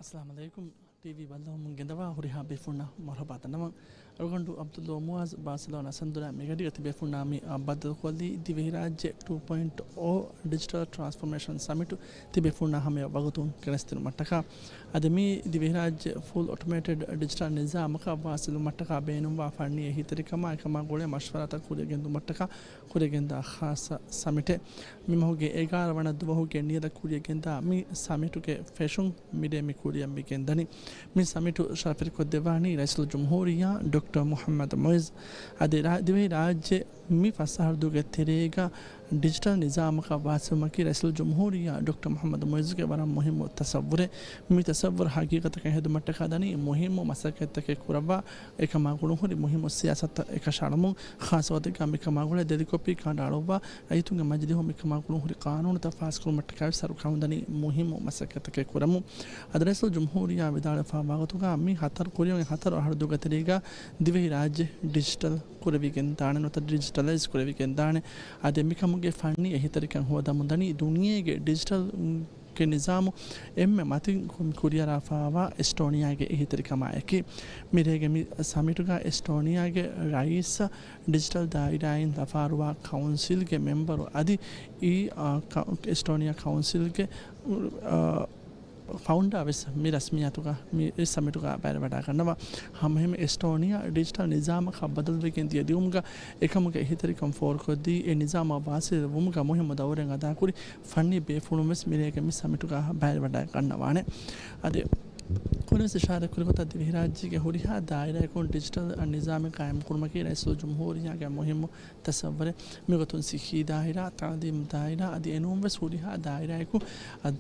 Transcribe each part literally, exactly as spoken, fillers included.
އައްސަލާމު ޢަލައިކުމް. ޓީވީ ބައްލަވަމުން ގެންދަވާ ހުރިހާ ބޭފުޅުންނަށް މަރުޙަބާ ދަންނަވަން. އަޅުގަނޑު ޢަބްދުﷲ މުޢާޒް ބާސެލޯނާ ސަންދުރާ މިގަޑީގަ ތިބޭފުޅުންނާ މި ބައްދަލުކޮށްލީ ދިވެހިރާއްޖެ ޓޫ ޕޮއިންޓް އޯ ޑިޖިޓަލް ޓްރާންސްފޯމޭޝަން ސަމިޓު ތިބޭފުޅުންނާ ހަމަޔަށް ވަގުތުން ގެނެސްދިނުމަށްޓަކާ. އަދި މި ދިވެހިރާއްޖެ ފުލް އޮޓޮމޭޓެޑް ޑިޖިޓަލް ނިޒާމަކަށް ވާސިލުވުމަށްޓަކާ ބޭނުންވާ ފަންނީ އެހީތެރިކަމާ އެކަމާ ގުޅޭ މަޝްވަރާތައް ކުރިއަށް ގެންދުމަށްޓަކާ ކުރިއަށް ގެންދާ ޚާއްޞަ ސަމިޓެއް. މި މަހުގެ އެގާރަ ވަނަ ދުވަހުގެ ނިޔަތަށް ކުރިއަށް ގެންދާ މި ސަމިޓުގެ ފެށުން މިރޭ މި ކުރިއަށް މި ގެންދަނީ. މި ސަމިޓު ޝަރަފުވެރިކޮށްދެއްވާނީ ރައީސުލްޖުމްހޫރިއްޔާ ޑޮކްޓަރ މުޙައްމަދު މުޢިއްޒު. އަދި ރާ-، ދިވެހި ރާއްޖެ މި ފަސް އަހަރު ދުވަހުގެ ތެރޭގަ ޑިޖިޓަލް ނިޒާމަކަށް ވާސިލުމަކީ ރައީސުލްޖުމްހޫރިއްޔާ ޑޮކްޓަރ މުޙައްމަދު މުޢިއްޒުގެ ވަރަށް މުހިއްމު ތަސައްވުރެއް. މި ތަސައްވުރު ހަގީގަތަކަށް ހެދުމަށްޓަކާ ދަނީ މުހިއްމު މަސައްކަތްތަކެއް ކުރައްވާ، އެކަމާ ގުޅުންހުރި މުހިއްމު ސިޔާސަތުތައް އެކަށައަޅަމުން، ޚާއްޞަވަތެއްގަ މިކަމާ ގުޅޭ ދެލިކޮށްފި ކަނޑައަޅުއްވާ، ރައްޔިތުންގެ މަޖިލީހުން މިކަމާ ގުޅުންހުރި ޤާނޫނުތައް ފާސްކުރުމަށްޓަކާވެސް ސަރުކާރުން ދަނީ މުހިއްމު މަސައްކަތްތަކެއް ކުރަމުން. އަދި ރައީސުލްޖުމްހޫރިއްޔާ ވިދާޅުވެފާ ވާގޮތުގަ މި ހަތަރު ކުރިއަށް ހަތަރު އަހަރު ދުވަހުގެ ތެރޭގަ ދިވެހިރާއްޖެ ޑިޖިޓަލް ކުރެވިގެންދާނެ ނުވަތަ ޑިޖިޓަލައިޒް ކުރެވިގެންދާނެ. އަދި މިކަމުގެ ފަންނީ އެހީތެރިކަން ހޯދަމުން ދަނީ ދުނިޔޭގެ ޑިޖިޓަލް ގެ ނިޒާމު އެންމެ މަތިން ކުރިއަރާފާވާ އެސްޓޯނިއާގެ އެހީތެރިކަމާއެކީ. މިރޭގެ މި ސަމިޓުގަ އެސްޓޯނިއާގެ ރައީސް، ޑިޖިޓަލް ދާއިރާއިން ލަފާއަރުވާ ކައުންސިލްގެ މެމްބަރު އަދި އީ، އާ، ކަ-، އެސްޓޯނިއާ ކައުންސިލްގެ، އާ، ފައުންޑާ ވެސް މި ރަސްމިއްޔާތުގަ މި ސަމިޓުގަ ބައިވެރިވަޑައިގަންނަވާ. ހަމައެހެން އެސްޓޯނިއާ ޑިޖިޓަލް ނިޒާމަކަށް ބަދަލުވެގެން ދިޔަ ދިއުމުގަ އެކަމުގެ އެހީތެރިކަން ފޯރުކޮށްދީ، އެ ނިޒާމަށް ވާސިލުވުމުގަ މުހިއްމު ދައުރެއް އަދާކުރި ފަންނީ ބޭފުޅުން ވެސް މިރޭގެ މި ސަމިޓުގަ ބައިވެރިވަޑައިގަންނަވާނެ. އަދި ކުރިން ވެސް އިޝާރާތް ކުރި ގޮތަށް ދިވެހިރާއްޖޭގެ ހުރިހާ ދާއިރާއަކުން ޑިޖިޓަލް ނިޒާމެއް ޤާއިމްކުރުމަކީ ރައީސުލްޖުމްހޫރިއްޔާގެ މުހިއްމު ތަސައްވަރެއް. މިގޮތުން ސިއްހީ ދާއިރާ، ތައުލީމު ދާއިރާ އަދި އެނޫން ވެސް ހުރިހާ ދާއިރާއަކު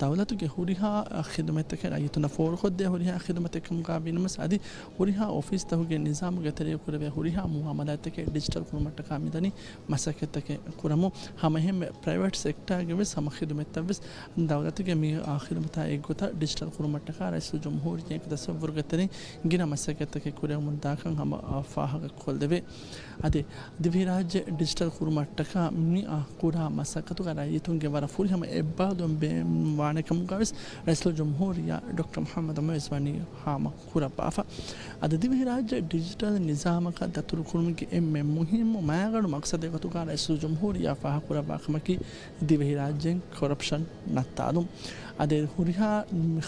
ދައުލަތުގެ ހުރިހާ ޚިދުމަތްތަކެއް ރައްޔިތުންނަށް ފޯރުކޮށްދޭ ހުރިހާ ޚިދުމަތެއް ކަމުގަ ވީނަމަވެސް އަދި ހުރިހާ އޮފީސްތަކުގެ ނިޒާމުގެ ތެރެއަށް ކުރެވޭ ހުރިހާ މުއާމަލާތްތަކެއް ޑިޖިޓަލް ކުރުމަށްޓަކާ މިދަނީ މަސައްކަތްތަކެއް ކުރަމުން. ހަމައެހެންމެ ޕްރައިވެޓް ސެކްޓާގެ ވެސް ހަމަ ޚިދުމަތްތައް ވެސް ދައުލަތުގެ މި، އާ، ޚިދުމަތާ އެއްގޮތަށް ޑިޖިޓަލް ކުރުމަށްޓަކާ ރައީސުލްޖުމްހޫރިއްޔާގެ ތަސައްވުރުގެ ތެރެއިން ގިނަ މަސައްކަތްތަކެއް ކުރެވެމުން ދާކަން ހަމަ، އާ، ފާހަގަކޮށްލެވޭ. އަދި ދިވެހިރާއްޖެ ޑިޖިޓަލް ކުރުމަށްޓަކާ މި، އާ، ކުރާ މަސައްކަތުގަ ރައްޔިތުންގެ ވަރަށް ފުރިހަމަ އެއްބާރުލުން ބޭނުންވާނެ ކަމުގަ ވެސް ރައީސުލްޖުމްހޫރިއްޔާ ޑޮކްޓަރ މުޙައްމަދު މުޢިއްޒު ވަނީ ހާމަ ކުރައްވާފަ. އަދި ދިވެހިރާއްޖެ ޑިޖިޓަލް ނިޒާމަކަށް ދަތުރުކުރުމުގެ އެންމެ މުހިއްމު މައިގަނޑު މަޤްޞަދެއް ގޮތުގަ ރައީސުލްޖުމްހޫރިއްޔާ ފާހަގަކުރައްވާ ކަމަކީ ދިވެހިރާއްޖޭން ކޮރަޕްޝަން ނައްތާލުން. އަދި ހުރިހާ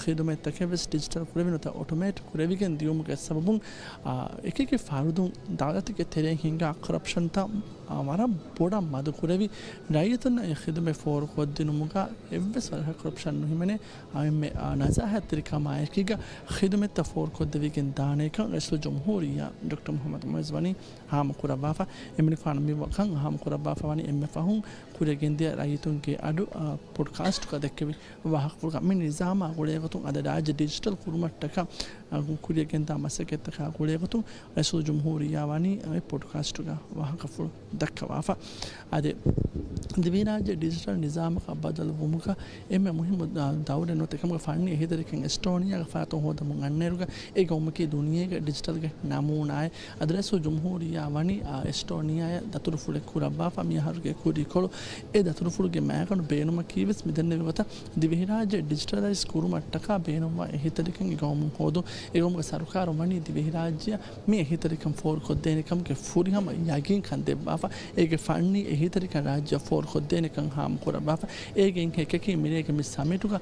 ޚިދުމަތްތަކެއް ވެސް ޑިޖިޓަލް ކުރެވި ނުވަތަ އޮޓޮމޭޓް ކުރެވިގެން ދިޔުމުގެ ސަބަބުން، އާ، އެކިއެކި ފަރުދުން ދައުލަތުގެ ތެރެއިން ހިނގާ ކޮރަޕްޝަންތައް، އާ، ވަރަށް ބޮޑަށް މަދުކުރެވި، ރައްޔިތުންނަށް އެ ޚިދުމަތް ފޯރުކޮށްދިނުމުގަ އެއްވެސް ވަރަކަށް ކޮރަޕްޝަން ނުހިމެނޭ. އާ، އެންމެ، އާ، ނަޒާހަތްތެރިކަމާއެކީގަ ޚިދުމަތްތައް ފޯރުކޮށްދެވިގެން ދާނޭކަން ރައީސުލްޖުމްހޫރިއްޔާ ޑޮކްޓަރ މުޙައްމަދު މުޢިއްޒު ވަނީ ހާމަކުރައްވާފަ. އެމަނިކުފާނު މި ކަން ހާމަކުރައްވާފަ ވަނީ އެންމެ ފަހުން ކުރިއަށް ގެންދިޔަ ރައްޔިތުންގެ އަޑު، އާ، ޕޮޑްކާސްޓުގަ ދެއްކެވި ވާހަކަފުޅުގަ. މި ނިޒާމާ ގުޅޭގޮތުން އަދި ރާއްޖެ ޑިޖިޓަލް ކުރުމަށްޓަކާ، އާ، ކުރިއަށް ގެންދާ މަސައްކަތްތަކާ ގުޅޭގޮތުން ރައީސުލްޖުމްހޫރިއްޔާ ވަނީ އެ ޕޮޑްކާސްޓުގަ ވާހަކަފުޅު ދައްކަވާފަ. އަދި ދިވެހިރާއްޖެ ޑިޖިޓަލް ނިޒާމަކަށް ބަދަލުވުމުގަ އެންމެ މުހިއްމު ދަ-، ދައުރެއް ނުވަތަ އެކަމުގެ ފަންނީ އެހީތެރިކަން އެސްޓޯނިއާގެ ފަރާތުން ހޯދަމުން އަންނައިރުގަ އެ ގައުމަކީ ދުނިޔޭގެ ޑިޖިޓަލްގެ ނަމޫނާއެއް. އަދި ރައީސުލްޖުމްހޫރިއްޔާ ވަނީ، އާ، އެސްޓޯނިއާއަށް ދަތުރުފުޅެއް ކުރައްވާފަ މިއަހަރުގެ ކުރީކޮޅު. އެ ދަތުރުފުޅުގެ މައިގަނޑު ބޭނުމަކީ ވެސް މިދެންނެވި ގޮތަށް ދިވެހިރާއްޖެ ޑިޖިޓަލައިޒް ކުރުމަށްޓަކާ ބޭނުންވާ އެހީތެރިކަން އެ ގައުމުން ހޯދުން. އެ ގައުމުގެ ސަރުކާރުން ވަނީ ދިވެހިރާއްޖެއަށް މި އެހީތެރިކަން ފޯރުކޮށްދޭނެ ކަމުގެ ފުރިހަމަ ޔަގީންކަން ދެއްވާފަ، އޭގެ ފަންނީ އެހީތެރިކަން ރާއްޖެއަށް ފޯރުކޮށްދޭނެކަން ހާމަކުރައްވާފަ. އޭގެ އެކަކީ މިރޭގެ މި ސަމިޓުގަ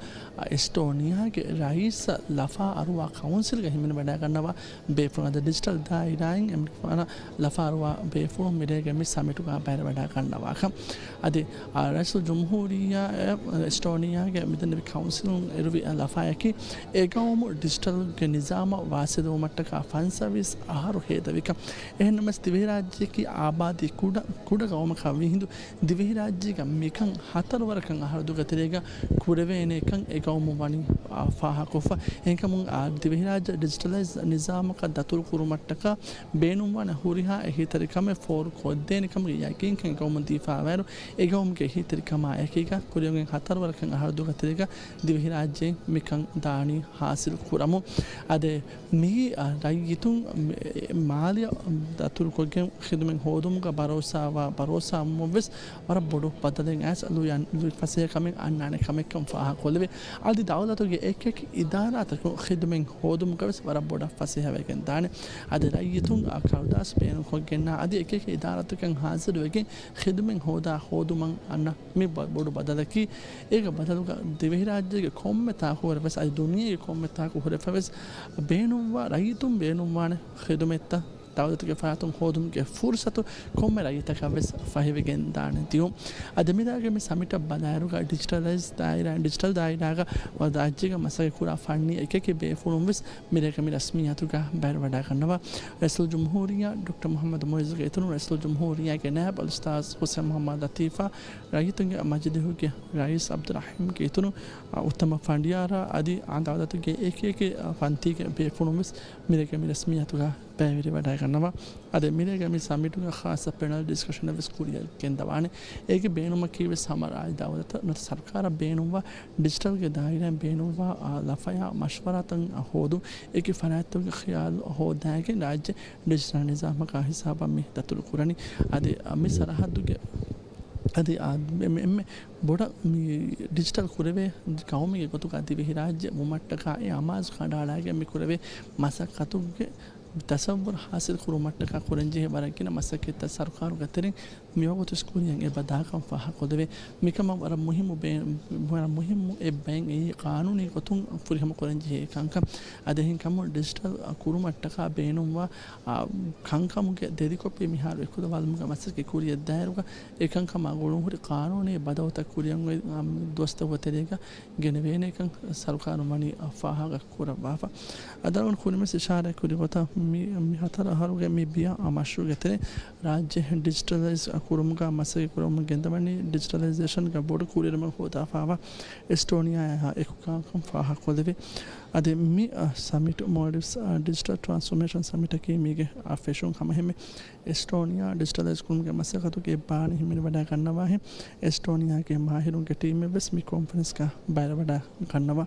އެސްޓޯނިއާގެ ރައީސް ލަފާ އަރުވާ ކައުންސިލްގަ ހިމެނިވަޑައިގަންނަވާ ބޭފުޅުން އަދި ޑިޖިޓަލް ދާއިރާއިން އެމަނިކުފާނަށް ލަފާ އަރުވާ ބޭފުޅުން މިރޭގެ މި ސަމިޓުގަ ބައިވެރިވަޑައިގަންނަވާކަން. އަދި، އާ، ރައީސުލްޖުމްހޫރިއްޔާ އެސްޓޯނިއާގެ މިދެންނެވި ކައުންސިލުން އެރުވި ލަފާއަކީ އެ ގައުމު ޑިޖިޓަލްގެ ނިޒާމަށް ވާސިލުވުމަށްޓަކާ ފަންސަވީސް އަހަރު ހޭދަވިކަން. އެހެންނަމަވެސް ދިވެހިރާއްޖެއަކީ އާބާދީ ކުޑަ، ކުޑަ ގައުމަކަށް ވީހިނދު ދިވެހިރާއްޖޭގަ މިކަން ހަތަރު ވަރަކަށް އަހަރު ދުގަ ތެރޭގަ ކުރެވޭނެކަން އެ ގައުމު ވަނީ، އާ، ފާހަގަކޮށްފަ. އެހެންކަމުން، އާ، ދިވެހިރާއްޖެ ޑިޖިޓަލައިޒް ނިޒާމަކަށް ދަތުރު ކުރުމަށްޓަކާ ބޭނުންވާނެ ހުރިހާ އެހީތެރިކަމެއް ފޯރު ކޮށްދޭނެ ކަމުގެ ޔަގީންކަން އެ ގައުމުން ދީފާވާއިރު، އެ ގައުމުގެ އެހީތެރިކަމާ އެކީގަ ކުރިއަށް ހަތަރު ވަރަކަށް އަހަރު ދުގަ ތެރޭގަ ދިވެހިރާއްޖެ މިކަން ދާނީ ހާސިލް ކުރަމު. އަދެ މި، އަ، ރައްޔިތުން މި، މާލެއަށް ދަތުރުކޮށްގެން ޚިދުމަތް ހޯދުމުގަ ބަރޯސާވާ، ބަރޯސާ ވުމަށްވެސް ވަރަށް ބޮޑު ބަދަލެއް އައިސް ލުޔަން، ލުއި ފަސޭހަކަމެއް އަންނާނެ ކަމެއްކަން ފާހަގަކޮށްލެވޭ. އަދި ދައުލަތުގެ އެކި އެކި އިދާރާތަކުން ޚިދުމަތް ހޯދުމުގަވެސް ވަރަށް ބޮޑަށް ފަސޭހަވެގެން ދާނެ. އަދި ރައްޔިތުން އާ ކަރުދާސް ބޭނުންކޮށްގެންނާ އަދި އެކި އެކި އިދާރާތަކަށް ހާޒިރުވެގެން ޚިދުމަތް ހޯދާ ހޯދުމަށް އަންނަ މި ބަ-، ބޮޑު ބަދަލަކީ، އޭގެ ބަދަލުގަ ދިވެހިރާއްޖޭގެ ކޮންމެ ތާކު ހުރެފަވެސް، އަދި ދުނިޔޭގެ ކޮންމެ ތާކު ހުރެފަވެސް، ބޭނުންވާ ރައްޔިތުން ބޭނުންވާނެ ޚިދުމަތްތައް ދައުލަތުގެ ފަރާތުން ހޯދުމުގެ ފުރުސަތު ކޮންމެ ރައްޔިތަކަށްވެސް ފަހިވެގެން ދާނެ ދިޔުން. އަދި މިރޭގެ މި ސަމިޓަށް ބަލާއިރުގަ ޑިޖިޓަލައިޒް ދާއިރާ، ޑިޖިޓަލް ދާއިރާގަ ރާއްޖޭގަ މަސައްކަތް ކުރާ ފަންނީ އެކި އެކި ބޭފުޅުންވެސް މިރޭގެ މި ރަސްމިއްޔާތުގަ ބައިވެރިވަޑައިގަންނަވާ. ރައީސުލްޖުމްހޫރިއްޔާ ޑޮކްޓަރ މުޙައްމަދު މުޢިއްޒުގެ އިތުރުން ރައީސުލްޖުމްހޫރިއްޔާގެ ނާއިބު އަލްއުސްތާޛު ޙުސައިން މުޙައްމަދު ލަތީފާ، ރައްޔިތުންގެ މަޖިލީހުގެ ރައީސް ޢަބްދުއްރަޙީމްގެ އިތުރުން، އާ، އުއްތަމަ ފަނޑިޔާރާ އަދި އާ ދައުލަތުގެ އެކި އެކި، އާ، ފަންތީގެ ބޭފުޅުންވެސް މިރޭގެ މި ރަސްމިއްޔާތުގަ ބައިވެރިވަޑައިގަންނަވާ. އަދި މިރޭގެ މި ސަމިޓުގަ ޚާއްޞަ ޕެނަލް ޑިސްކަޝަނެއްވެސް ކުރިއަށް ގެންދަވާނެ. އޭގެ ބޭނުމަކީވެސް ހަމަ ރާއްޖެ ދައުލަތަށް ނުވަތަ ސަރުކާރަށް ބޭނުންވާ ޑިޖިޓަލްގެ ދާއިރާއިން ބޭނުންވާ، އާ، ލަފަޔާ މަޝްވަރާތައް ހޯދުން، އެކި ފަރާތްތަކުގެ ޚިޔާލު ހޯދާގެން ރާއްޖެ ޑިޖިޓަލް ނިޒާމަކާ ހިސާބަށް މި ދަތުރު ކުރަނީ. އަދި، އާ، މި ސަރަހައްދުގެ އަދި، އާ، އެ-، އެ-، އެންމެ ބޮޑަށް މި ޑިޖިޓަލް ކުރެވޭ ޤައުމެއްގެ ގޮތުގަ ދިވެހިރާއްޖެ ވުމަށްޓަކާ އެ އަމާޒު ކަނޑައަޅާގެން މި ކުރެވޭ މަސައްކަތުގެ ތަޞައްވުރު ހާސިލް ކުރުމަށްޓަކާ ކުރަންޖެހޭ ވަރަށް ގިނަ މަސައްކަތްތައް ސަރުކާރުގެ ތެރެއިން މިވަގުތު ކުރިއަށް އެބަ ދާކަން ފާހަގަކޮށްލެވޭ. މިކަމަށް ވަރަށް މުހިއްމު ބޭ-، ވަރަށް މުހިއްމު އެއް ބައެއް އެއީ ޤާނޫނީ ގޮތުން ފުރިހަމަ ކުރަންޖެހޭ ކަންކަން. އަދި އެހެންކަމުން ޑިޖިޓަލް ކުރުމަށްޓަކާ ބޭނުންވާ، އާ، ކަންކަމުގެ ދެރިކޮށްފި މިހާރު އެކުލަވާލުމުގެ މަސައްކަތް ކުރިއަށް ދާއިރުގަ އެކަންކަމާ ގުޅުންހުރި ޤާނޫނީ ބަދަލުތައް ކުރިއަށް އޮތް، އާ، ދުވަސްތަކުގެ ތެރޭގަ ގެނެވޭނެކަން ސަރުކާރުން ވަނީ ފާހަގަ ކުރައްވާފަ. އަދި އަޅުގަނޑު ކުރިންވެސް އިޝާރާތް ކުރި ގޮތަށް މި، މި ހަތަރު އަހަރުގެ މި ބިޔަ މަޝްރޫޢުގެ ތެރެއިން ރާއްޖެ ޑިޖިޓަލައިޒް ކުރުމުގަ މަސައްކަތް ކުރަމުން ގެންދަވަނީ ޑިޖިޓަލައިޒޭޝަންގަ ބޮޑު ކުރިއެރުމެއް ހޯދާފައިވާ އެސްޓޯނިއާއާ އެކުކަންކަން ފާހަގަކޮށްލެވޭ. އަދި މި، އަ، ސަމިޓް މޯލްޑިވްސް، އަ، ޑިޖިޓަލް ޓްރާންސްފޯމޭޝަން ސަމިޓަކީ މީގެ، އަ، ފެށުން ހަމަހެމެ. އެސްޓޯނިއާ ޑިޖިޓަލައިޒް ކުރުމުގެ މަސައްކަތުގެ ބާނީ ހިމެނިވަޑައިގަންނަވާހެން، އެސްޓޯނިއާގެ މާހިރުންގެ ޓީމެއްވެސް މި ކޮންފަރެންސްގަ ބައިވެރިވަޑައިގަންނަވާ.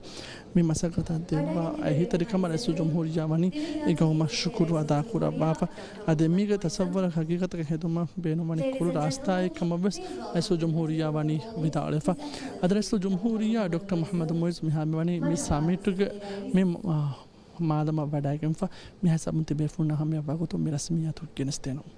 މި މަސައްކަތަށް ދެއްވާ އެހީތެރިކަމަށް ރައީސުލްޖުމްހޫރިއްޔާ ވަނީ އެ ގައުމަށް ޝުކުރު އަދާކުރައްވާފަ. އަދި މީގެ ތަޞައްވުރަށް ހަގީގަތަކަށް ހެދުމަށް ބޭނުންވަނީ ކުރު ރާސްތާއެއް ކަމަށްވެސް ރައީސުލްޖުމްހޫރިއްޔާ ވަނީ ވިދާޅުވެފަ. އަދި ރައީސުލްޖުމްހޫރިއްޔާ ޑޮކްޓަރ މުޙައްމަދު މުޢިއްޒު މިހާރު މިވަނީ މި ސަމިޓުގެ މި، އާ، މާލަމަށް ވަޑައިގެންފަ. މިހާ ހިސާބުން ތިބޭފުޅުންނަށް ހަމަޔަށް ވަގުތު މި ރަސްމިއްޔާތު ގެނެސްދޭނަން.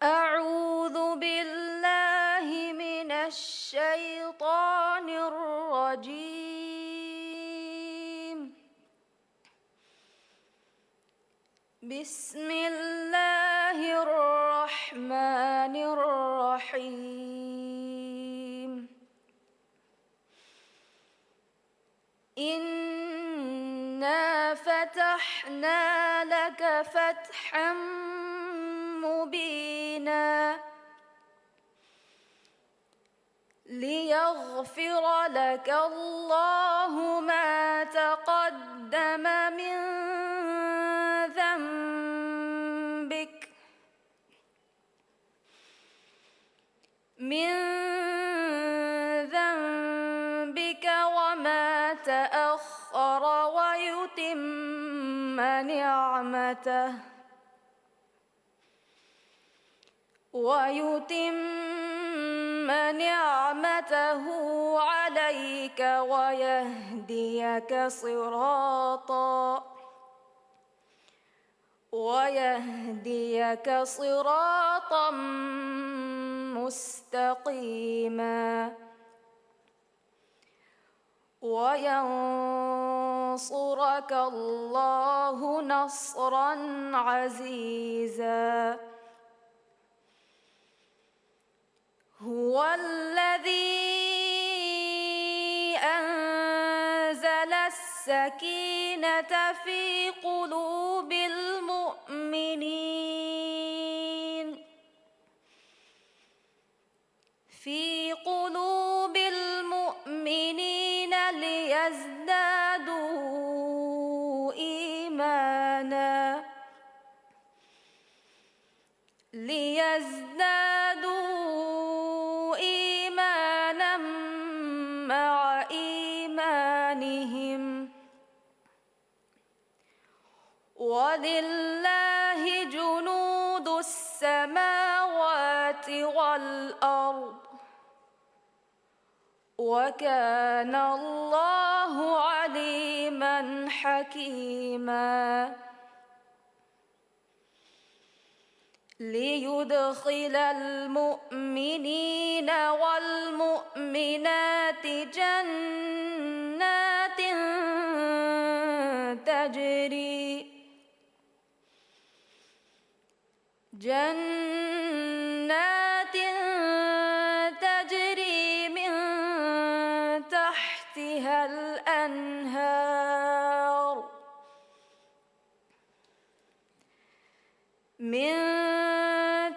أعوذ بالله من الشيطان الرجيم. بسم الله الرحمن الرحيم. إنا فتحنا لك فتحا مبينا. ليغفر لك الله ما تقدم من ذنبك، من ذنبك وما تأخر ويتم نعمته ويتم نعمته عليك ويهديك صراطا، ويهديك صراطا مستقيما. وينصرك الله نصرا عزيزا. هو الذي السكينة في قلوب المؤمنين، في قلوب المؤمنين ليزدادوا إيمانا، ليزدادوا إيمانا مع إيمانهم، ولله جنود السماوات والأرض، وكان الله عليما حكيما. ليدخل المؤمنين والمؤمنات جنات تجري، جنات تجري من تحتها الأنهار، من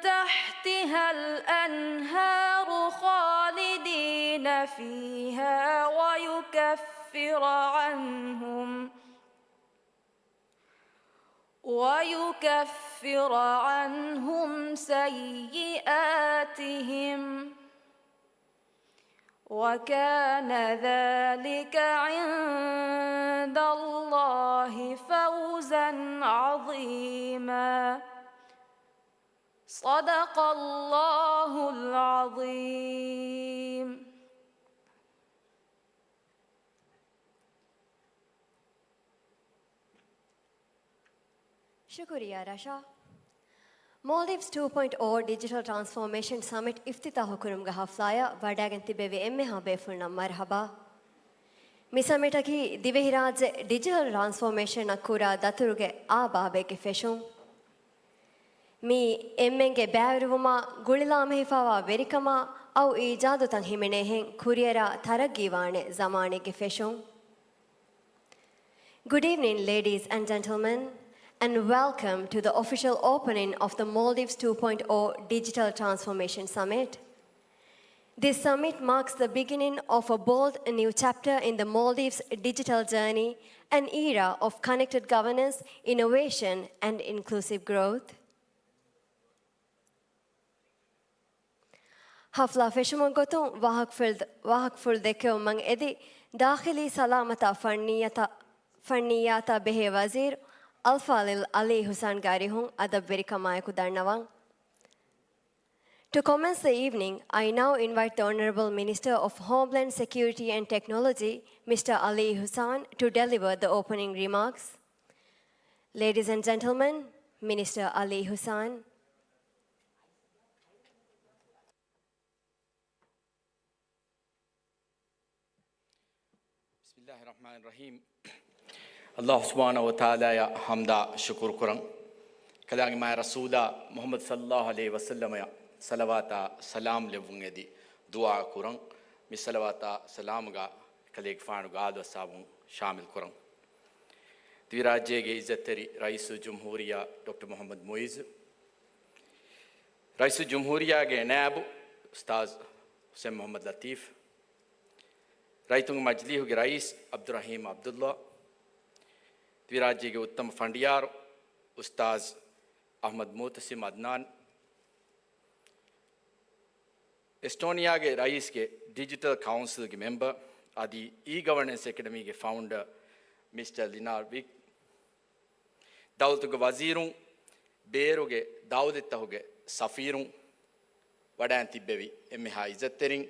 تحتها الأنهار خالدين فيها ويكفر عنهم، ويكفر عنهم سيئاتهم، وكان ذلك عند الله فوزا عظيما. صدق الله العظيم. ޝުކުރިއްޔާ ރަޝާ. މޯލްޑިވްސް ޓޫ ޕޮއިންޓް އޯ ޑިޖިޓަލް ޓްރާންސްފޯމޭޝަން ސަމިޓް އިފްތިތާޙު ކުރުމުގެ ޙަފްލާއަށް ވަޑައިގެން ތިއްބެވި އެންމެހާ ބޭފުޅުންނަށް މަރުޙަބާ. މި ސަމިޓަކީ ދިވެހިރާއްޖެ ޑިޖިޓަލް ޓްރާންސްފޯމޭޝަނަށް ކުރާ ދަތުރުގެ އާ ބާބެއްގެ ފެށުން. މީ އެންމެންގެ ބައިވެރިވުމާ، ގުޅިލާމެހިފާވާ ވެރިކަމާ، އައު އީޖާދުތައް ހިމެނޭހެން ކުރިއަރާ ތަރައްގީވާނެ ޒަމާނެއްގެ ފެށުން. Good evening, ladies and gentlemen, and welcome to the official opening of the Maldives two point oh Digital Transformation Summit. This summit marks the beginning of a bold new chapter in the Maldives' digital journey, an era of connected governance, innovation, and inclusive growth. ޙަފްލާ ފެށުމުގެ ގޮތުން ވާހަކަފުޅު، ވާހަކަފުޅު ދެއްކެވުމަށް އެދި، ދާޚިލީ ސަލާމަތާ ފަންނިއްޔާތާ، ފަންނިއްޔާތާ ބެހޭ ވަޒީރު އަލްފާޟިލް ޢަލީ ޙުސާންގެ އަރިހުން އަދަބުވެރިކަމާއެކު ދަންނަވަން. To commence the evening, I now invite the Honorable Minister of Homeland Security and Technology, Mister Ali Hussain, to deliver the opening remarks. Ladies and gentlemen, Minister Ali Hussain. بسم الله الرحمن الرحيم. ﷲ ސުބްޙާނަހޫ ވަތަޢާލާއަށް ޙަމްދާ ޝުކުރު ކުރަން. ކަލާނގެ މާތް ރަސޫލާ މުޙައްމަދު ޞައްލައްލާހު ޢަލައިހި ވަސައްލަމައަށް ޞަލަވާތާ ސަލާމް ލެއްވުން އެދި ދުޢާ ކުރަން. މި ޞަލަވާތާ ސަލާމުގަ ކަލޭގެފާނުގެ އާލު އަޞްޙާބުން ޝާމިލް ކުރަން. ދިވެހިރާއްޖޭގެ ޢިއްޒަތްތެރި ރައީސުލްޖުމްހޫރިއްޔާ ޑޮކްޓަރ މުޙައްމަދު މުޢިއްޒު، ރައީސުލްޖުމްހޫރިއްޔާގެ ނައިބު އުސްތާޛު ޙުސައިން މުޙައްމަދު ލަޠީފް، ރައްޔިތުންގެ މަޖިލީހުގެ ރައީސް ޢަބްދުއްރަޙީމް ޢަބްދުއްލާ، ދިވެހިރާއްޖޭގެ އުއްތަމަ ފަނޑިޔާރު އުސްތާޛު އަޙްމަދު މުޢުތަޞިމް ޢަދްނާން، އެސްޓޯނިއާގެ ރައީސްގެ ޑިޖިޓަލް ކައުންސިލްގެ މެމްބަރ އަދި އީ ގަވަނެންސް އެކަޑަމީގެ ފައުންޑަރ މިސްޓަރ ލިނާ ވިކް، ދައުލަތުގެ ވަޒީރުން، ބޭރުގެ ދައުލަތްތަކުގެ ސަފީރުން، ވަޑައިން ތިއްބެވި އެންމެހާ ޢިއްޒަތްތެރިން،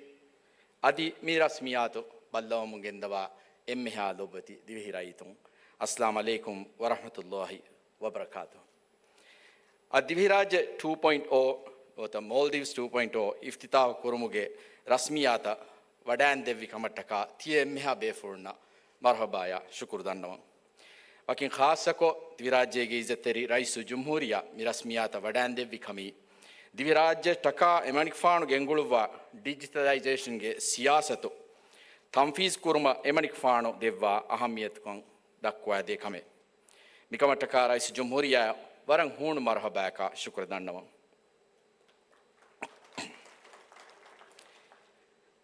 އަދި މި ރަސްމިއްޔާތު ބައްލަވަމުން ގެންދަވާ އެންމެހާ ލޮބުވެތި ދިވެހި ރައްޔިތުން، އައްސަލާމު ޢަލައިކުމް ވަރަޙްމަތުﷲި ވަބަރަކާތުހު. އަދި ދިވެހިރާއްޖެ ޓޫ ޕޮއިންޓް އޯ ނުވަތަ މޯލްޑިވްސް ޓޫ ޕޮއިންޓް އޯ އިފްތިތާޙު ކުރުމުގެ ރަސްމިއްޔާތަށް ވަޑައިން ދެއްވި ކަމަށްޓަކާ ތިޔަ އެންމެހާ ބޭފުޅުންނަށް މަރުޙަބާޔާ ޝުކުރު ދަންނަވަން. ވަކިން ޚާއްޞަކޮށް، ދިވެހިރާއްޖޭގެ ޢިއްޒަތްތެރި ރައީސުލްޖުމްހޫރިއްޔާ މި ރަސްމިއްޔާތަށް ވަޑައިން ދެއްވި ކަމީ، ދިވެހިރާއްޖެއަށްޓަކާ އެމަނިކުފާނު ގެންގުޅުއްވާ ޑިޖިޓަލައިޒޭޝަންގެ ސިޔާސަތު ތަންފީޒު ކުރުމަށް އެމަނިކުފާނު ދެއްވާ އަހައްމިޔަތުކަން ދައްކުވާދޭ ކަމެއް. މިކަމަށްޓަކާ ރައީސުލްޖުމްހޫރިއްޔާ ވަރަށް ހޫނު މަރުހަބާއަކާ ޝުކުރު ދަންނަވަން.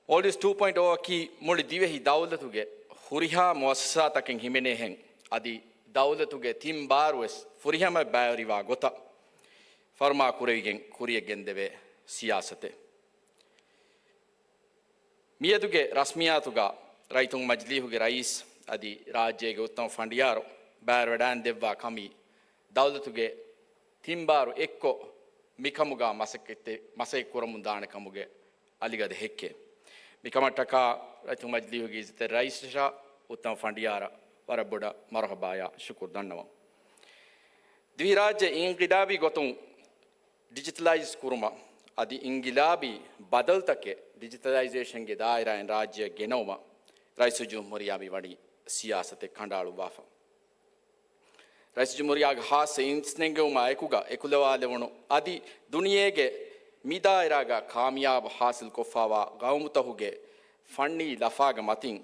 މޯލްޑިވްސް ޓޫ ޕޮއިންޓް އޯ އަކީ މުޅި ދިވެހި ދައުލަތުގެ ހުރިހާ މުއައްސަސާތަކެއް ހިމެނޭހެން، އަދި ދައުލަތުގެ ތިން ބާރުވެސް ފުރިހަމަ ބައިވެރިވާ ގޮތަށް ފަރުމާ ކުރެވިގެން ކުރިޔަށް ގެންދެވޭ ސިޔާސަތެއް. މިއަދުގެ ރަސްމިއްޔާތުގަ ރައްޔިތުންގެ މަޖިލީހުގެ ރައީސް އަދި ރާއްޖޭގެ އުއްތަމަ ފަނޑިޔާރު ބައިވެރިވެވަޑައިގެން ދެއްވާ ކަމީ، ދައުލަތުގެ ތިން ބާރު އެއްކޮށް މިކަމުގަ މަސައްކަތް، މަސައްކަތް ކުރަމުން ދާނެ ކަމުގެ އަލިގަދަ ހެއްކެއް. މިކަމަށްޓަކާ ރައްޔިތުންގެ މަޖިލީހުގެ އިއްޒަތްތެރި ރައީސަށާ އުއްތަމަ ފަނޑިޔާރަށް ވަރަށް ބޮޑަށް މަރުހަބާޔާ ޝުކުރު ދަންނަވަން. ދިވެހިރާއްޖެ އިންޤިލާބީ ގޮތުން ޑިޖިޓަލައިޒް ކުރުމަށް އަދި އިންގިލާބީ ބަދަލުތަކެއް ޑިޖިޓަލައިޒޭޝަންގެ ދާއިރާއިން ރާއްޖެއަށް ގެނައުމަށް ރައީސުލްޖުމްހޫރިއްޔާ މި ވަނީ ސިޔާސަތެއް ކަނޑައަޅުއްވާފަ. ރައީސުލްޖުމްހޫރިއްޔާގެ ހާއްސަ އިސްނެންގެވުމާ އެކުގަ އެކުލަވާލެވުނު އަދި ދުނިޔޭގެ މި ދާއިރާގަ ކާމިޔާބު ހާސިލްކޮށްފަވާ ގައުމުތަކުގެ ފަންނީ ލަފާގެ މަތިން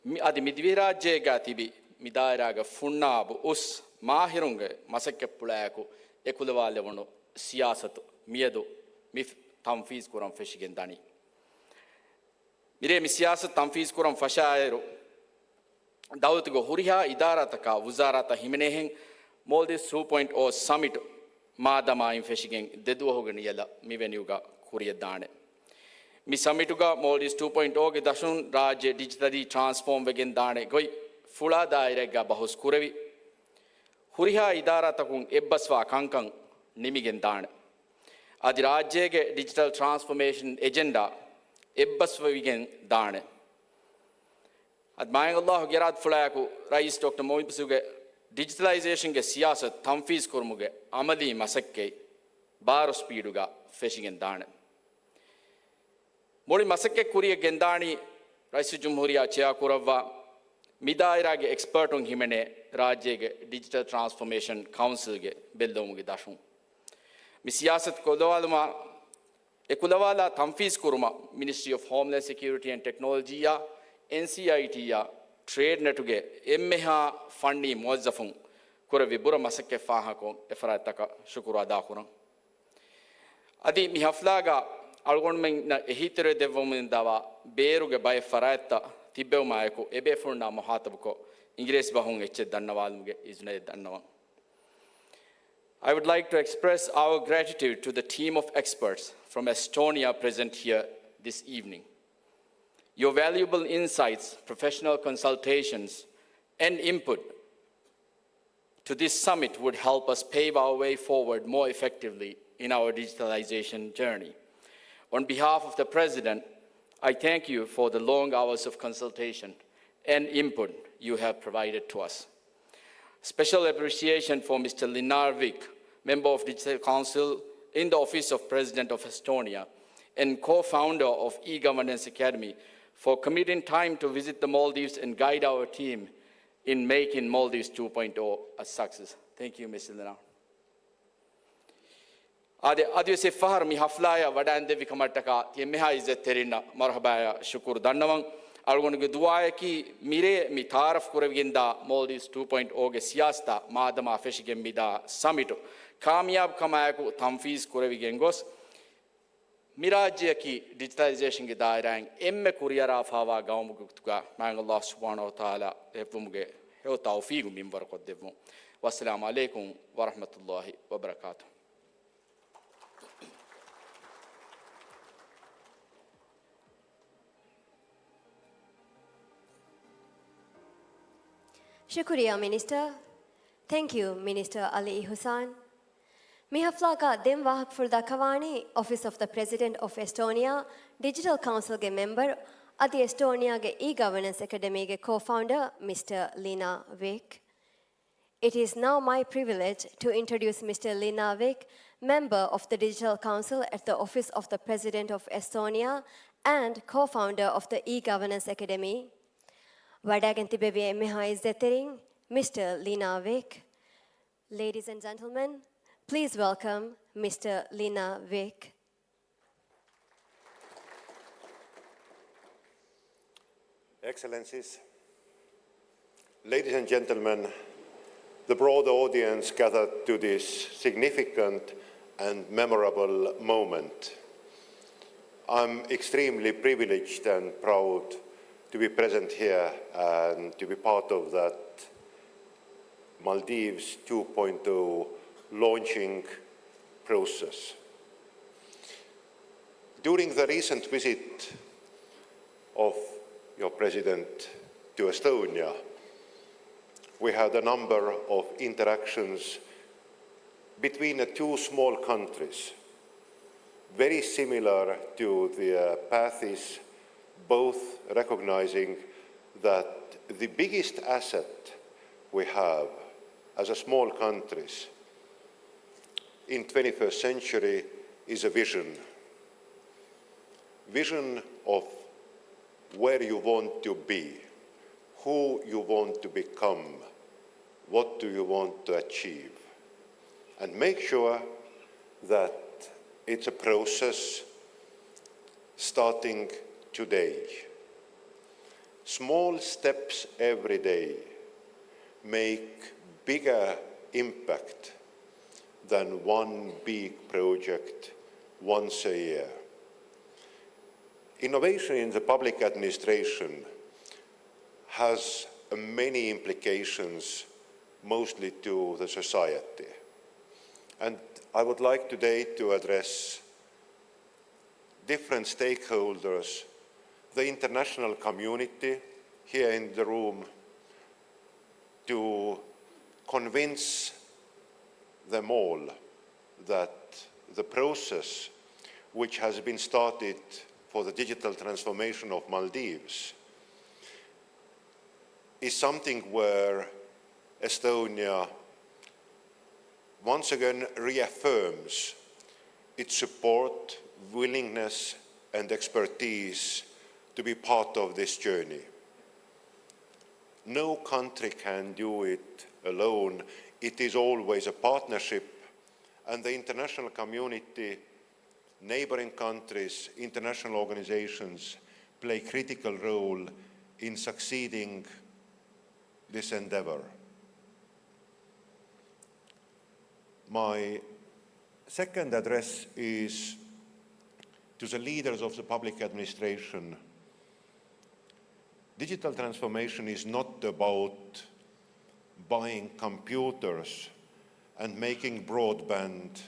މި-، އަދި މި ދިވެހިރާއްޖޭގަ ތިބި މި ދާއިރާގެ ފުންނާބު އުސް މާހިރުންގެ މަސައްކަތްޕުޅާއެކު އެކުލަވާލެވުނު ސިޔާސަތު މިއަދު މި ތަންފީޒު ކުރަން ފެށިގެން ދަނީ. މިރޭ މި ސިޔާސަތު ތަންފީޒު ކުރަން ފަށާއިރު، ދައުލަތުގެ ހުރިހާ އިދާރާތަކާ ވުޒާރާތައް ހިމެނޭހެން މޯލްޑިވްސް ޓޫ ޕޮއިންޓް އޯ ސަމިޓު މާދަމާއިން ފެށިގެން ދެ ދުވަހުގެ ނިޔަލަށް މި ވެނިއުގަ ކުރިޔަށްދާނެ. މި ސަމިޓުގަ މޯލްޑިވްސް ޓޫ ޕޮއިންޓް އޯގެ ދަށުން ރާއްޖެ ޑިޖިޓަލީ ޓްރާންސްފޯމް ވެގެން ދާނެ ގޮތް ފުޅާ ދާއިރާއެއްގަ ބަހުސް ކުރެވި، ހުރިހާ އިދާރާތަކުން އެއްބަސްވާ ކަންކަން ނިމިގެން ދާނެ. އަދި ރާއްޖޭގެ ޑިޖިޓަލް ޓްރާންސްފޯމޭޝަން އެޖެންޑާ އެއްބަސްވެވިގެން ދާނެ. އަދި މާތް ﷲ ގެ އިރާދަފުޅާއެކު ރައީސް ޑޮކްޓަރ މުހިއްމު އިސްގެ ޑިޖިޓަލައިޒޭޝަންގެ ސިޔާސަތު ތަންފީޒު ކުރުމުގެ އަމަލީ މަސައްކަތް ބާރު ސްޕީޑުގަ ފެށިގެން ދާނެ. މުޅި މަސައްކަތް ކުރިޔަށް ގެންދާނީ ރައީސުލްޖުމްހޫރިއްޔާ ޗެއާ ކުރައްވާ މި ދާއިރާގެ އެކްސްޕަރޓުން ހިމެނޭ ރާއްޖޭގެ ޑިޖިޓަލް ޓްރާންސްފޯމޭޝަން ކައުންސިލްގެ ބެއްލެވުމުގެ ދަށުން. މި ސިޔާސަތު ކުލަވާލުމާ، އެ ކުލަވާލާ ތަންފީޒު ކުރުމަށް މިނިސްޓްރީ އޮފް ހޯމްލޭންޑް ސެކިއުރިޓީ އެންޑް ޓެކްނޮލޮޖީއާ، އެންސީއައިޓީއާ، ޓްރޭޑް ނެޓުގެ އެންމެހާ ފަންނީ މުވައްޒަފުން ކުރެއްވި ބުރަ މަސައްކަތް ފާހަގަކޮށް އެ ފަރާތްތަކަށް ޝުކުރު އަދާކުރަން. އަދި މި ހަފްލާގަ އަޅުގަނޑުމެންނަށް އެހީތެރިވެ ދެއްވަމުންދާވާ ބޭރުގެ ބައެއް ފަރާތްތައް ތިއްބެވުމާއެކު، އެބޭފުޅުންނާ މުހާތަބުކޮށް، އިނގިރޭސި ބަހުން އެއްޗެއް ދަންނަވާލުމުގެ އިޒުނައެއް ދަންނަވަން. I would like to express our gratitude to the team of experts from Estonia present here this evening. Your valuable insights, professional consultations, and input to this summit would help us pave our way forward more effectively in our digitalization journey. On behalf of the President, I thank you for the long hours of consultation and input you have provided to us. Special appreciation for Mister Linar Vik, member of Digital Council in the Office of President of Estonia and co-founder of e-Governance Academy, for committing time to visit the Maldives and guide our team in making Maldives two point oh a success. Thank you, Mister Linar. އާދެ، އަދިވެސް އެއްފަހަރު މި ހަފްލާއަށް ވަޑައިގެންދެއްވި ކަމަށްޓަކާ ތި އެންމެހާ އިއްޒަތްތެރިންނަށް މަރުހަބާޔާ ޝުކުރު ދަންނަވަން. އަޅުގަނޑުގެ ދުޢާއަކީ މިރޭ މި ތަޢާރަފް ކުރެވިގެންދާ މޯލްޑިވްސް ޓޫ ޕޮއިންޓް އޯގެ ސިޔާސަތާ މާދަމާ ފެށިގެން މިދާ ސަމިޓު ކާމިޔާބު ކަމާއެކު ތަންފީޒް ކުރެވިގެން ގޮސް، މި ރާއްޖެއަކީ ޑިޖިޓަލައިޒޭޝަންގެ ދާއިރާއިން އެންމެ ކުރިއަރާފައިވާ ގައުމުގެ ގޮތުގަ މާތް ﷲ ސުބްޙާނަހޫ ވަތަޢާލާ ދެއްވުމުގެ ހެޔޮ ތައުފީގު މިންވަރުކޮށްދެއްވުން. ވައްސަލާމު ޢަލައިކުމް ވަރަޙްމަތުﷲ ވަބަރަކާތުހު. ޝުކުރިއްޔާ މިނިސްޓަރ. Thank you, މިނިސްޓަރ ޢަލީ އިޙުސާން. މި ހަފްލާގަ ދެން ވާހަކަފުޅު ދައްކަވާނީ Office of the President of Estonia, ޑިޖިޓަލް ކައުންސިލްގެ މެމްބަރު އަދި އެސްޓޯނިއާގެ އީ ގަވަނަންސް އެކަޑަމީގެ ކޯ-ފައުންޑަރ މިސްޓަރ ލީނާ ވިކް. It is now my privilege to introduce Mister Lina Vik, member of the Digital Council at the Office of the President of Estonia and co-founder of the e-Governance Academy. ވަޑައިގެން ތިބެވި އެންމެހާ އިއްޒަތްތެރިން، މިސްޓަރ ލީނާ ވިކް. Ladies and gentlemen, please welcome Mister Lina Vik. Excellencies, Ladies and gentlemen, the broader audience gathered to this significant and memorable moment. I'm extremely privileged and proud to be present here and to be part of that Maldives two point oh launching process. During the recent visit of your President to Estonia, we had a number of interactions between the two small countries, very similar to the paths, both recognizing that the biggest asset we have as a small countries in twenty-first century is a vision. Vision of where you want to be, who you want to become, what do you want to achieve, and make sure that it's a process starting today. Small steps every day make bigger impact than one big project once a year. Innovation in the public administration has many implications, mostly to the society. And I would like today to address different stakeholders, the international community here in the room, to convince them all that the process which has been started for the digital transformation of Maldives is something where Estonia once again reaffirms its support, willingness, and expertise to be part of this journey. No country can do it alone. It is always a partnership, and the international community, neighboring countries, international organizations play critical role in succeeding this endeavor. My second address is to the leaders of the public administration. Digital transformation is not about buying computers and making broadband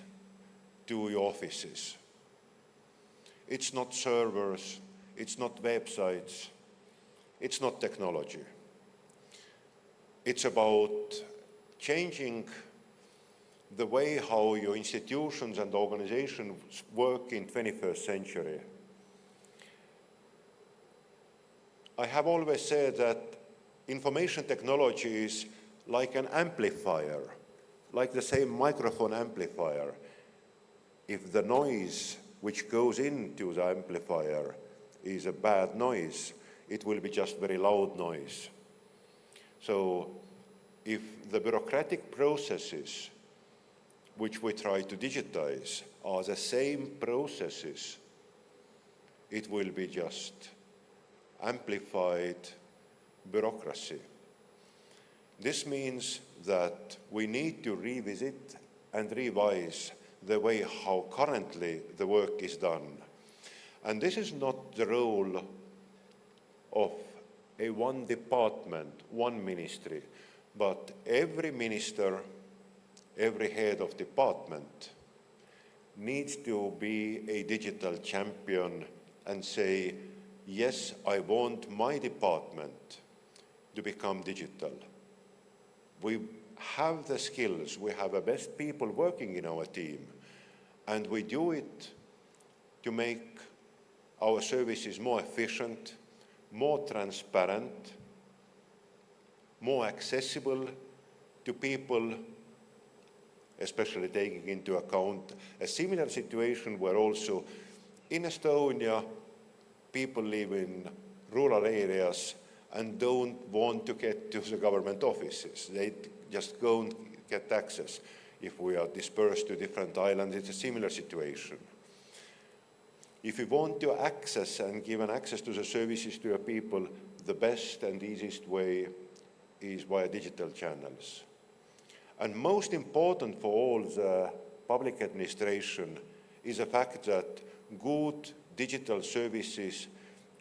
to your offices. It's not servers, it's not websites, it's not technology. It's about changing the way how your institutions and organizations work in twenty-first century. I have always said that information technology is like an amplifier, like the same microphone amplifier. If the noise which goes into the amplifier is a bad noise, it will be just very loud noise. So if the bureaucratic processes which we try to digitize are the same processes, it will be just amplified bureaucracy. This means that we need to revisit and revise the way how currently the work is done. And this is not the role of a one department, one ministry, but every minister, every head of department needs to be a digital champion and say, "Yes, I want my department to become digital." We have the skills, we have the best people working in our team, and we do it to make our services more efficient, more transparent, more accessible to people, especially taking into account a similar situation where also in Estonia, people live in rural areas and don't want to get to the government offices. They just don't get access. If we are dispersed to different islands, it's a similar situation. If we want to access and give an access to the services to the people, the best and easiest way is via digital channels. And most important for all the public administration is the fact that good digital services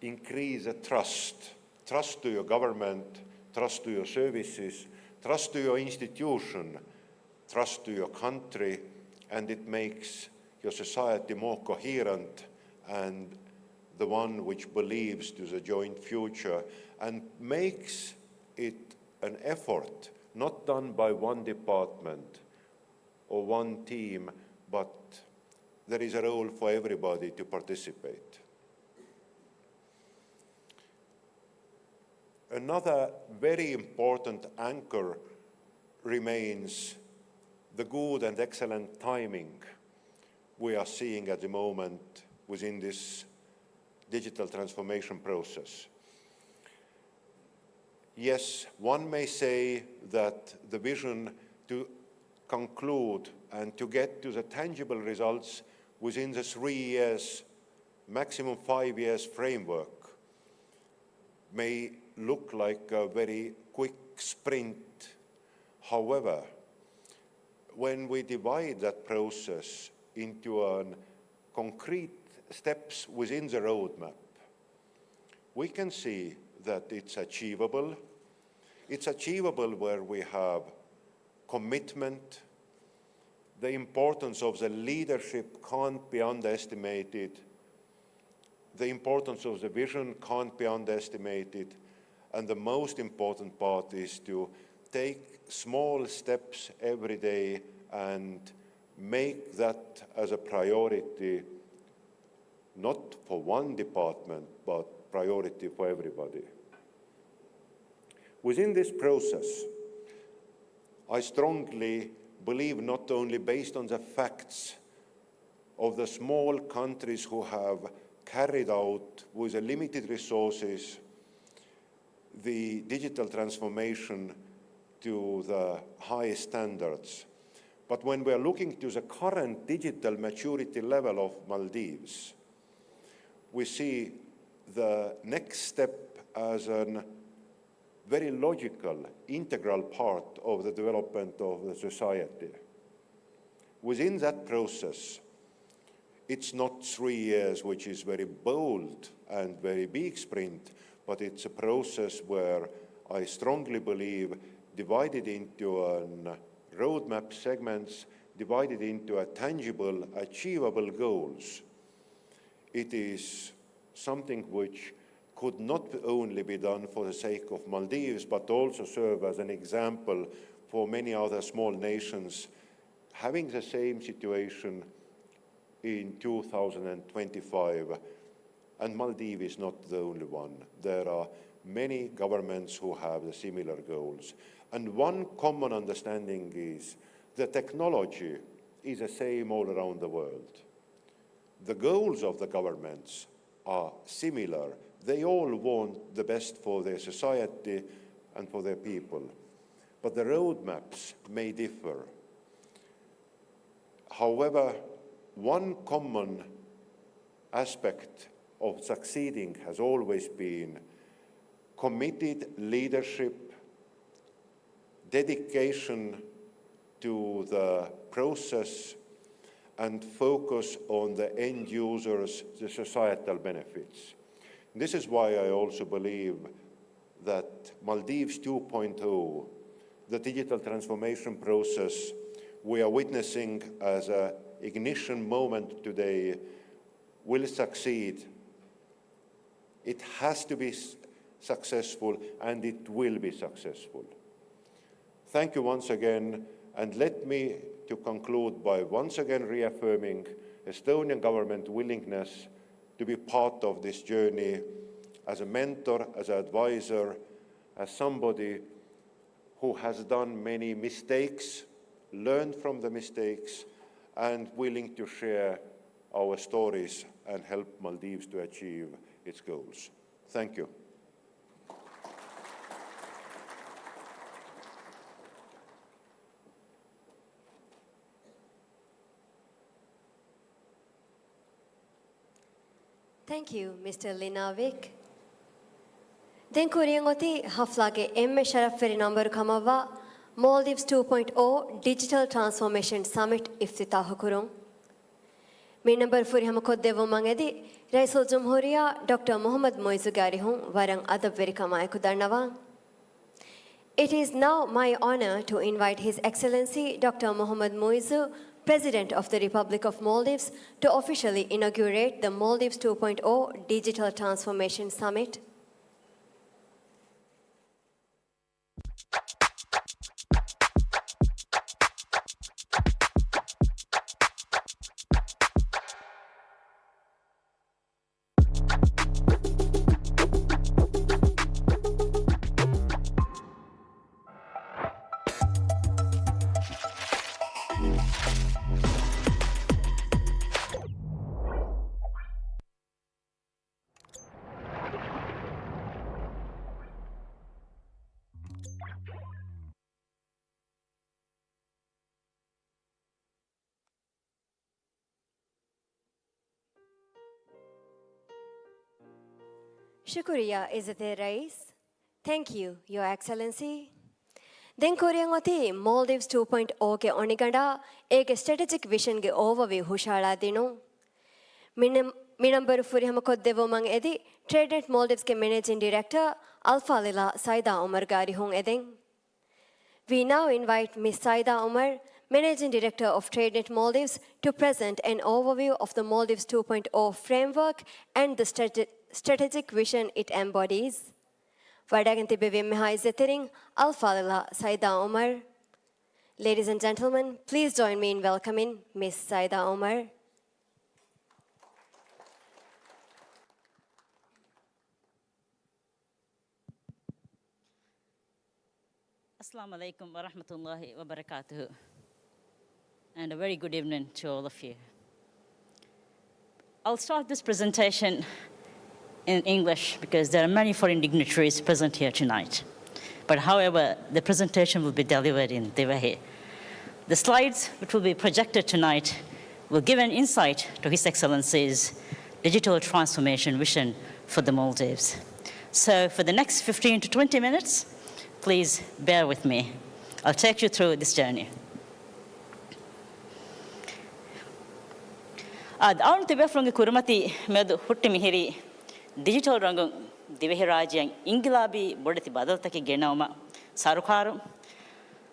increase the trust, trust to your government, trust to your services, trust to your institution, trust to your country, and it makes your society more coherent and the one which believes to the joint future and makes it an effort not done by one department or one team, but there is a role for everybody to participate. Another very important anchor remains the good and excellent timing we are seeing at the moment within this digital transformation process. Yes, one may say that the vision to conclude and to get to the tangible results within the three years, maximum five years framework may look like a very quick sprint. However, when we divide that process into an concrete steps within the roadmap, we can see that it's achievable. It's achievable where we have commitment. The importance of the leadership can't be underestimated. The importance of the vision can't be underestimated. And the most important part is to take small steps every day and make that as a priority, not for one department, but priority for everybody. Within this process, I strongly believe, not only based on the facts of the small countries who have carried out with the limited resources the digital transformation to the high standards. But when we are looking to the current digital maturity level of Maldives, we see the next step as a very logical, integral part of the development of the society. Within that process, it's not three years, which is very bold and very big sprint, but it's a process where I strongly believe divided into an roadmap segments, divided into a tangible, achievable goals. It is something which could not only be done for the sake of Maldives, but also serve as an example for many other small nations having the same situation in two thousand twenty-five, and Maldives is not the only one. There are many governments who have the similar goals. And one common understanding is the technology is the same all around the world. The goals of the governments are similar. They all want the best for their society and for their people. But the roadmaps may differ. However, one common aspect of succeeding has always been committed leadership, dedication to the process, and focus on the end users, the societal benefits. This is why I also believe that Maldives two point oh, the digital transformation process we are witnessing as a ignition moment today, will succeed. It has to be s-, successful, and it will be successful. Thank you once again, and let me to conclude by once again reaffirming Estonian government willingness to be part of this journey as a mentor, as an advisor, as somebody who has done many mistakes, learned from the mistakes, and willing to share our stories and help Maldives to achieve its goals. Thank you. Thank you, Mister Linavik. ދެން ކުރިޔަށް އޮތީ ހަފްލާގެ އެންމެ ޝަރަފްވެރި ނަންބަރު ކަމަށްވާ މޯލްޑިވްސް ޓޫ ޕޮއިންޓް އޯ ޑިޖިޓަލް ޓްރާންސްފޯމޭޝަން ސަމިޓް އިފްތިތާހުކުރުން. މި ނަންބަރު ފުރިހަމަކޮށްދެއްވުމަށް އެދި، ރައީސުލްޖުމްހޫރިއްޔާ ޑޮކްޓަރ މުޙައްމަދު މުޢިއްޒުގެ އަރިހުން ވަރަށް އަދަބުވެރިކަމާއެކު ދަންނަވާ. It is now my honor to invite His Excellency Doctor Mohammad Muizzu, President of the Republic of Maldives, to officially inaugurate the Maldives two point oh Digital Transformation Summit. ޝުކުރިއްޔާ އިއްޒަތްތެރި ރައީސް. Thank you, Your Excellency. ދެން ކުރިއަށް އޮތީ މޯލްޑިވްސް ޓޫ ޕޮއިންޓް އޯ ގެ އޮނިގަނޑާ އޭގެ ސްޓްރެޓެޖިކް ވިޝަންގެ އޯވަވިއު ހުށަހަޅާ ދިނުން. މި ނަ-، މި ނަންބަރު ފުރިހަމަކޮށްދެއްވުމަށް އެދި، ޓްރޭޑްނެޓް މޯލްޑިވްސްގެ މެނޭޖިން ޑިރެކްޓަރ އަލްފާޟިލާ ސައިދާ އުމަރުގެ އަރިހުން އެދެން. We now invite Miss Saida Umar, Managing Director of TradeNet Maldives, to present an overview of the Maldives two point oh framework and the strate-, strategic vision it embodies. ވަޑައިގެން ތިބެވި އެންމެހާ އިއްޒަތްތެރިން އަލްފާޟިލާ ސައިދާ އުމަރު. Ladies and gentlemen, please join me in welcoming Miss Saida Umar. Assalamu alaikum wa rahmatullahi wa barakatuh. And a very good evening to all of you. I'll start this presentation in English because there are many foreign dignitaries present here tonight. But however, the presentation will be delivered in Divehi. The slides which will be projected tonight will give an insight to His Excellency's digital transformation vision for the Maldives. So for the next fifteen to twenty minutes, please bear with me. I'll take you through this journey. އަދި އަޅުން ތިބޭފުޅުންގެ ކުރިމަތި މެދު ހުއްޓި މިހިރީ ޑިޖިޓަލް ރަނގަޅު ދިވެހިރާއްޖެއަށް އިންގިލާބީ ބޮޑެތި ބަދަލުތަކެއް ގެނައުމަށް ސަރުކާރު،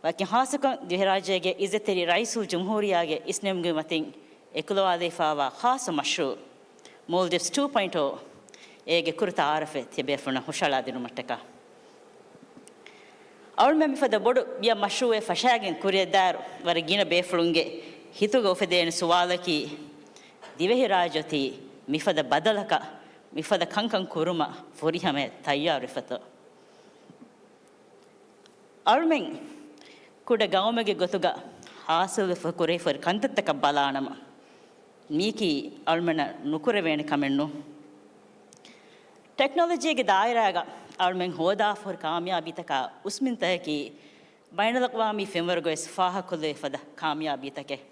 ވަކި ހާއްސަކޮށް ދިވެހިރާއްޖޭގެ އިއްޒަތްތެރި ރައީސުލްޖުމްހޫރިއްޔާގެ އިސްނެމުމުގެ މަތިން އެކުލަވާލައިފާވާ ޚާއްޞަ މަޝްރޫއު މޯލްޑިވްސް ޓޫ ޕޮއިންޓް އޯ އޭގެ ކުރު ތައާރަފެއް ތިބޭފުޅުންނަށް ހުށަހަޅާދިނުމަށްޓަކާ. އަޅުމެން މިފަދަ ބޮޑު ބިޔަ މަޝްރޫއެއް ފަށާގެން ކުރިއަށްދާއިރު، ވަރަށް ގިނަ ބޭފުޅުންގެ ހިތުގަ އުފެދޭނެ ސުވާލަކީ، ދިވެހިރާއްޖެ އޮތީ މިފަދަ ބަދަލަކަށް، މިފަދަ ކަންކަން ކުރުމަށް ފުރިހަމަޔަށް ތައްޔާރުވެފަތޯ؟ އަޅުމެން ކުޑަ ގައުމެއްގެ ގޮތުގަ ހާސިލްވެފަ ކުރެވިފައި ކަންތައްތަކަށް ބަލާނަމަ، މީކީ އަޅުމެންނަށް ނުކުރެވޭނެ ކަމެއް ނޫން. ޓެކްނޮލޮޖީގެ ދާއިރާގަ އަޅުމެން ހޯދާފަހުރި ކާމިޔާބީތަކާ އުސްމިންތަކަކީ ބައިނަލްއަގްވާމީ ފެންވަރުގަވެސް ފާހަގަކޮށްލެވޭ ފަދަ ކާމިޔާބީތަކެއް.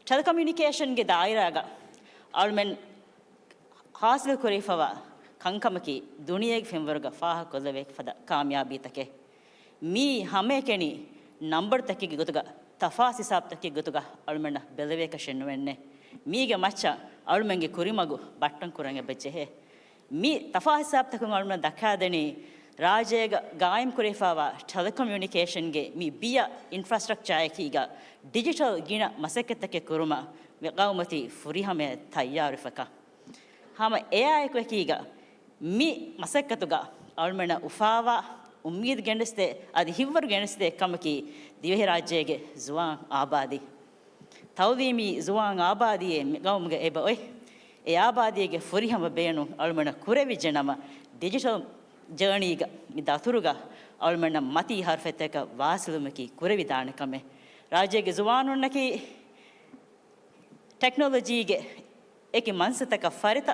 ޓެލެކޮމިއުނިކޭޝަންގެ ދާއިރާގަ އަޅުމެން ހާސިލް ކުރެވިފަވާ ކަންކަމަކީ ދުނިޔޭގެ ފެންވަރުގަ ފާހަގަކޮށްލެވޭ ފަދަ ކާމިޔާބީތަކެއް. މީ ހަމައެކަނި ނަންބަރުތަކެއްގެ ގޮތުގަ، ތަފާސް ހިސާބުތަކެއްގެ ގޮތުގަ އަޅުމެންނަށް ބެލެވޭކަށެއް ނުވެންނެ. މީގެ މައްޗަށް އަޅުމެންގެ ކުރިމަގު ބައްޓަން ކުރަން އެބަ ޖެހޭ. މި ތަފާސް ހިސާބުތަކުން އަޅުމެން ދައްކާދެނީ، ރާއްޖޭގަ ގާއިމް ކުރެވިފަވާ ޓެލެކޮމިއުނިކޭޝަންގެ މި ބިޔަ އިންފްރާސްޓްރަކްޗާއެކީގަ ޑިޖިޓަލް ގިނަ މަސައްކަތްތަކެއް ކުރުމަށް މި ގައުމަތީ ފުރިހަމަޔަށް ތައްޔާރުވެފަކަން. ހަމަ އެއާއެކު އެކީގަ މި މަސައްކަތުގަ އަޅުމެންނަށް އުފާވާ އުއްމީދު ގެނެސްދޭ، އަދި ހިތްވަރު ގެނެސްދޭ ކަމަކީ ދިވެހިރާއްޖޭގެ ޒުވާން އާބާދީ. ތައުލީމީ ޒުވާން އާބާދީއެއް މި ގައުމުގަ އެބަ އޮތް. އެ އާބާދީގެ ފުރިހަމަ ބޭނުން އަޅުމެންނަށް ކުރެވިއްޖެނަމަ، ޑިޖިޓަލް ޖާނީގަ މި ދަތުރުގަ އަޅުމެންނަށް މަތީ ހަރުފަތަކަށް ވާސިލުމަކީ ކުރެވިދާނެ ކަމެއް. ރާއްޖޭގެ ޒުވާނުންނަކީ ޓެކްނޮލޮޖީގެ އެކި މަންސަތަކަށް ފަރިތަ،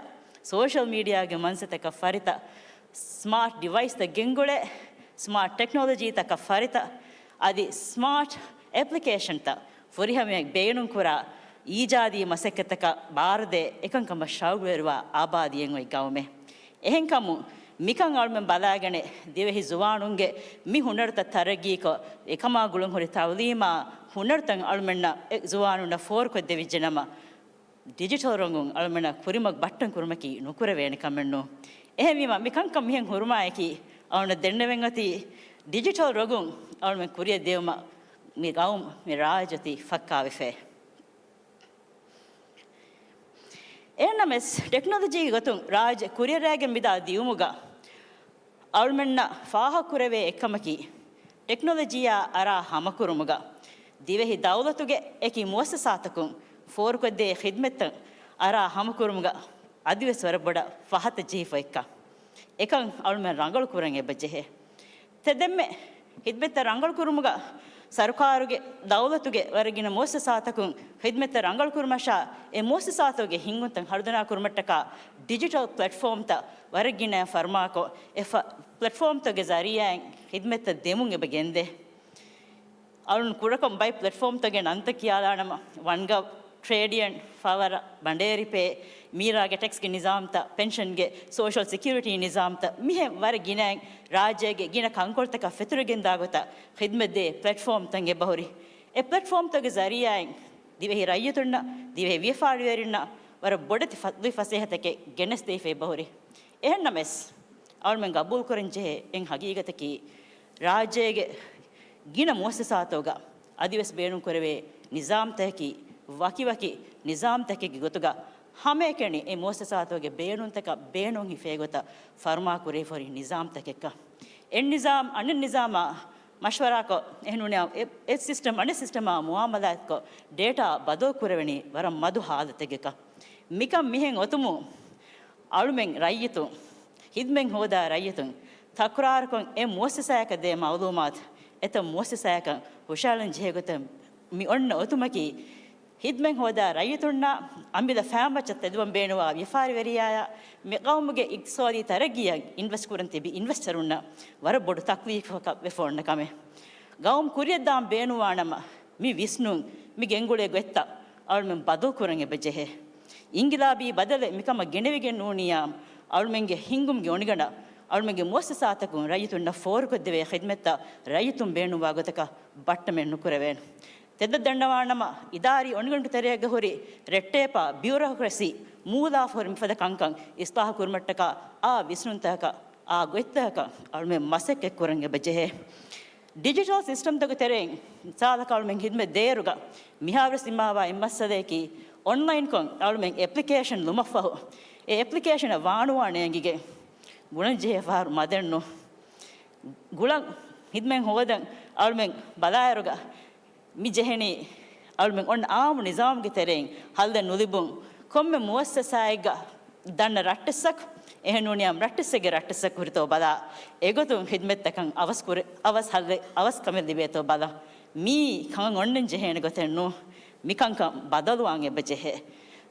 ސޯޝަލް މީޑިއާގެ މަންސަތަކަށް ފަރިތަ، ސްމާޓް ޑިވައިސްތައް ގެންގުޅޭ، ސްމާޓް ޓެކްނޮލޮޖީތަކަށް ފަރިތަ، އަދި ސްމާޓް އެޕްލިކޭޝަންތައް ފުރިހަމަޔަށް ބޭނުންކުރާ އީޖާދީ މަސައްކަތަކަށް ބާރުދޭ އެކަންކަމަށް ޝައުގުވެރިވާ އާބާދީއެއް އޮތް ގައުމެއް. އެހެންކަމުން މިކަން އަޅުމެން ބަލާގަނެ، ދިވެހި ޒުވާނުންގެ މި ހުނަރުތައް ތަރައްގީކޮށް، އެކަމާ ގުޅުންހުރި ތައުލީމާ ހުނަރުތައް އަޅުމެންނަށް އެ ޒުވާނުންނަށް ފޯރުކޮށްދެވިއްޖެނަމަ، ޑިޖިޓަލް ރޮނގުން އަޅުމެންނަށް ކުރިމަގު ބައްޓަން ކުރުމަކީ ނުކުރެވޭނެ ކަމެއް ނޫން. އެހެންވީމަ، މި ކަންކަން މިހެން ހުރުމާއެކީ، އަޅުން ދެންނެވެން އޮތީ، ޑިޖިޓަލް ރޮގުން އަޅުމެން ކުރިއަށް ދިޔުމަށް މި ގައުމު، މި ރާއްޖެ އޮތީ ފައްކާވެފައި. އެހެންނަމަވެސް، ޓެކްނޮލޮޖީގެ ގޮތުން ރާއްޖެ ކުރިއަރާގެން މިދާ ދިޔުމުގަ އަޅުމެންނަށް ފާހަގަކުރެވޭ އެއްކަމަކީ، ޓެކްނޮލޮޖީއާ އަރާ ހަމަކުރުމުގަ ދިވެހި ދައުލަތުގެ އެކި މުއައްސަސާތަކުން ފޯރުކޮށްދޭ ޚިދްމަތްތައް އަރާ ހަމަކުރުމުގަ އަދިވެސް ވަރަށް ބޮޑަށް ފަހަތަށް ޖެހިފަ އެއްކަން. އެކަން އަޅުމެން ރަނގަޅު ކުރަން އެބަ ޖެހޭ. ތެދެންމެ ޚިދްމަތްތައް ރަނގަޅު ކުރުމުގަ ސަރުކާރުގެ، ދައުލަތުގެ ވަރަށް ގިނަ މުއައްސަސާތަކުން ޚިދްމަތްތައް ރަނގަޅު ކުރުމަށާ، އެ މުއައްސަސާތަކުގެ ހިންގުންތައް ހަރުދަނާ ކުރުމަށްޓަކާ ޑިޖިޓަލް ޕްލެޓްފޯމްތައް ވަރަށް ގިނަ ފަރުމާކޮށް، އެ ފަ-، ޕްލެޓްފޯމްތަކުގެ ޒަރީއާއިން ޚިދްމަތްތައް ދެމުން އެބަ ގެންދޭ. އަޅުން ކުޑަކޮށް ބައި ޕްލެޓްފޯމްތަކުގެ ނަންތައް ކިޔާލާނަމަ، ވަންގަވް، ޓްރޭޑިއަން، ފަވަރ، ބަނޑޭރި ޕޭ، މީރާގެ ޓެކްސްގެ ނިޒާމްތައް، ޕެންޝަންގެ ސޯޝަލް ސެކިއުރިޓީ ނިޒާމްތައް، މިހެން ވަރަށް ގިނައިން ރާއްޖޭގެ ގިނަ ކަންކޮޅުތަކަށް ފެތުރިގެންދާ ގޮތަށް ޚިދްމަތް ދޭ ޕްލެޓްފޯމްތައް އެބަހުރި. އެ ޕްލެޓްފޯމްތަކުގެ ޒަރީއާއިން ދިވެހި ރައްޔިތުންނަށް، ދިވެހި ވިޔަފާރިވެރިންނަށް ވަރަށް ބޮޑެތި ފަ-، ފަސޭހަތަކެއް ގެނެސްދެވިފަ އެބަހުރި. އެހެންނަމަވެސް، އަޅުމެން ގަބޫލުކުރަން ޖެހޭ އެއް ހަގީގަތަކީ، ރާއްޖޭގެ ގިނަ މުއައްސަސާތަކުގަ އަދިވެސް ބޭނުންކުރެވޭ ނިޒާމްތަކަކީ، ވަކިވަކި ނިޒާމްތަކެއްގެ ގޮތުގަ ހަމައެކަނި އެ މުއައްސަސާތަކުގެ ބޭނުންތަކަށް ބޭނުން ހިފޭ ގޮތަށް ފަރުމާކުރެވިފަ ހުރި ނިޒާމްތަކެއްކަން. އެއް ނިޒާމް އަނެއް ނިޒާމާ މަޝްވަރާކޮށް، އެހެންނޫނީ އެ، އެއް ސިސްޓަމް އަނެއް ސިސްޓަމާ މުއާމަލާތްކޮށް، ޑޭޓާ ބަދަލު ކުރެވެނީ ވަރަށް މަދު ހާލަތެއްގަކަށް. މިކަން މިހެން އޮތުމުން، އަޅުމެން ރައްޔިތުން ޚިދްމަތް ހޯދާ ރައްޔިތުން ތަކުރާރުކޮށް އެ މުއައްސަސާޔަކަށް ދޭ މައުލޫމާތު އެތައް މުއައްސަސާޔަކަށް ހުށައަޅަން ޖެހޭ ގޮތަށް މި އޮންނަ އޮތުމަކީ، ޚިދްމަތް ހޯދާ ރައްޔިތުންނާ އަނބިލަ ފައިން މައްޗަށް ތެދުވަން ބޭނުންވާ ވިޔަފާރިވެރިޔާއާ މި ގައުމުގެ އިގްތިސޯދީ ތަރައްގީއަށް އިންވެސްޓް ކުރަން ތިބި އިންވެސްޓަރުންނަށް ވަރަށް ބޮޑު ތަކްލީފަކަށް ވެފަ އޮންނަ ކަމެއް. ގައުމު ކުރިއަށްދާން ބޭނުންވާނަމަ، މި ވިސްނުން، މި ގެންގުޅޭ ގޮތްތައް އަޅުމެން ބަދަލު ކުރަން އެބަ ޖެހޭ. އިންގިލާބީ ބަދަލެއް މިކަމަށް ގެނެވިގެން ނޫނިއްޔާ، އަޅުމެންގެ ހިންގުމުގެ އޮނިގަނޑަށް، އަޅުމެންގެ މުއައްސަސާތަކުން ރައްޔިތުންނަށް ފޯރުކޮށްދެވޭ ޚިދްމަތްތައް ރައްޔިތުން ބޭނުންވާ ގޮތަކަށް ބައްޓަމެއް ނުކުރެވޭނެ. ތެދަށް ދަންނަވާނަމަ، އިދާރީ އޮނިގަނޑު ތެރޭގަ ހުރި ރެޑްޓޭޕާ، ބިއުރޮކްރަސީ، މޫލާފަ ހުރި މިފަދަ ކަންކަން އިސްލާހު ކުރުމަށްޓަކާ އާ ވިސްނުންތަކަކަށް، އާ ގޮތްތަކަކަށް އަޅުމެން މަސައްކަތް ކުރަން އެބަ ޖެހޭ. ޑިޖިޓަލް ސިސްޓަމްތަކުގެ ތެރެއިން މިސާލަކަށް އަޅުމެން ޚިދްމަތް ދޭއިރުގަ މިހާރުވެސް ދިމާވާ އެއް މައްސަލަޔަކީ، އޮންލައިންކޮށް އަޅުމެން އެޕްލިކޭޝަން ލުމަށްފަހު، އެ އެޕްލިކޭޝަނަށް ވާނުވާ ނޭނގިގެން ގުޅަން ޖެހޭ ފަހަރު މަދެއްނު. ގުޅަން ޚިދްމަތް ހޯދަން އަޅުމެން ބަލާއިރުގަ މި ޖެހެނީ އަޅުމެން އޮންނަ އާއްމު ނިޒާމުގެ ތެރެއިން ހައްލެއް ނުލިބުން، ކޮންމެ މުއައްސަސާއެއްގަ ދަންނަ ރައްޓެއްސަކު، އެހެންނޫނިއްޔާ ރައްޓެއްސެއްގެ ރައްޓެއްސަކު ހުރިތޯ ބަލާ، އެގޮތުން ޚިދްމަތްތަކަށް އަވަސް ކުރެ-، އަވަސް ހައްލެއް، އަވަސް ކަމެއް ލިބޭތޯ ބަލާ. މީ ކަމަށް އޮންނަން ޖެހޭނެ ގޮތެއް ނޫން. މިކަންކަން ބަދަލުވާން އެބަ ޖެހޭ.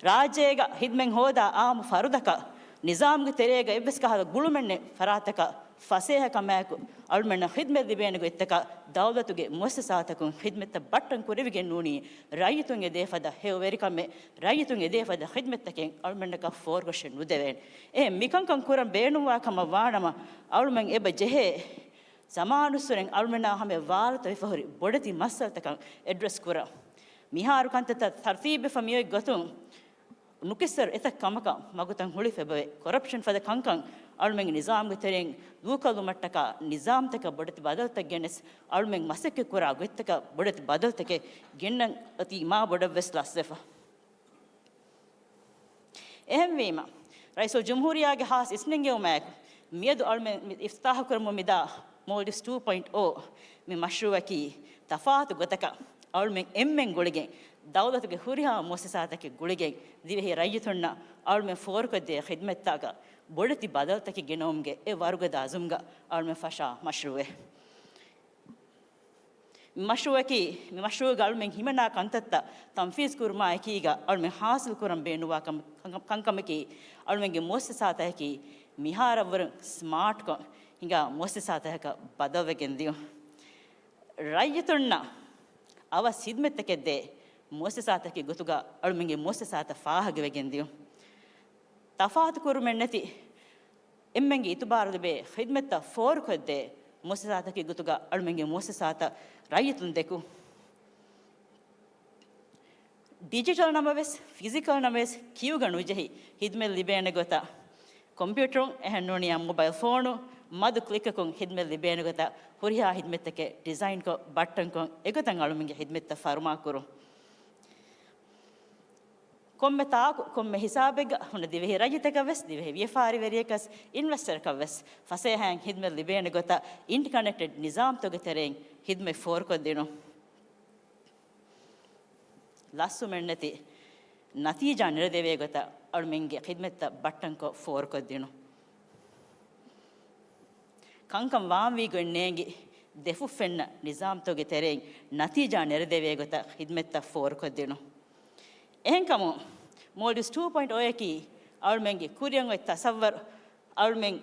ރާއްޖޭގަ ޚިދްމަތް ހޯދާ އާއްމު ފަރުދަކަށް ނިޒާމުގެ ތެރޭގަ އެއްވެސް ކަހަލަ ގުޅުމެއް ނެތް ފަރާތަކަށް ފަސޭހަ ކަމާއެކު، އަޅުމެންނަށް ޚިދްމަތް ލިބޭނެ ގޮތްތަކަށް ދައުލަތުގެ މުއައްސަސާތަކުން ޚިދްމަތްތައް ބައްޓަން ކުރެވިގެން ނޫނީ، ރައްޔިތުން އެދޭ ފަދަ ހެޔޮވެރިކަމެއް، ރައްޔިތުން އެދޭ ފަދަ ޚިދްމަތްތަކެއް އަޅުމެންނަކަށް ފޯރުކޮށެއް ނުދެވޭނެ. އެހެން މިކަންކަން ކުރަން ބޭނުންވާ ކަމަށް ވާނަމަ، އަޅުމެން އެބަ ޖެހޭ ޒަމާނުއްސުރެން އަޅުމެންނާ ހަމަޔަށް ވާރުތަ ވެފަ ހުރި ބޮޑެތި މައްސަލަތަކަށް އެޑްރެސް ކުރަން. މިހާރު ކަންތައްތައް ތަރުތީބުވެފަ މިއޮތް ގޮތުން، ނުކިއްސަރު އެތައް ކަމަކަށް މަގުތައް ހުޅިފަ އެބަވޭ. ކޮރަޕްޝަން ފަދަ ކަންކަން އަޅުމެންގެ ނިޒާމުގެ ތެރެއިން ދޫކޮށްލުމަށްޓަކާ، ނިޒާމްތަކަށް ބޮޑެތި ބަދަލުތައް ގެނެސް، އަޅުމެން މަސައްކަތް ކުރާ ގޮތްތަކަށް ބޮޑެތި ބަދަލުތަކެއް ގެންނަން އޮތީ މާ ބޮޑަށް ވެސް ލަސްވެފަ. އެހެންވީމަ، ރައީސުލްޖުމްހޫރިއްޔާގެ ހާސް އިސްނެންގެވުމާއެކު، މިއަދު އަޅުމެން މި އިފްތިތާހު ކުރަމުން މިދާ މޯލްޑިވްސް ޓޫ ޕޮއިންޓް އޯ މި މަޝްރޫއަކީ ތަފާތު ގޮތަކަށް އަޅުމެން އެންމެން ގުޅިގެން، ދައުލަތުގެ ހުރިހާ މުއައްސަސާތަކެއް ގުޅިގެން، ދިވެހި ރައްޔިތުންނަށް އަޅުމެން ފޯރުކޮށްދޭ ޚިދްމަތްތަކަށް ބޮޑެތި ބަދަލުތަކެއް ގެނައުމުގެ އެ ވަރުގަދަ އަޒުމްގަ އަޅުމެން ފަށާ މަޝްރޫއެއް. މި މަޝްރޫއަކީ، މި މަޝްރޫއުގަ އަޅުމެން ހިމަނާ ކަންތައްތައް ތަންފީޒް ކުރުމާ އެކީގަ އަޅުމެން ހާސިލް ކުރަން ބޭނުންވާ ކަން-، ކަން-، ކަންކަމަކީ، އަޅުމެންގެ މުއައްސަސާތަކަކީ މިހާރަށްވުރެން ސްމާޓްކޮށް ހިނގާ މުއައްސަސާތަކަކަށް ބަދަލުވެގެން ދިޔުން. ރައްޔިތުންނަށް އަވަސް ޚިދްމަތްތަކެއް ދޭ މުއައްސަސާތަކެއް ގޮތުގަ އަޅުމެންގެ މުއައްސަސާތައް ފާހަގަވެގެން ދިޔުން. ތަފާތު ކުރުމެއް ނެތި އެންމެންގެ އިތުބާރު ލިބޭ ޚިދްމަތްތައް ފޯރުކޮށްދޭ މުއައްސަސާތަކެއް ގޮތުގަ އަޅުމެންގެ މުއައްސަސާތައް ރައްޔިތުން ދެކު. ޑިޖިޓަލް ނަމަވެސް، ފިޒިކަލް ނަމަވެސް ކިޔުގަ ނުޖެހި ޚިދްމަތް ލިބޭނެ ގޮތަށް، ކޮމްޕިއުޓަރުން އެހެން ނޫނިއްޔާ މޮބައިލް ފޯނު މަދު ކްލިކަކުން ޚިދްމަތް ލިބޭނެ ގޮތަށް ހުރިހާ ޚިދްމަތްތަކެއް ޑިޒައިންކޮށް، ބައްޓަންކޮށް، އެގޮތަށް އަޅުމެންގެ ޚިދްމަތްތައް ފަރުމާކުރުން. ކޮންމެ ތާކު، ކޮންމެ ހިސާބެއްގަ ހުންނަ ދިވެހި ރައްޔިތަކަށް ވެސް، ދިވެހި ވިޔަފާރިވެރިޔަކަސް، އިންވެސްޓަރަކަށް ވެސް ފަސޭހައިން ޚިދްމަތް ލިބޭނެ ގޮތަށް އިންޓަކަނެކްޓެޑް ނިޒާމްތަކުގެ ތެރެއިން ޚިދްމަތް ފޯރުކޮށްދިނުން. ލަސްވުމެއްނެތި ނަތީޖާ ނެރެދެވޭ ގޮތަށް އަޅުމެންގެ ޚިދްމަތްތައް ބައްޓަންކޮށް ފޯރުކޮށްދިނުން. ކަންކަން ވާންވީ ގޮތް ނޭނގި ދެފުށްފެންނަ ނިޒާމްތަކުގެ ތެރެއިން ނަތީޖާ ނެރެދެވޭ ގޮތަށް ޚިދްމަތްތައް ފޯރުކޮށްދިނުން. އެހެންކަމުން، މޯލްޑިވްސް ޓޫ ޕޮއިންޓް އޯއަކީ އަޅުމެންގެ ކުރިއަށް އޮތް ތަސައްވަރު، އަޅުމެން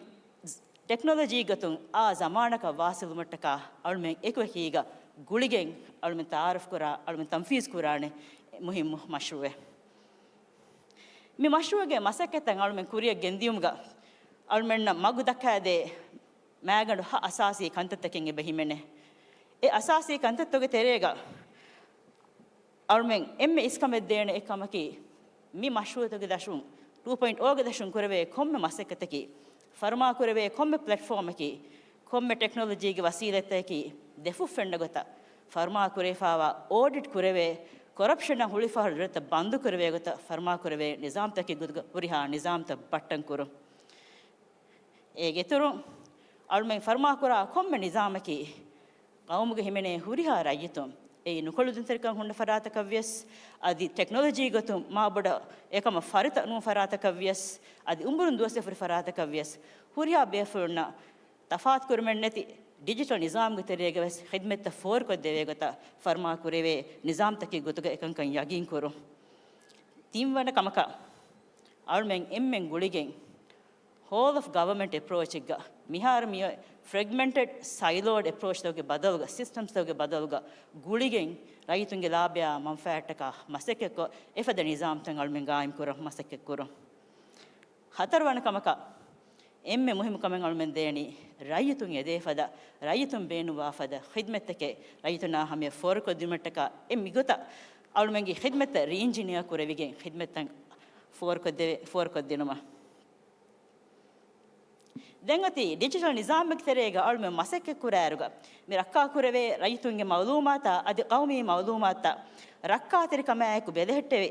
ޓެކްނޮލޮޖީ ގޮތުން އާ ޒަމާނަކަށް ވާސިލުމަށްޓަކާ އަޅުމެން އެކުއެކީގަ ގުޅިގެން އަޅުމެން ތައާރަފް ކުރާ، އަޅުމެން ތަންފީޒް ކުރާނެ މުހިއްމު މަޝްރޫއެއް. މި މަޝްރޫއުގެ މަސައްކަތްތައް އަޅުމެން ކުރިއަށް ގެންދިޔުމުގަ އަޅުމެންނަށް މަގު ދައްކާދޭ މައިގަނޑު ހަ އަސާސީ ކަންތައްތަކެއް އެބަ ހިމެނޭ. އެ އަސާސީ ކަންތައްތަކުގެ ތެރޭގަ އަޅުމެން އެންމެ އިސްކަމެއް ދޭނެ އެއްކަމަކީ، މި މަޝްރޫއުތަކުގެ ދަށުން، ޓޫ ޕޮއިންޓް އޯގެ ދަށުން ކުރެވޭ ކޮންމެ މަސައްކަތަކީ، ފަރުމާ ކުރެވޭ ކޮންމެ ޕްލެޓްފޯމަކީ، ކޮންމެ ޓެކްނޮލޮޖީގެ ވަސީލަތްތަކަކީ، ދެފުށް ފެންނަ ގޮތަށް ފަރުމާ ކުރެވިފާވާ އޯޑިޓް ކުރެވޭ، ކޮރަޕްޝަނަށް ހުޅުވިފާވާ ދޮރެއްތައް ބަންދު ކުރެވޭ ގޮތަށް ފަރުމާ ކުރެވޭ ނިޒާމްތަކެއް ގޮތުގަ ހުރިހާ ނިޒާމްތައް ބައްޓަން ކުރުން. އޭގެ އިތުރުން، އަޅުމެން ފަރުމާ ކުރާ ކޮންމެ ނިޒާމަކީ، ޤައުމުގަ ހިމެނޭ ހުރިހާ ރައްޔިތުން އެއީ ނުކުޅެދުންތެރިކަން ހުންނަ ފަރާތަކަށް ވިޔަސް، އަދި ޓެކްނޮލޮޖީ ގޮތުން މާބޮޑަށް އެކަމަށް ފަރިތަ ނޫން ފަރާތަކަށް ވިޔަސް، އަދި އުނބުރުން ދުވަސްވެފަ ހުރި ފަރާތަކަށް ވިޔަސް، ހުރިހާ ބޭފުޅުންނަށް ތަފާތުކުރުމެއްނެތި ޑިޖިޓަލް ނިޒާމްގެ ތެރޭގަ ވެސް ޚިދްމަތްތައް ފޯރުކޮށްދެވޭ ގޮތަށް ފަރުމާ ކުރެވޭ ނިޒާމްތަކެއް ގޮތުގަ އެކަންކަން ޔަގީން ކުރުން. ތިންވަނަ ކަމަކަށް، އަޅުމެން އެންމެން ގުޅިގެން ހޯލް އޮފް ގަވަރމަންޓް އެޕްރޯޗެއްގަ މިހާރު މިއޮތް ފްރެގްމެންޓެޑް ސައިލޯޑް އެޕްރޯޗްތަކުގެ ބަދަލުގަ، ސިސްޓަމްސްތަކުގެ ބަދަލުގަ ގުޅިގެން ރައްޔިތުންގެ ލާބަޔާ މަންފާއަށްޓަކާ މަސައްކަތްކޮށް، އެފަދަ ނިޒާމްތައް އަޅުމެން ގާއިމްކުރަން މަސައްކަތްކުރުން. ހަތަރުވަނަ ކަމަކަށް، އެންމެ މުހިއްމު ކަމެއް އަޅުމެން ދޭނީ، ރައްޔިތުން އެދޭ ފަދަ، ރައްޔިތުން ބޭނުންވާ ފަދަ ޚިދްމަތްތަކެއް ރައްޔިތުންނާ ހަމަޔަށް ފޯރުކޮށްދިނުމަށްޓަކާ، އެ މިގޮތަށް އަޅުމެންގެ ޚިދްމަތްތައް ރީއިންޖިނިއަރ ކުރެވިގެން ޚިދްމަތްތައް ފޯރުކޮށްދެވެ-، ފޯރުކޮށްދިނުމަށް. ދެން އޮތީ ޑިޖިޓަލް ނިޒާމެއްގެ ތެރޭގަ އަޅުމެން މަސައްކަތް ކުރާއިރުގަ، މި ރައްކާ ކުރެވޭ ރައްޔިތުންގެ މައުލޫމާތާ އަދި ޤައުމީ މައުލޫމާތާ ރައްކާތެރިކަމާއެކު ބެލެހެއްޓެވި،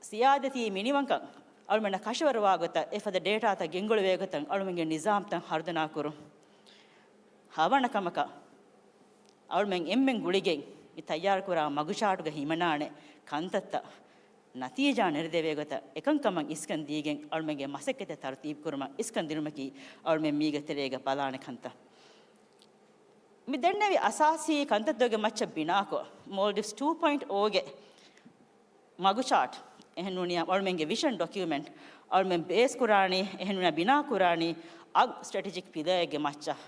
ސިޔާދަތީ މިނިވަންކަން އަޅުމެންނަށް ކަށަވަރުވާ ގޮތަށް އެފަދަ ޑޭޓާތައް ގެންގުޅެވޭ ގޮތަށް އަޅުމެންގެ ނިޒާމްތައް ހަރުދަނާ ކުރުން. ހަވަނަ ކަމަކަށް، އަޅުމެން އެންމެން ގުޅިގެން މި ތައްޔާރުކުރާ މަގުޗާޓުގަ ހިމަނާނެ ކަންތައްތައް ނަތީޖާ ނެރެދެވޭ ގޮތަށް އެކަންކަމަށް އިސްކަން ދީގެން އަޅުމެންގެ މަސައްކަތެއް ތަރުތީބު ކުރުމަށް އިސްކަން ދިނުމަކީ އަޅުމެން މީގެ ތެރޭގަ ބަލާނެ ކަންތައް. މި ދެންނެވި އަސާސީ ކަންތައްތަކުގެ މައްޗަށް ބިނާކޮށް، މޯލްޑިވްސް ޓޫ ޕޮއިންޓް އޯގެ މަގުޗާޓް، އެހެންނޫނީ އަޅުމެންގެ ވިޝަން ޑޮކިއުމެންޓް، އަޅުމެން ބޭސް ކުރާނީ، އެހެންނޫނީ ބިނާ ކުރާނީ އަށް ސްޓްރެޓެޖިކް ޕިލަރެއްގެ މައްޗަށް.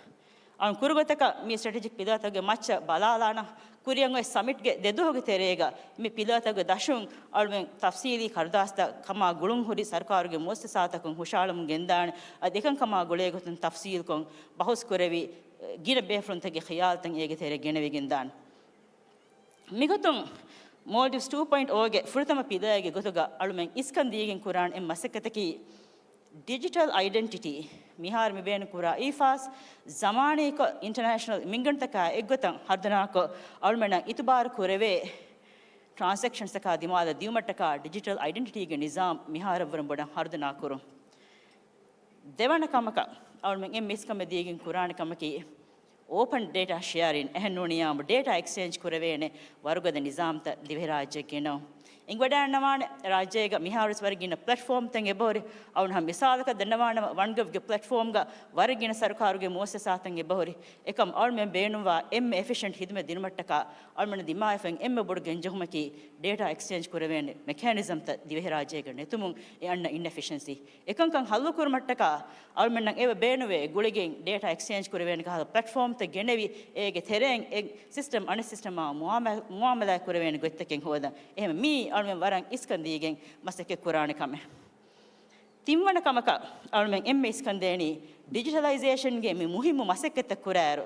އަޅުން ކުރުގޮތަކަށް މި ސްޓްރެޓެޖިކް ޕިލަރތަކުގެ މައްޗަށް ބަލާލާނަ، ކުރިއަށް އޮތް ސަމިޓްގެ ދެ ދުވަހުގެ ތެރޭގަ މި ޕިލަރތަކުގެ ދަށުން އަޅުމެން ތަފްސީލީ ކަރުދާސްތައް ކަމާ ގުޅުން ހުރި ސަރުކާރުގެ މުއައްސަސާތަކުން ހުށަހަޅަމުން ގެންދާނެ. އަދި އެކަންކަމާ ގުޅޭ ގޮތުން ތަފްސީލްކޮށް ބަހުސް ކުރެވި، ގިނަ ބޭފުޅުންތަކުގެ ޚިޔާލުތައް އޭގެ ތެރޭ ގެނެވިގެންދާނެ. މިގޮތުން މޯލްޑިވްސް ޓޫ ޕޮއިންޓް އޯގެ ފުރަތަމަ ޕިލަރގެ ގޮތުގަ އަޅުމެން އިސްކަން ދީގެން ކުރާން އެއް މަސައްކަތަކީ، ޑިޖިޓަލް އައިޑެންޓިޓީ މިހާރު މި ބޭނުން ކުރާ އީފާސް ޒަމާނީކޮށް، އިންޓަރނޭޝަނަލް މިންގަނޑުތަކާ އެއްގޮތަށް ހަރުދަނާކޮށް، އަޅުމެންނަށް އިތުބާރު ކުރެވޭ ޓްރާންސެކްޝަންސްތަކާ ދިމާލަށް ދިއުމަށްޓަކާ ޑިޖިޓަލް އައިޑެންޓިޓީގެ ނިޒާމް މިހާރަށްވުރެން ބޮޑަށް ހަރުދަނާ ކުރުން. ދެވަނަ ކަމަކަށް އަޅުމެން އެންމެ އިސްކަމެއް ދީގެން ކުރާނެ ކަމަކީ، އޯޕަން ޑޭޓާ ޝެއަރިން، އެހެންނޫނިއްޔާ ޑޭޓާ އެކްސްޗޭންޖް ކުރެވޭނެ ވަރުގަދަ ނިޒާމްތައް ދިވެހިރާއްޖެއަށް ގެނައުން. އިނގިވަޑައިގަންނަވާނެ، ރާއްޖޭގަ މިހާރުވެސް ވަރަށް ގިނަ ޕްލެޓްފޯމްތައް އެބަހުރި. އަޅުން ހަމަ މިސާލަކަށް ދަންނަވާނަމަ، ވަންގަވްގެ ޕްލެޓްފޯމްގަ ވަރަށް ގިނަ ސަރުކާރުގެ މުއައްސަސާތައް އެބަހުރި. އެކަމް އަޅުމެން ބޭނުންވާ އެންމެ އެފިޝަންޓް ޚިދުމަތް ދިނުމަށްޓަކާ އަޅުމެން ދިމާވެފައި އެންމެ ބޮޑު ގެންޖެހުމަކީ، ޑޭޓާ އެކްސްޗޭންޖް ކުރެވޭނެ މެކޭނިޒަމްތައް ދިވެހިރާއްޖޭގަ ނެތުމުން އެ އަންނަ އިންއެފިޝަންސީ. އެކަންކަން ހައްލުކުރުމަށްޓަކާ އަޅުމެންނަށް އެބަ ބޭނުވޭ ގުޅިގެން ޑޭޓާ އެކްސްޗޭންޖް ކުރެވޭނެ ކަހަލަ ޕްލެޓްފޯމްތައް ގެނެވި، އޭގެ ތެރެއިން އެ ސިސްޓަމް އަނެއް ސިސްޓަމާ މުއާމަ-، މުއާމަލާތް ކުރެވޭނެ ގޮތްތަކެއް ހޯދަން. އެހެން މީ އަޅުމެން ވަރަށް އިސްކަން ދީގެން މަސައްކަތް ކުރާނެ ކަމެއް. ތިންވަނަ ކަމަކަށް އަޅުމެން އެންމެ އިސްކަން ދޭނީ، ޑިޖިޓަލައިޒޭޝަންގެ މި މުހިއްމު މަސައްކަތްތައް ކުރާއިރު،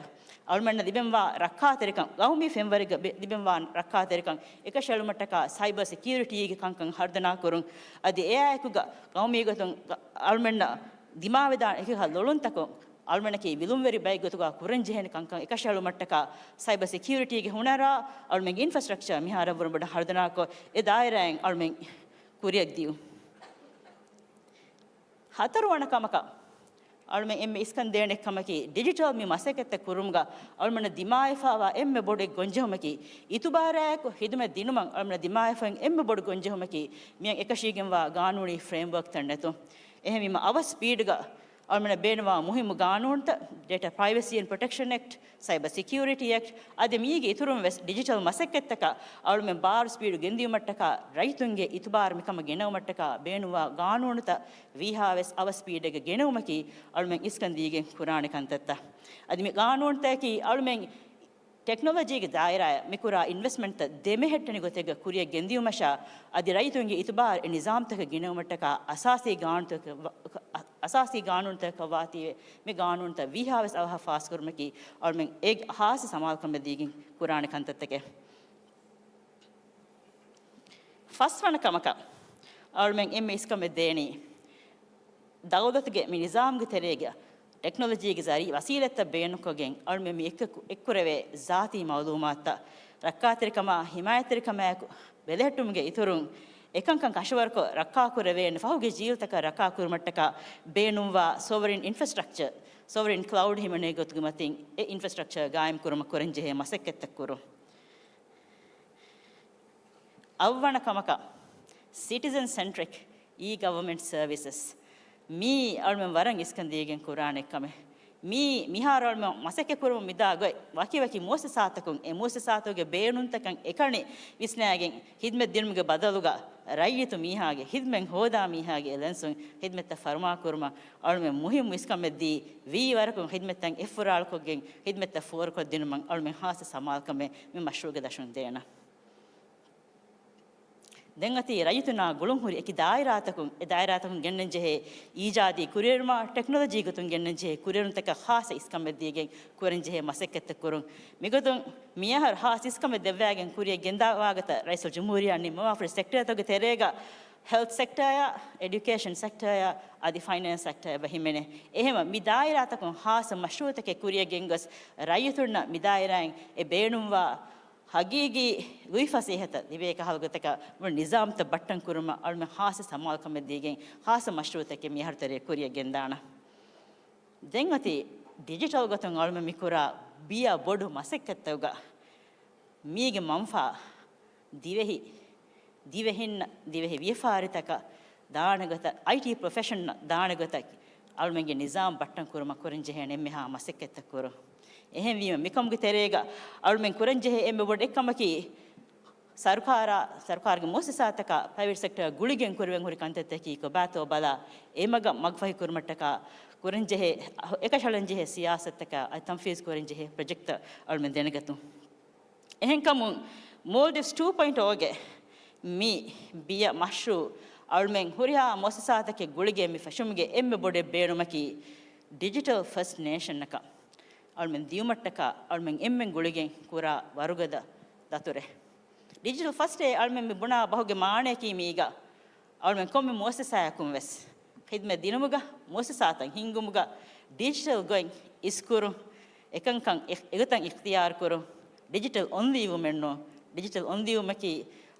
އަޅުމެންނަށް ލިބެންވާ ރައްކާތެރިކަން، ގައުމީ ފެންވަރެއްގަ ބެ-، ލިބެންވާ ރައްކާތެރިކަން އެކަށައެޅުމަށްޓަކާ ސައިބަރ ސެކިއުރިޓީގެ ކަންކަން ހަރުދަނާ ކުރުން. އަދި އެއާއެކުގަ ގައުމީ ގޮތުން ގަ-، އަޅުމެންނަށް ދިމާވެދާނެ އެކި ލޮޅުންތަކުން އަޅުމެންނަކީ ވިލުންވެރި ބައެއް ގޮތުގަ ކުރަންޖެހޭނެ ކަންކަން އެކަށައެޅުމަށްޓަކާ ސައިބަރ ސެކިއުރިޓީގެ ހުނަރާ އަޅުމެންގެ އިންފްރަސްޓްރަކްޗާ މިހާރަށްވުރެ ބޮޑަށް ހަރުދަނާކޮށް، އެ ދާއިރާއިން އަޅުމެން ކުރިއަށް ދިޔުން. ހަތަރުވަނަ ކަމަކަށް އަޅުމެން އެންމެ އިސްކަން ދޭނެ ކަމަކީ، ޑިޖިޓަލް މި މަސައްކަތްތައް ކުރުމުގަ އަޅުމެންނަށް ދިމާވެފައިވާ އެންމެ ބޮޑު ގޮންޖެހުމަކީ، އިތުބާރާއެކު ޚިދުމަތް ދިނުމަށް އަޅުމެންނަށް ދިމާވެފައި އެންމެ ބޮޑު ގޮންޖެހުމަކީ، މިއަށް އެކަށީގެންވާ ގާނޫނީ ފްރޭމްވަރކްތައް ނެތުން. އެހެންވީމަ، އަވަސް ސްޕީޑްގަ އަޅުމެންނަށް ބޭނުންވާ މުހިއްމު ގާނޫނުތައް، ޑޭޓާ ޕްރައިވެސީ އެންޑް ޕްރޮޓެކްޝަން އެކްޓް، ސައިބަރ ސެކިއުރިޓީ އެކްޓް، އަދި މީގެ އިތުރުން ވެސް ޑިޖިޓަލް މަސައްކަތްތަކަށް އަޅުމެން ބާރު ސްޕީޑު ގެންދިއުމަށްޓަކާ ރައްޔިތުންގެ އިތުބާރު މިކަމަށް ގެނައުމަށްޓަކާ ބޭނުންވާ ގާނޫނުތައް ވީހާވެސް އަވަސް ސްޕީޑެއްގަ ގެނައުމަކީ އަޅުމެން އިސްކަން ދީގެން ކުރާނެ ކަންތައްތައް. އަދި މި ގާނޫނުތަކަކީ އަޅުމެން ޓެކްނޮލޮޖީގެ ދާއިރާއަށް މިކުރާ އިންވެސްޓްމަންޓްތައް ދެމެހެއްޓެނި ގޮތެއްގަ ކުރިއަށް ގެންދިއުމަށާ، އަދި ރައްޔިތުންގެ އިތުބާރު އެ ނިޒާމްތަކަށް ގެނައުމަށްޓަކާ އަސާސީ ގާނޫނުތަކަށް ވަ-، އަސާސީ ގާނޫނުތަކަކަށް ވާތީވެ، މި ގާނޫނުތައް ވީހާވެސް އަވަހަށް ފާސްކުރުމަކީ އަޅުމެން އެ ހާއްސަ ސަމާލުކަމެއް ދީގެން ކުރާނެ ކަންތައްތަކެއް. ފަސްވަނަ ކަމަކަށް އަޅުމެން އެންމެ އިސްކަމެއް ދޭނީ، ދައުލަތުގެ މި ނިޒާމްގެ ތެރޭގަ ޓެކްނޮލޮޖީގެ ޒަރީ ވަސީލަތްތައް ބޭނުންކޮށްގެން އަޅުމެން މި އެއްކަ-، އެއްކުރެވޭ ޒާތީ މައުލޫމާތުތައް ރައްކާތެރިކަމާ، ހިމާޔަތްތެރިކަމާއެކު ބެލެހެއްޓުމުގެ އިތުރުން، އެކަންކަން ކަށަވަރުކޮށް ރައްކާކުރެވޭނެ ފަހުގެ ޖީލްތަކަށް ރައްކާކުރުމަށްޓަކާ ބޭނުންވާ ސޮވަރިން އިންފްރަސްޓްރަކްޗަރ، ސޮވަރިން ކްލައުޑް ހިމެނޭ ގޮތުގެ މަތިން އެ އިންފްރަސްޓްރަކްޗަރ ގާއިމްކުރުމަށް ކުރަންޖެހޭ މަސައްކަތްތައް ކުރުން. އަށްވަނަ ކަމަކަށް، ސިޓިޒަން ސެންޓްރިކް އީ ގަވަރމަންޓް ސަރވިސަސް. މީ އަޅުމެން ވަރަށް އިސްކަން ދީގެން ކުރާނެ ކަމެއް. މީ މިހާރު އަޅުމެން މަސައްކަތް ކުރަމުން މިދާ ގޮތް ވަކިވަކި މުއައްސަސާތަކުން އެ މުއައްސަސާތުގެ ބޭނުންތަކަށް އެކަނި ވިސްނާގެން ޚިދްމަތް ދިނުމުގެ ބަދަލުގަ ރައްޔިތު މީހާގެ، ޚިދްމަތް ހޯދާ މީހާގެ އެ ލެންސުން ޚިދްމަތްތައް ފަރުމާކުރުމަށް އަޅުމެން މުހިއްމު އިސްކަމެއް ދީ، ވީ ވަރަކުން ޚިދްމަތްތައް އެއްފުރާޅުކޮށްގެން ޚިދްމަތްތައް ފޯރުކޮށްދިނުމަށް އަޅުމެން ހާއްސަ ސަމާލުކަމެއް މި މަޝްރޫޢުގެ ދަށުން ދޭނަން. ދެން އޮތީ ރައްޔިތުންނާ ގުޅުންހުރި އެކި ދާއިރާތަކުން، އެ ދާއިރާތަކުން ގެންނަންޖެހޭ އީޖާދީ ކުރިއެރުމާ، ޓެކްނޮލޮޖީ ގޮތުން ގެންނަންޖެހޭ ކުރިއެރުންތަކަށް ހާއްސަ އިސްކަމެއް ދީގެން ކުރަންޖެހޭ މަސައްކަތްތައް ކުރުން. މިގޮތުން މިއަހަރު ހާއްސަ އިސްކަމެއް ދެއްވާގެން ކުރިއަށް ގެންދަވާގޮތަށް ރައީސުލްޖުމްހޫރިއްޔާ ނިންމަވާފައި ސެކްޓަރތަކުގެ ތެރޭގަ ހެލްތް ސެކްޓަރއާ، އެޑިއުކޭޝަން ސެކްޓަރއާ، އަދި ފައިނޭންސް ސެކްޓަރ އެބަ ހިމެނޭ. އެހެންވެ، މި ދާއިރާތަކުން ހާއްސަ މަޝްރޫޢުތަކެއް ކުރިއަށް ގެންގޮސް، ރައްޔިތުންނަށް މި ދާއިރާއިން އެ ބޭނުންވާ ހަގީގީ ގޮތް ފަސޭހަތައް ލިބޭ ކަހަލަ ގޮތަކަށް މުޅި ނިޒާމްތައް ބައްޓަން ކުރުމަށް އަޅުމެން ހާއްސަ ސަމާލުކަމެއް ދީގެން ހާއްސަ މަޝްރޫޢުތަކެއް މިއަހަރު ތެރޭ ކުރިއަށް ގެންދާނަން. ދެން އޮތީ ޑިޖިޓަލް ގޮތުން އަޅުމެން މި ކުރާ ބިޔަ ބޮޑު މަސައްކަތްތަކުގަ މީގެ މަންފާ ދިވެހި، ދިވެހިންނަށް، ދިވެހި ވިޔަފާރިތަކަށް ދާނެ ގޮތަށް، އައިޓީ ޕްރޮފެޝަނަށް ދާނެ ގޮތަށް އަޅުމެންގެ ނިޒާމް ބައްޓަން ކުރުމަށް ކުރަން ޖެހޭނެ އެންމެހާ މަސައްކަތްތައް ކުރުން. އެހެންވީމަ، މިކަމުގެ ތެރޭގަ އަޅުމެން ކުރަން ޖެހޭ އެންމެ ބޮޑު އެއްކަމަކީ، ސަރުކާރާ، ސަރުކާރުގެ މުއައްސަސާތަކާ ޕްރައިވެޓް ސެކްޓަރ ގުޅިގެން ކުރެވެން ހުރި ކަންތައްތަކީ ކޮބާތޯ ބަލާ، އެމަގަށް މަގުފަހި ކުރުމަށްޓަކާ ކުރަން ޖެހޭ، އެކަށައަޅަން ޖެހޭ ސިޔާސަތުތަކާ އަދި ތަންފީޒު ކުރަން ޖެހޭ ޕްރޮޖެކްޓްތައް އަޅުމެން ދެނެގަތުން. އެހެންކަމުން، މޯލްޑިވްސް ޓޫ ޕޮއިންޓް އޯގެ މި ބިޔަ މަޝްރޫޢު އަޅުމެން ހުރިހާ މުއައްސަސާތަކެއް ގުޅިގެން މި ފެށުމުގެ އެންމެ ބޮޑެއް ބޭނުމަކީ، ޑިޖިޓަލް ފަސްޓް ނޭޝަނަކަށް އަޅުމެން ދިޔުމަށްޓަކާ އަޅުމެން އެންމެން ގުޅިގެން ކުރާ ވަރުގަދަ ދަތުރެއް. ޑިޖިޓަލް ފަސްޓޭ އަޅުމެން މި ބުނާ ބަހުގެ މާނަޔަކީ މީގަ އަޅުމެން ކޮންމެ މުއައްސަސާއަކުން ވެސް ޚިދްމަތް ދިނުމުގަ، މުއައްސަސާތައް ހިންގުމުގަ، ޑިޖިޓަލް ގޮތް އިސްކުރުން، އެކަންކަން އި-، އެގޮތަށް އިޚްތިޔާރު ކުރުން، ޑިޖިޓަލް އޮންލީވުމެއްނޫން. ޑިޖިޓަލް އޮންލީވުމަކީ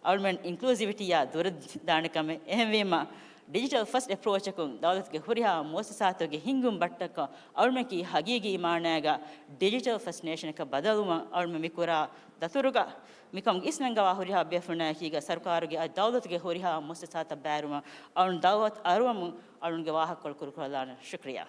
އަޅުމެން އިންކްލޫސިވިޓީއާ ދުރަށް ދާނެ ކަމެއް. އެހެންވީމަ، ޑިޖިޓަލް ފަސްޓް އެޕްރޯޗަކުން ދައުލަތުގެ ހުރިހާ މުއައްސަސާތަކުގެ ހިންގުން ބައްޓަކަށް އަޅުމަކީ ހަގީގީ މާނައިގަ ޑިޖިޓަލް ފަސްޓް ނޭޝަނަކަށް ބަދަލުވުމަށް އަޅުމެން މި ކުރާ ދަތުރުގަ މިކަމުގެ އިސްނަންގަވާ ހުރިހާ ބޭފުޅުންނާއެކީގަ ސަރުކާރުގެ އަދި ދައުލަތުގެ ހުރިހާ މުއައްސަސާތައް ބައިވެރިވުމަށް އަޅުން ދައުވަތު އަރުވަމުން އަޅުންގެ ވާހަކަކޮޅު ކުރުކޮށްލާނަން. ޝުކްރިޔާ.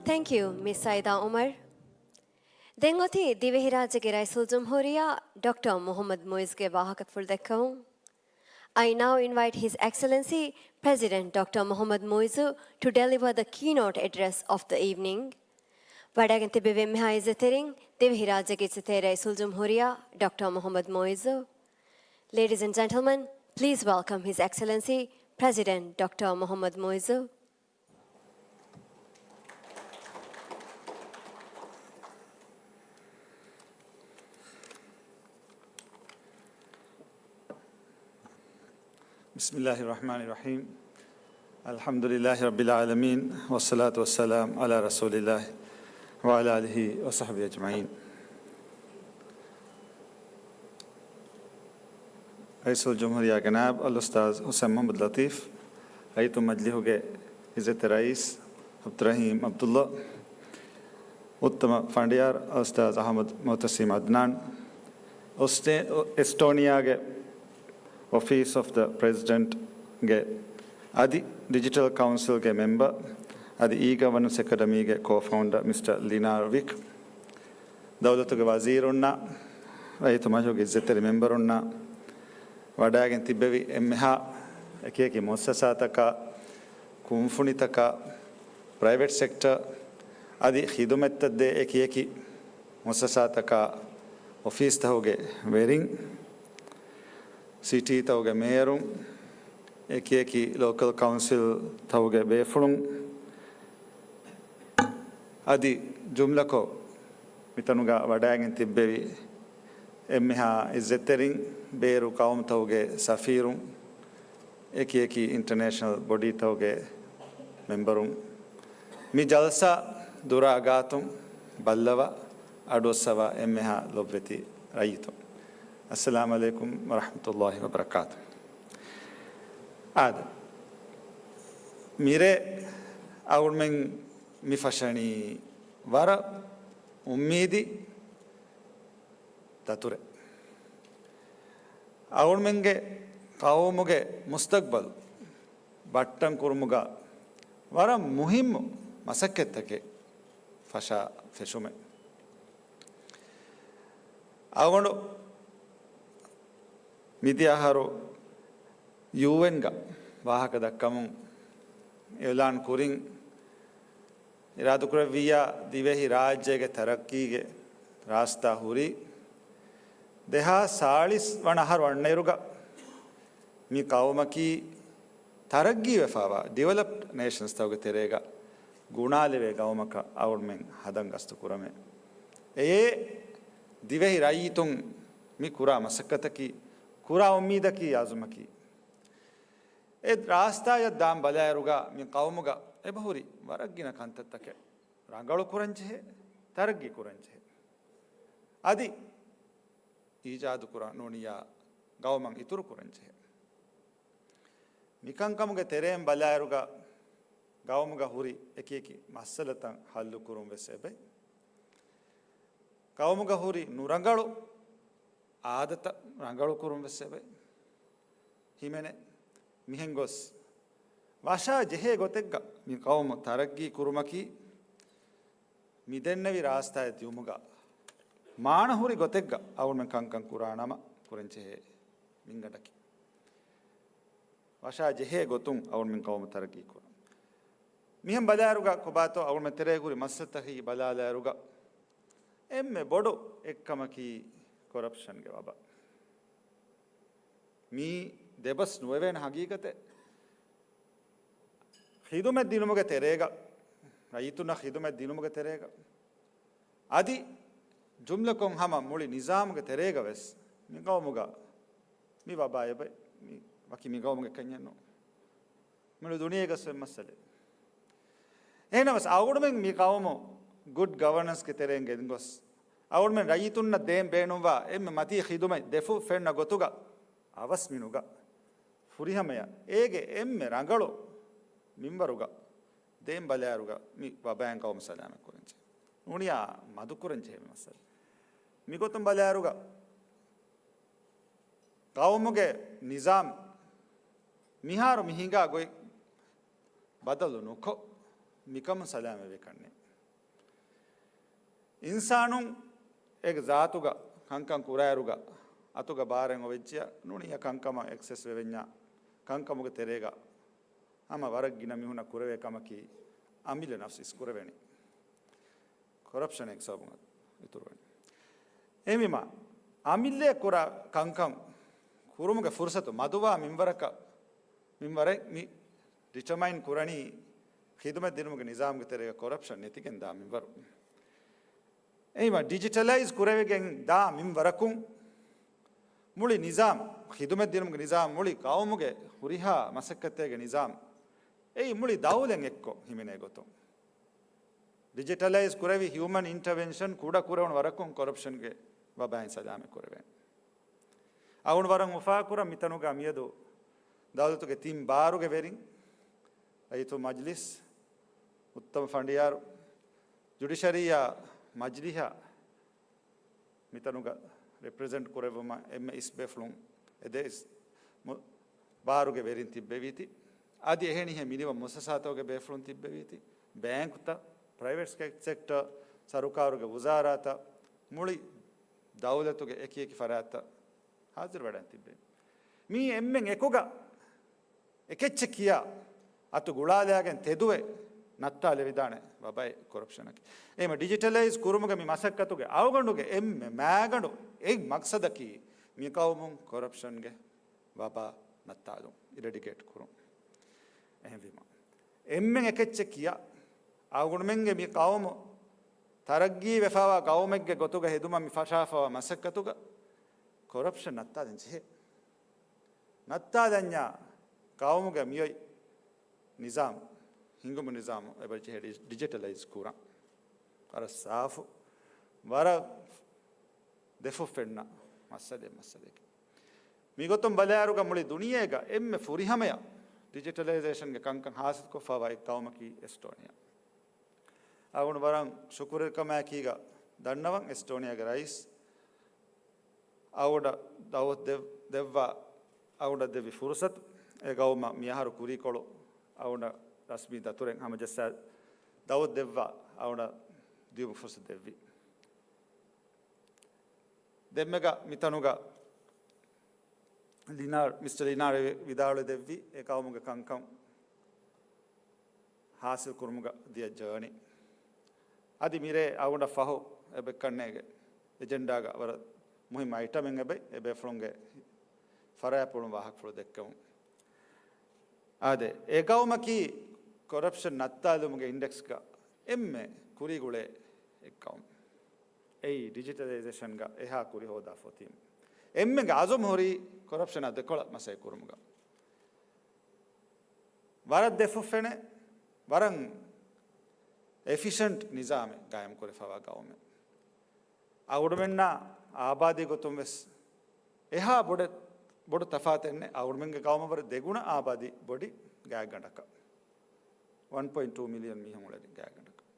ތެންކް ޔޫ، މިސް ސައިދާ އުމަރު. ދެން އޮތީ ދިވެހިރާއްޖޭގެ ރައީސުލްޖުމްހޫރިއްޔާ ޑޮކްޓަރ މުޙައްމަދު މުޢިއްޒުގެ ވާހަކަފުޅު ދައްކަވުން. I now invite His Excellency President Doctor Mohammad Muizzu to deliver the keynote address of the evening. ވަޑައިގެން ތިއްބެވި އެންމެހާ އިއްޒަތްތެރިން، ދިވެހި ރާއްޖޭގެ އިއްޒަތްތެރި ރައީސުލްޖުމްހޫރިއްޔާ ޑޮކްޓަރ މުޙައްމަދު މުޢިއްޒު. Ladies and gentlemen, please welcome His Excellency President Doctor މުޙައްމަދު މުޢިއްޒު. بسم الله الرحمن الرحيم. الحمد لله رب العالمين، والصلاة والسلام على رسول الله وعلى آله وصحبه أجمعين. ރައީސުލްޖުމްހޫރިއްޔާގެ ނާއިބު އަލްއުސްތާޛު ޙުސައިން މުޙައްމަދު ލަޠީފް، ރައްޔިތު މަޖިލީހުގެ އިއްޒަތްތެރި ރައީސް ޢަބްދުއްރަޙީމް ޢަބްދުﷲ، އުއްތަމަ ފަނޑިޔާރު އަލްއުސްތާޛު އަޙްމަދު މުޢުތަޞިމް ޢަދްނާން، އޮސްޓޭ-، އެސްޓޯނިއާގެ އޮފީސް އޮފް ދަ ޕްރެޒިޑެންޓްގެ އަދި ޑިޖިޓަލް ކައުންސިލްގެ މެމްބަރ އަދި އީ ގަވަނަންސް އެކަޑަމީގެ ކޯ-ފައުންޑަރ މިސްޓަރ ލިނާރް ވިކް، ދައުލަތުގެ ވަޒީރުންނާ، ރައްޔިތު މަޖިލީހުގެ އިއްޒަތްތެރި މެމްބަރުންނާ، ވަޑައިގެން ތިއްބެވި އެންމެހާ އެކިއެކި މުއައްސަސާތަކާ، ކުންފުނިތަކާ، ޕްރައިވެޓް ސެކްޓަރ އަދި ޚިދުމަތްތައްދޭ އެކިއެކި މުއައްސަސާތަކާ، އޮފީސްތަކުގެ ވެރިން، ސިޓީތަކުގެ މޭޔަރުން، އެކިއެކި ލޯކަލް ކައުންސިލްތަކުގެ ބޭފުޅުން، އަދި ޖުމްލަކޮށް، މިތަނުގަ ވަޑައިގެން ތިއްބެވި އެންމެހާ އިއްޒަތްތެރިން، ބޭރު ޤައުމުތަކުގެ ސަފީރުން، އެކިއެކި އިންޓަރނޭޝަނަލް ބޮޑީތަކުގެ މެމްބަރުން، މި ޖަލްސާ ދުރާ ގާތުން ބައްލަވާ، އަޑުއައްސަވާ އެންމެހާ ލޮބުވެތި ރައްޔިތުން، އައްސަލާމު ޢަލައިކުމް ވަރަޙްމަތުﷲ ވަބަރަކާތު. އާދެ، މިރޭ އަޅުމެން މި ފަށަނީ ވަރަށް އުއްމީދީ ދަތުރެއް. އަޅުމެންގެ ޤައުމުގެ މުސްތަޤްބަލު ބައްޓަން ކުރުމުގަ ވަރަށް މުހިއްމު މަސައްކަތްތަކެއް ފަށާ ފެށުމެއް. އަޅުގަނޑު މިދިޔަ އަހަރު ޔޫއެންގަ ވާހަކަ ދައްކަމުން އިޢުލާން ކުރިން، އިރާދަކުރެއްވިއްޔާ ދިވެހި ރާއްޖޭގެ ތަރައްޤީގެ ރާސްތާ ހުރީ ދެހާސް ސާޅީސް ވަނަ އަހަރު އަންނައިރުގަ މި ޤައުމަކީ ތަރައްޤީވެފައިވާ ޑިވެލޮޕްޑް ނޭޝަންސްތަކުގެ ތެރޭގަ ގުނާލެވޭ ޤައުމަކަށް އަޅުމެން ހަދަން ގަސްތު ކުރަމޭ. އެއީ ދިވެހި ރައްޔިތުން މި ކުރާ މަސައްކަތަކީ، ކުރާ އުއްމީދަކީ، އަޒުމަކީ. އެ ރާސްތާއަށް ދާން ބަލާއިރުގަ މި ޤައުމުގަ އެބަހުރި ވަރަށް ގިނަ ކަންތައްތަކެއް ރަނގަޅު ކުރަން ޖެހޭ، ތަރައްގީ ކުރަން ޖެހޭ. އަދި އީޖާދު ކުރާ ނޫނިއްޔާ ގައުމަށް އިތުރު ކުރަން ޖެހޭ. މިކަންކަމުގެ ތެރެއިން ބަލާއިރުގަ ގައުމުގަ ހުރި އެކިއެކި މައްސަލަތައް ހައްލު ކުރުން ވެސް އެބައި. ގައުމުގަ ހުރި ނުރަނގަޅު އާދަތައް ރަނގަޅު ކުރުން ވެސް އެބައި. ހިމެނޭ. މިހެން ގޮސް ވަށާ ޖެހޭ ގޮތެއްގަ މި ޤައުމު ތަރައްގީ ކުރުމަކީ، މި ދެންނެވި ރާސްތާއަށް ދިއުމުގަ މާނަ ހުރި ގޮތެއްގަ އަޅުމެން ކަންކަން ކުރާ ނަމަ ކުރަން ޖެހޭ މިންގަނޑަކީ. ވަށާ ޖެހޭ ގޮތުން އަޅުމެން ޤައުމު ތަރައްގީ ކުރަން. މިހެން ބަލާއިރުގަ ކޮބާތޯ އަޅުމެން ތެރޭގަ ހުރި މައްސަލަތަކީ ބަލާލާއިރުގަ އެންމެ ބޮޑު އެއްކަމަކީ ކޮރަޕްޝަންގެ ވަބާ. މީ ދެބަސް ނުވެވޭނެ ހަގީގަތެއް. ޚިދުމަތް ދިނުމުގެ ތެރޭގަ، ރައްޔިތުންނަށް ޚިދުމަތް ދިނުމުގެ ތެރޭގަ، އަދި ޖުމްލަކޮށް ހަމަ މުޅި ނިޒާމުގެ ތެރޭގަ ވެސް މި ޤައުމުގަ މި ވަބާ އެބަ، މި ވަކި މި ޤައުމުގެ ކަންޏެއް ނޫން. މުޅި ދުނިޔޭގަސް ވެ މައްސަލައެއް. އެހެނަސް އަޅުގަނޑުމެން މި ޤައުމު ގުޑް ގަވަނަންސްގެ ތެރެއިން ގެންގޮސް، އަޅުގަނޑުމެން ރައްޔިތުންނަށް ދޭން ބޭނުންވާ އެންމެ މަތީ ޚިދުމަތް ދެފުށް ފެންނަ ގޮތުގަ، އަވަސް މިނުގަ، ފުރިހަމަޔަށް އޭގެ އެންމެ ރަނގަޅު މިންވަރުގަ ދޭން ބަލާއިރުގަ މި ވަބާއިން ޤައުމު ސަލާމަތް ކުރަންޖެހޭ. ނޫނިއްޔާ މަދު ކުރަންޖެހޭ މި މައްސަލަ. މިގޮތުން ބަލާއިރުގަ ޤައުމުގެ ނިޒާމް މިހާރު މި ހިނގާ ގޮތް ބަދަލު ނުކޮށް، މިކަމުން ސަލާމަތްވެ ކަންނޭނގެ. އިންސާނުން އޭގެ ޒާތުގަ ކަންކަން ކުރާއިރުގަ އަތުގަ ބާރެއް އޮވެއްޖިއްޔާ ނޫނިއްޔާ ކަންކަމަށް އެކްސެސް ވެވެންޏާ ކަންކަމުގެ ތެރޭގަ ހަމަ ވަރަށް ގިނަ މީހުންނަށް ކުރެވޭ ކަމަކީ އަމިއްލަ ނަފްސު އިސްކުރެވެނީ. ކޮރަޕްޝަން އެކް ސަބަބުން އިތުރުވަނީ. އެހެންވީމާ، އަމިއްލައަށް ކުރާ ކަންކަން ކުރުމުގެ ފުރުސަތު މަދުވާ މިންވަރަކަށް، މިންވަރެއް މި ޑިޓަމައިން ކުރަނީ ޚިދުމަތް ދިނުމުގެ ނިޒާމުގެ ތެރޭގަ ކޮރަޕްޝަން ނެތިގެން ދާ މިންވަރު. އެހެންވީމާ، ޑިޖިޓަލައިޒް ކުރެވިގެން ދާ މިންވަރަކުން މުޅި ނިޒާމް، ޚިދުމަތް ދިނުމުގެ ނިޒާމް، މުޅި ޤައުމުގެ ހުރިހާ މަސައްކަތެއްގެ ނިޒާމް، އެއީ މުޅި ދައުލަތް އެއްކޮށް ހިމެނޭ ގޮތުން. ޑިޖިޓަލައިޒް ކުރެވި ހިއުމަން އިންޓަވެންޝަން ކުޑަ ކުރެވުނު ވަރަކުން ކޮރަޕްޝަންގެ ވަބާއިން ސަލާމަތް ކުރެވޭނެ. އަޅުގަނޑު ވަރަށް އުފާކުރަން މިތަނުގަ މިއަދު ދައުލަތުގެ ތިން ބާރުގެ ވެރިން، ރައްޔިތު މަޖްލިސް، އުއްތަމަ ފަނޑިޔާރު، ޖުޑިޝަރީއާ މަޖްލިހާ، މިތަނުގަ ރެޕްރެޒެންޓް ކުރެއްވުމަށް އެންމެ އިސް ބޭފުޅުން އެ ދެ އިސް މު-، ބާރުގެ ވެރިން ތިއްބެވީތީ. އަދި އެހެނިހެން މިނިވަން މުއައްސަސާތަކުގެ ބޭފުޅުން ތިއްބެވީތީ. ބޭންކުތައް، ޕްރައިވެޓް ސެ-، ސެކްޓަ، ސަރުކާރުގެ ވުޒާރާތައް، މުޅި ދައުލަތުގެ އެކި އެކި ފަރާތްތައް ހާޒިރުވެޑަން ތިއްބެވި. މީ އެންމެން އެކުގަ އެކެއްޗެއް ކިޔާ އަތު ގުޅާލާގެން ތެދުވެ ނައްތާލެވިދާނެ ވަބައެއް ކޮރަޕްޝަނަކީ. އެހެންވީމަ ޑިޖިޓަލައިޒް ކުރުމުގެ މި މަސައްކަތުގެ އަޅުގަނޑުގެ އެންމެ މައިގަނޑު އެއް މަޤްޞަދަކީ މި ޤައުމުން ކޮރަޕްޝަންގެ ވަބާ ނައްތާލުން، އިރެޑިކޭޓް ކުރުން. އެހެންވީމަ އެންމެން އެކެއްޗެއް ކިޔާ އަޅުގަނޑުމެންގެ މި ޤައުމު ތަރައްގީ ވެފަވާ ޤައުމެއްގެ ގޮތުގަ ހެދުމަށް މި ފަށާފަވާ މަސައްކަތުގަ ކޮރަޕްޝަން ނައްތާލަން ޖެހޭ. ނައްތާލަންޏާ ޤައުމުގެ މިއޮތް ނިޒާމް، ހިނގުމު ނިޒާމު އެބަޖެހޭ ޑި-، ޑިޖިޓަލައިޒް ކުރަން. ވަރަށް ސާފު، ވަރަށް ދެފުށް ފެންނަ މައްސަލައެއް، މައްސަލައެކެއް. މިގޮތުން ބަލާއިރުގަ މުޅި ދުނިޔޭގަ އެންމެ ފުރިހަމަޔަށް ޑިޖިޓަލައިޒޭޝަންގެ ކަންކަން ހާސިލްކޮށްފަވާ އެއް ޤައުމަކީ އެސްޓޯނިއާ. އަޅުގަނޑު ވަރަށް ޝުކުރުވެރިކަމާއެކީގަ ދަންނަވަން އެސްޓޯނިއާގެ ރައީސް އަޅުގަނޑަށް ދައުވަތު ދެއް-، ދެއްވާ، އަޅުގަނޑަށް ދެއްވި ފުރުސަތު، އެ ޤައުމަށް މިއަހަރު ކުރީކޮޅު އަޅުގަނޑަށް ރަސްމީ ދަތުރެއް ހަމަޖައްސާ ދައުވަތު ދެއްވާ، އަޅުގަނޑަށް ދިޔުމަށް ފުރުސަތު ދެއްވި. ދެންމެގަ މިތަނުގަ ލިނާ-، މިސްޓަ ލިނާރެ ވިދާޅުވެ ދެއްވި އެ ޤައުމުގެ ކަންކަން ހާސިލް ކުރުމުގަ ދިޔަ ޖާނި. އަދި މިރޭ އަޅުގަނޑަށް ފަހު އެބައެއްކަންނޭގެ އެޖެންޑާގަ ވަރަށް މުހިއްމު އައިޓަމެއް އެބައި އެބޭފުޅުންގެ ފަރާތްޕުޅުން ވާހަކަފުޅު ދެއްކެވުން. އާދެ، އެ ޤައުމަކީ ކޮރަޕްޝަން ނައްތާލުމުގެ އިންޑެކްސްގަ އެންމެ ކުރީގުޅޭ އެއް ޤައުމު. އެއީ ޑިޖިޓަލައިޒޭޝަންގަ އެހާ ކުރި ހޯދާ ފޮތީމު. އެންމެގެ އަޒުމް ހުރީ ކޮރަޕްޝަނާ ދެކޮޅަށް މަސައްކަތް ކުރުމުގަ. ވަރަށް ދެފުށް ފެނޭ، ވަރަށް އެފިޝަންޓް ނިޒާމެއް ޤާއިމް ކުރެފަވާ ޤައުމެއް. އަޅުގަނޑުމެންނާ އާބާދީ ގޮތުން ވެސް އެހާ ބޮޑެ-، ބޮޑު ތަފާތެއް ނެތް. އަޅުގަނޑުމެންގެ ޤައުމަށް ވަރަށް ދެގުނަ އާބާދީ ބޮޑި ގާތްގަނޑަކަށް. ވަން ޕޮއިންޓް ޓޫ މިލިއަން މީހުން އުޅެނީ ގާތްގަނޑަކަށް.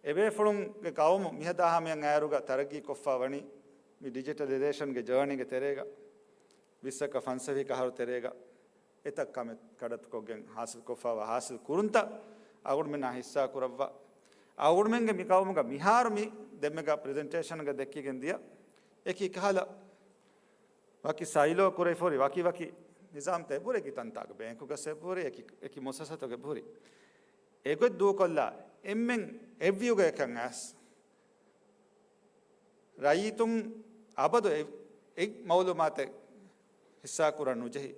އެބޭފުޅުންގެ ޤައުމު މިހަދާ ހަމަޔަށް އައިއިރުގަ ތަރައްގީ ކޮށްފަ ވަނީ މި ޑިޖިޓަލައިޒޭޝަންގެ ޖާނީގެ ތެރޭގަ، ވިއްސަކަށް ފަންސަވީސް އަހަރު ތެރޭގަ އެތައް ކަމެއް ކަޑައްތުކޮށްގެން ހާސިލްކޮށްފަވާ ހާސިލް ކުރުންތައް އަޅުގަނޑުމެންނާ ހިއްސާކުރައްވާ. އަޅުގަނޑުމެންގެ މި ޤައުމުގަ މިހާރު މި ދެންމެގަ ޕްރެޒެންޓޭޝަންގަ ދެއްކިގެން ދިޔަ އެކި ކަހަލަ ވަކި ސައިލޯ ކުރެފަ ހުރި ވަކި ވަކި ނިޒާމްތައް އެބަހުރި އެކި ތަންތާގަ ބޭންކުގަ އެބަހުރި އެކި، އެކި މުއައްސަސާތަކު އެބަހުރި. އެގޮތް ދޫކޮށްލާ އެންމެން އެއްވިއުގަ އެކަން އައިސް ރައްޔިތުން އަބަދު އެ-، އެއް މައުލޫމާތެއް ހިއްސާކުރަން ނުޖެހި،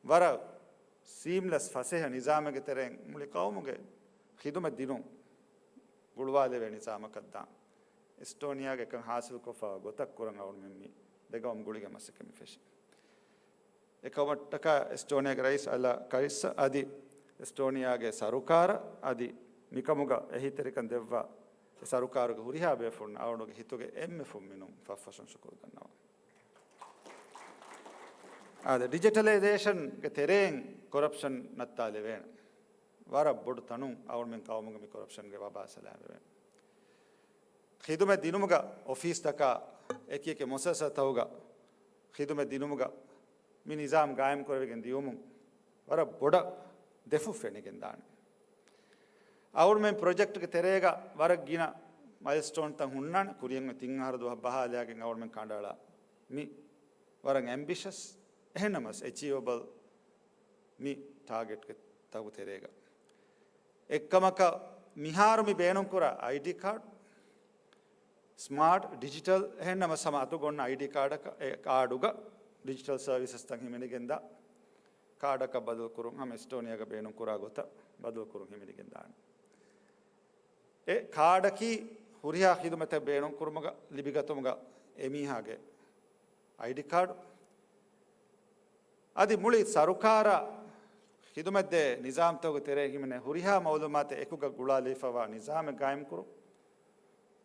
ވަރަށް ސީމްލެސް ފަސޭހަ ނިޒާމެއްގެ ތެރެއިން މުޅި ޤައުމުގެ ޚިދުމަތް ދިނުން ގުޅުވާލެވޭ ނިޒާމަކަށް ދާން އެސްޓޯނިއާގެ އެކަން ހާސިލްކޮށްފަވާ ގޮތަށް ކުރަން އަޅުގަނޑުމެން މި ދެގައުމު ގުޅިގެން މަސައްކަތް މި ފެށި. އެކަމަށްޓަކާ އެސްޓޯނިއާގެ ރައީސް އަލާ ކަރިއްސަ އަދި އެސްޓޯނިއާގެ ސަރުކާރަށް އަދި މިކަމުގަ އެހީތެރިކަން ދެއްވާ އެ ސަރުކާރުގެ ހުރިހާ ބޭފުޅުން އަޅުގަނޑުގެ ހިތުގެ އެންމެ ފުންމިނުން ފަށްފަށުން ޝުކުރު ދަންނަވަން. އާދެ، ޑިޖިޓަލައިޒޭޝަންގެ ތެރެއިން ކޮރަޕްޝަން ނައްތާލެވޭނެ. ވަރަށް ބޮޑު ތަނުން އަޅުގަނޑުމެން ޤައުމުގަ މި ކޮރަޕްޝަންގެ ވަބާ ސަލާމަތްވޭނެ. ޚިދުމަތް ދިނުމުގަ އޮފީސްތަކާ އެކި އެކި މުއައްސަސާތަކުގަ ޚިދުމަތް ދިނުމުގަ މި ނިޒާމް ގާއިމްކުރެވިގެން ދިޔުމުން ވަރަށް ބޮޑަށް ދެފުށް ފެނިގެން ދާނެ. އަޅުގަނޑުމެން ޕްރޮޖެކްޓްގެ ތެރޭގަ ވަރަށް ގިނަ މައިލްސްޓޯންތައް ހުންނާނެ. ކުރިއަށް އޮތް ތިން އަހަރު ދުވަހަށް ބަހާލާގެން އަޅުގަނޑުމެން ކަނޑައަޅާ މި ވަރަށް އެމްބިޝަސް، އެހެންނަމަސް އެޗީވަބަލް މި ޓާގެޓްތަކުގެ ތެރޭގަ. އެއްކަމަކަށް މިހާރު މި ބޭނުންކުރާ އައިޑީ ކާޑް ސްމާޓް، ޑިޖިޓަލް، އެހެންނަމަސް ހަމަ އަތުގަ އޮންނަ އައިޑީ ކާޑަކަށް، އެ ކާޑުގަ ޑިޖިޓަލް ސަރވިސަސްތައް ހިމެނިގެންދާ ކާޑަކަށް ބަދަލުކުރުން ހަމަ އެސްޓޯނިއާގަ ބޭނުންކުރާ ގޮތަށް ބަދަލުކުރުން ހިމެނިގެންދާނެ. އެ ކާޑަކީ ހުރިހާ ޚިދުމަތެއް ބޭނުންކުރުމުގަ ލިބިގަތުމުގަ އެމީހާގެ އައިޑީ ކާޑު. އަދި މުޅި ސަރުކާރަށް ޚިދުމަތްދޭ ނިޒާމްތަކުގެ ތެރޭ ހިމެނޭ ހުރިހާ މައުލޫމާތެއް އެކުގަ ގުޅާލެވިފައިވާ ނިޒާމެއް ގާއިމްކުރުން.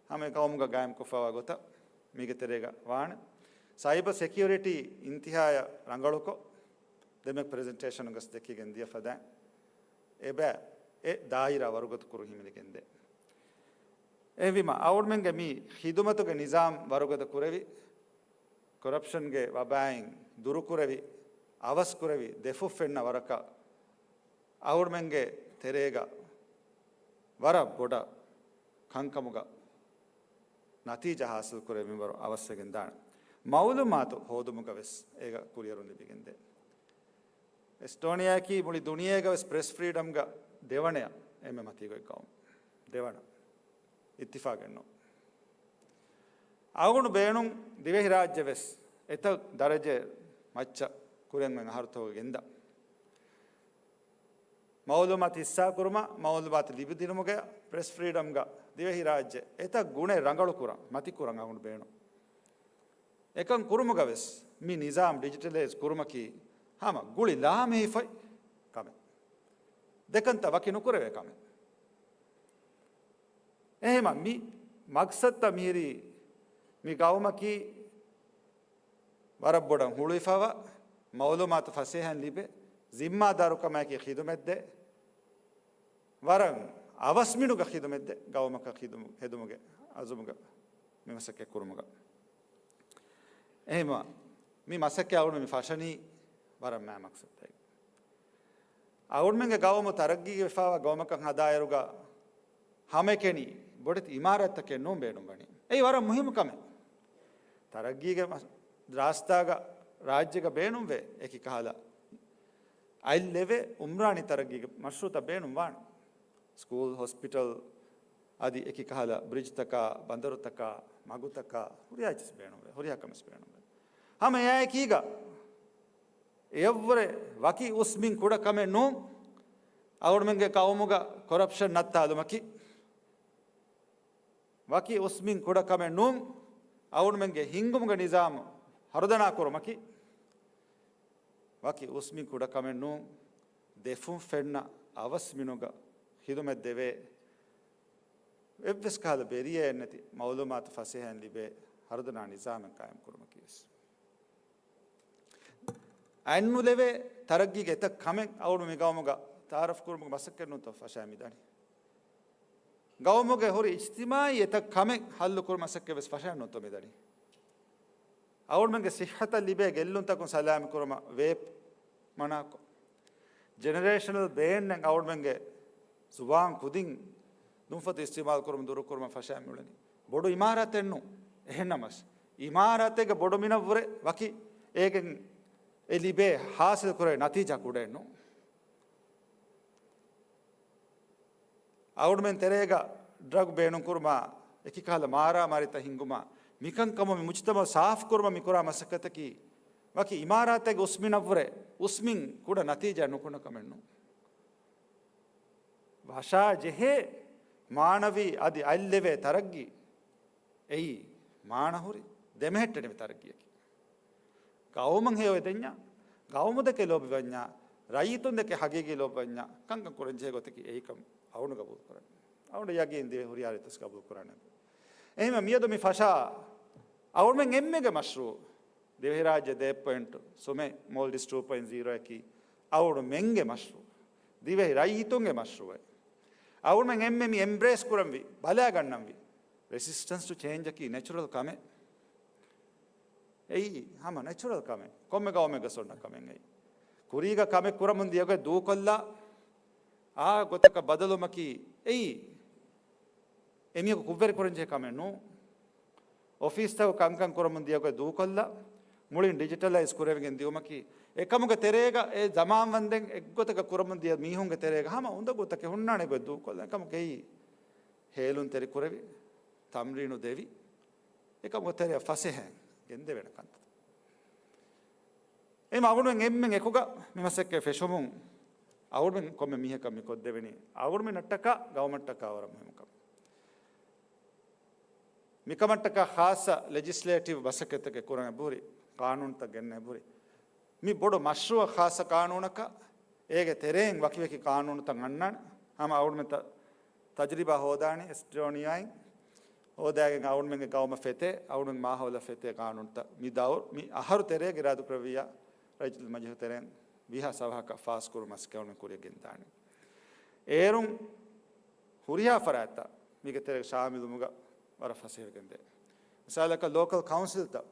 ހަމަ އެ ގައުމުގަ ގާއިމްކޮށްފައިވާ ގޮތަށް މީގެ ތެރޭގަ ވާނެ. ސައިބަ ސެކިއުރިޓީ އިންތިހާޔަށް ރަނގަޅުކޮށް، ދެމެ ޕްރެޒެންޓޭޝަނުގަސް ދެކިގެން ދިޔަ ފަދައިން އެބަ އެ ދާއިރާ ވަރުގަދަ ކުރު ހިމެނިގެންދޭ. އެހެންވީމަ، އަޅުގަނޑުމެންގެ މި ޚިދުމަތުގެ ނިޒާމް ވަރުގަދަ ކުރެވި، ކޮރަޕްޝަންގެ ވަބާއިން ދުރުކުރެވި، އަވަސްކުރެވި، ދެފުށް ފެންނަ ވަރަކަށް އަޅުގަނޑުމެންގެ ތެރޭގަ ވަރަށް ބޮޑަށް ކަންކަމުގަ ނަތީޖާ ހާސިލް ކުރެވި މިންވަރު އަވަސްވެގެން ދާނެ. މައުލޫމާތު ހޯދުމުގަ ވެސް އޭގަ ކުރިއެރުން ލިބިގެންދޭ. އެސްޓޯނިއާއަކީ މުޅި ދުނިޔޭގަ ވެސް ޕްރެސް ފްރީޑަމްގަ ދެވަނަޔަށް އެންމެ މަތީގޮތް ގައުމު. ދެވަނަ. އިއްތިފާގެއްނު. އަޅުގަނޑު ބޭނުން ދިވެހިރާއްޖެ ވެސް އެތައް ދަރަޖައެއް މައްޗަށް ކުރިއަށް އަހަރުތަކުގަ ގެންދާ. މައުލޫމާތު ހިއްސާކުރުމަށް، މައުލޫމާތު ލިބިދިނުމުގެ ޕްރެސް ފްރީޑަމްގަ ދިވެހިރާއްޖެ އެތައް ގުނައެއް ރަނގަޅުކުރަން، މަތިކުރަން އަޅުގަނޑު ބޭނުން. އެކަން ކުރުމުގަ ވެސް މި ނިޒާމް ޑިޖިޓަލައިޒް ކުރުމަކީ ހަމަ ގުޅި ލާމެހިފައި ކަމެއް. ދެކަންތައް ވަކި ނުކުރެވޭ ކަމެއް. އެހެމަ މި މަގްސަދްތައް މިހިރީ މި ގައުމަކީ ވަރަށް ބޮޑަށް ހުޅުވިފައިވާ، މައުލޫމާތު ފަސޭހައިން ލިބޭ، ޒިންމާދާރުކަމާއެކީ ޚިދުމަތްދޭ، ވަރަށް އަވަސް މިނުގަ ޚިދުމަތްދޭ ގައުމަކަށް ޚިދުމު ހެދުމުގެ އަޒުމުގަ މި މަސައްކަތް ކުރުމުގަ. އެހެމަ މި މަސައްކަތް އަޅުގަނޑު މި ފަށަނީ ވަރަށް މާ މަގްސަދެއް. އަޅުގަނޑުމެންގެ ގައުމު ތަރައްގީގެ ވެފައިވާ ގައުމަކަށް ހަދާއިރުގަ ހަމައެކަނި ބޮޑެތި އިމާރާތްތަކެއް ނޫން ބޭނުންވަނީ. އެއީ ވަރަށް މުހިއްމު ކަމެއް. ތަރައްގީގެ މަ-، ރާސްތާގަ ރާއްޖޭގަ ބޭނުންވޭ އެކި ކަހަލަ އަތް ލެވޭ އުމްރާނީ ތަރައްގީގެ މަޝްރޫއުތައް ބޭނުން ވާނެ. ސްކޫލް، ހޮސްޕިޓަލް، އަދި އެކި ކަހަލަ ބްރިޖްތަކާ، ބަނދަރުތަކާ، މަގުތަކާ، ހުރިހާ އެއްޗެސް ބޭނުންވޭ، ހުރިހާ ކަމެސް ބޭނުންވޭ. ހަމަ އެއާއެކީގަ އެއަށްވުރެ ވަކި އުސްމިން ކުޑަ ކަމެއް ނޫން އަޅުގަނޑުމެންގެ ގައުމުގަ ކޮރަޕްޝަން ނައްތާލުމަކީ. ވަކި އުސްމިން ކުޑަ ކަމެއް ނޫން އަޅުގަނޑުމެންގެ ހިންގުމުގެ ނިޒާމު ހަރުދަނާ ކުރުމަކީ. ވަކި އުސްމިން ކުޑަ ކަމެއް ނޫން ދެފުން ފެންނަ އަވަސް މިނުގަ ޚިދުމަތް ދެވޭ، އެއްވެސް ކަހަލަ ބެރިޔައެއް ނެތި މައުލޫމާތު ފަސޭހައިން ލިބޭ ހަރުދަނާ ނިޒާމެއް ޤާއިމް ކުރުމަކީ ވެސް. އަތްނުލެވޭ ތަރައްގީގެ އެތައް ކަމެއް އަޅުގަނޑު މި ގައުމުގަ ތައާރަފް ކުރުމުގެ މަސައްކަތް ނޫންތޯ ފަށާ މިދަނީ. ގައުމުގެ ހުރި އިޖްތިމާޢީ އެތައް ކަމެއް ހައްލު ކުރުމަށް މަސައްކަތް ވެސް ފަށާ ނޫންތޯ މިދަނީ. އަޅުގަނޑުމެންގެ ސިއްހަތަށް ލިބޭ ގެއްލުންތަކުން ސަލާމަތް ކުރުމަށް ވޭޕް މަނާކޮށް، ޖެނެރޭޝަނަލް ބޭންއެއް އަޅުގަނޑުމެންގެ ޒުވާން ކުދިން ދުންފަތު އިސްތިޢުމާލު ކުރުމަށް ދުރުކުރުމަށް ފަށާ މިއުޅެނީ. ބޮޑު އިމާރާތެއް ނޫން. އެހެންނަމަސް، އިމާރާތެއްގެ ބޮޑު މިނަށްވުރެ ވަކި އޭގެން އެ ލިބޭ ހާސިލް ކުރޭ ނަތީޖާ ކުޑައެއް ނޫން. އަޅުގަނޑުމެން ތެރޭގަ ޑްރަގް ބޭނުންކުރުމާ، އެކިކަހަލަ މާރާމާރީތައް ހިންގުމާ، މިކަންކަމުން މި މުޖްތަމަޢު ސާފުކުރުމަށް މިކުރާ މަސައްކަތަކީ، ވަކި އިމާރާތެއްގެ އުސްމިނަށްވުރެ އުސްމިން ކުޑަ ނަތީޖާ ނުކުންނަ ކަމެއް ނޫން. ވަށާ ޖެހޭ މާނަވީ އަދި އަތްލެވޭ ތަރައްގީ، އެއީ މާނަހުރި ދެމެހެއްޓެނިވި ތަރައްގީއަކީ. ގައުމަށް ހެޔޮ އެދެންޏާ، ގައުމުދެކެ ލޯބިވަންޏާ، ރައްޔިތުންދެކެ ހަގީގީ ލޯބިވަންޏާ، ކަންކަން ކުރަންޖެހޭ ގޮތަކީ އެއީކަން އަޅުގަނޑު ގަބޫލުކުރަން. އަޅުގަނޑު ޔަގީން ދިވެހި ހުރިހާ ރައްޔިތުންވެސް ގަބޫލުކުރާނެ. އެހެންވެ މިއަދު މި ފަށާ އަޅުގަނޑުމެން އެންމެގެ މަޝްރޫޢު، ދިވެހިރާއްޖެ ދެ ޕޮއިންޓު ސުމެ މޯލްޑިވްސް ޓޫ ޕޮއިންޓް ޒީރޯއަކީ އަޅުގަނޑުމެންގެ މަޝްރޫޢު، ދިވެހި ރައްޔިތުންގެ މަޝްރޫޢެއް. އަޅުގަނޑުމެން އެންމެ މި އެމްބްރޭސް ކުރަންވީ، ބަލާގަންނަންވީ. ރެސިސްޓެންސް ޓު ޗޭންޖަކީ ނެޗުރަލް ކަމެއް. އެއީ ހަމަ ނެޗުރަލް ކަމެއް. ކޮންމެ ގައުމެއްގަ އޮންނަ ކަމެއް އެއީ. ކުރީގަ ކަމެއް ކުރަމުން ދިޔަގޮތް ދޫކޮށްލާ، އާ ގޮތަކަށް ބަދަލުވުމަކީ އެއީ. އެމީހަކު ކުށްވެރިކުރަންޖެހޭ ކަމެއް ނޫން. އޮފީސްތަކު ކަންކަން ކުރަމުން ދިޔަ ގޮތް ދޫކޮށްލާ، މުޅިން ޑިޖިޓަލައިޒް ކުރެވިގެން ދިއުމަކީ، އެކަމުގެ ތެރޭގަ އެ ޒަމާންވަންދެން އެއްގޮތަކަށް ކުރަމުން ދިޔަ މީހުންގެ ތެރޭގަ ހަމަ އުނދަގޫތަކެއް ހުންނާނެ ގޮތް ދޫކޮށްލާ. އެކަމަކު އެއީ ހޭލުންތެރި ކުރެވި، ތަމްރީނު ދެވި، އެކަމުގެ ތެރެއަށް ފަސޭހައިން ގެންދެވޭނެ ކަންތައް. އެމަ އަޅުގަނޑުމެން އެންމެން އެކުގަ މި މަސައްކަތް ފެށުމުން އަޅުގަނޑުމެން ކޮންމެ މީހަކަށް މި ކޮށްދެވެނީ، އަޅުގަނޑުމެންނަށްޓަކާ ގައުމަށްޓަކާ ވަރަށް މުހިންމު ކަމެއް. މިކަމަށްޓަކާ ޚާއްޞަ ލެޖިސްލޭޓިވް މަސައްކަތްތަކެއް ކުރަން އެބަހުރި، ޤާނޫނުތައް ގެންނަން އެބަހުރި. މި ބޮޑު މަޝްރޫޢަށް ޚާއްޞަ ޤާނޫނަކަށް އޭގެ ތެރެއިން ވަކިވަކި ޤާނޫނުތައް އަންނާނެ. ހަމަ އަޅުގަނޑުމެން ތަ-، ތަޖުރިބާ ހޯދާނީ އެސްޓޯނިއާއިން ހޯދާގެން އަޅުގަނޑުމެންގެ ގައުމަށް ފެތޭ، އަޅުގަނޑުމެންގެ މާހައުލަށް ފެތޭ ޤާނޫނުތައް މި ދައުރު، މި އަހަރު ތެރޭގަ އިރާދަކުރެއްވިއްޔާ ރައްޔިތު މަޖިލިހުގެ ތެރެއިން ވީހާ ސަވަހަކަށް ފާސްކުރުމަށް ކެއުނި ކުރިޔަށް ގެންދާނެ. އޭރުން ހުރިހާ ފަރާތްތައް މީގެ ތެރޭގަ ޝާމިލުވުމުގަ ވަރަށް ފަސޭހަވެގެންދޭ. މިސާލަކަށް ލޯކަލް ކައުންސިލްތައް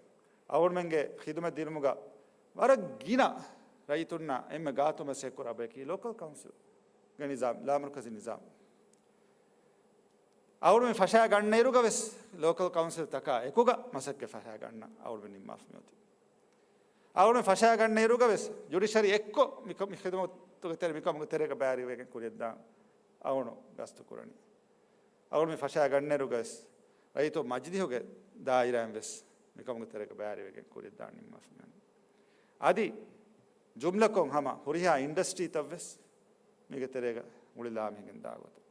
އަޅުގަނޑުމެންގެ ޚިދުމަތް ދިނުމުގަ ވަރަށް ގިނަ ރައްޔިތުންނަށް އެންމެ ގާތު މަސައްކަތް ކުރާ ބަޔަކީ ލޯކަލް ކައުންސިލްގެ ނިޒާމް، ލާމަރުކަޒީ ނިޒާމް. އަޅުގަނޑުމެން ފަށާ ގަންނައިރުގަ ވެސް ލޯކަލް ކައުންސިލްތަކާ އެކުގަ މަސައްކަތް ފަށާ ގަންނަ އަޅުގަނޑުމެން ނިންމާފަ މިއޮތީ. އަޅުގަނޑުމެން ފަށާ ގަންނައިރުގަ ވެސް ޖުޑިޝަރީ އެއްކޮށް މި ކަ-، މި ޚިދުމަތުގެ ތެރެ، މިކަމުގެ ތެރޭގަ ބައިވެރިވެގެން ކުރިޔަށްދާން އަޅުގަނޑު ގަސްތު ކުރަނީ. އަޅުގަނޑުމެން ފަށާ ގަންނައިރުގަ ވެސް ރައްޔިތު މަޖިލިހުގެ ދާއިރާއިން ވެސް މިކަމުގެ ތެރޭގަ ބައިވެރިވެގެން ކުރިޔަށްދާން ނިންމާފަ މިއޮތީ. އަދި ޖުމްލަކޮށް ހަމަ ހުރިހާ އިންޑަސްޓްރީތައް ވެސް މީގެ ތެރޭގަ މުޅި ލާމެހިގެން ދާ ގޮތަށް.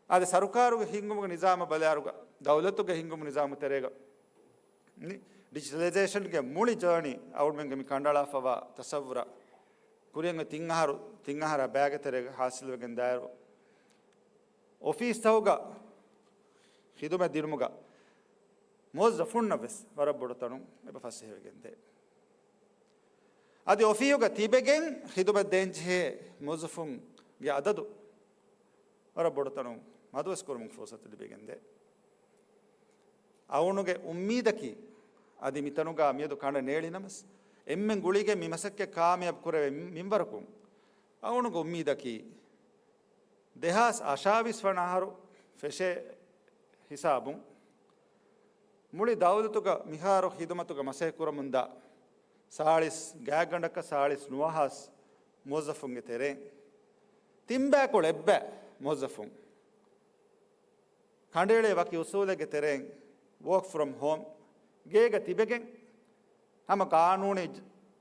އަދި ސަރުކާރުގެ ހިންގުމުގެ ނިޒާމަށް ބަލާއިރުގަ، ދައުލަތުގެ ހިންގުމުގެ ނިޒާމުގެ ތެރޭގަ ނި-، ޑިޖިޓަލައިޒޭޝަންގެ މުޅި ޖާނީ އަޅުގަނޑުމެންގެ މި ކަނޑައަޅާފަވާ ތަސައްވުރަށް ކުރިއަށް އޮތް ތިން އަހަރު، ތިން އަހަރާ ބައިގެ ތެރޭގަ ހާސިލްވެގެން ދާއިރު، އޮފީސްތަކުގަ ޚިދުމަތް ދިނުމުގަ މުވައްޒަފުންނަށް ވެސް ވަރަށް ބޮޑު ތަނުން އެބަ ފަސޭހަވެގެންދޭ. އަދި އޮފީހުގަ ތިބެގެން ޚިދުމަތް ދޭންޖެހޭ މުވައްޒަފުންގެ އަދަދު ވަރަށް ބޮޑު ތަނުން މަދުވެސް ކުރުމުގެ ފުރުސަތު ލިބިގެންދޭ. އަޅުގަނޑުގެ އުއްމީދަކީ، އަދި މިތަނުގަ މިއަދު ކަނޑައެޅި ނަމަސް، އެންމެން ގުޅިގެން މި މަސައްކަތް ކާމިޔާބު ކުރެވޭ މިންވަރަކުން، އަޅުގަނޑުގެ އުއްމީދަކީ، ދެހާސް އަށާވީސް ވަނަ އަހަރު ފެށޭ ހިސާބުން، މުޅި ދައުލަތުގަ މިހާރު ޚިދުމަތުގަ މަސައްކަތް ކުރަމުންދާ ސާޅީސް ގާތްގަނޑަކަށް ސާޅީސް ނުވަހާސް މުވައްޒަފުންގެ ތެރެއިން، ތިން ބައިކުޅަ އެއްބައި މުވައްޒަފުން ކަނޑައެޅޭ ވަކި އުސޫލެއްގެ ތެރެއިން، ވޯކް ފްރޮމް ހޯމް، ގޭގަ ތިބެގެން ހަމަ ޤާނޫނީ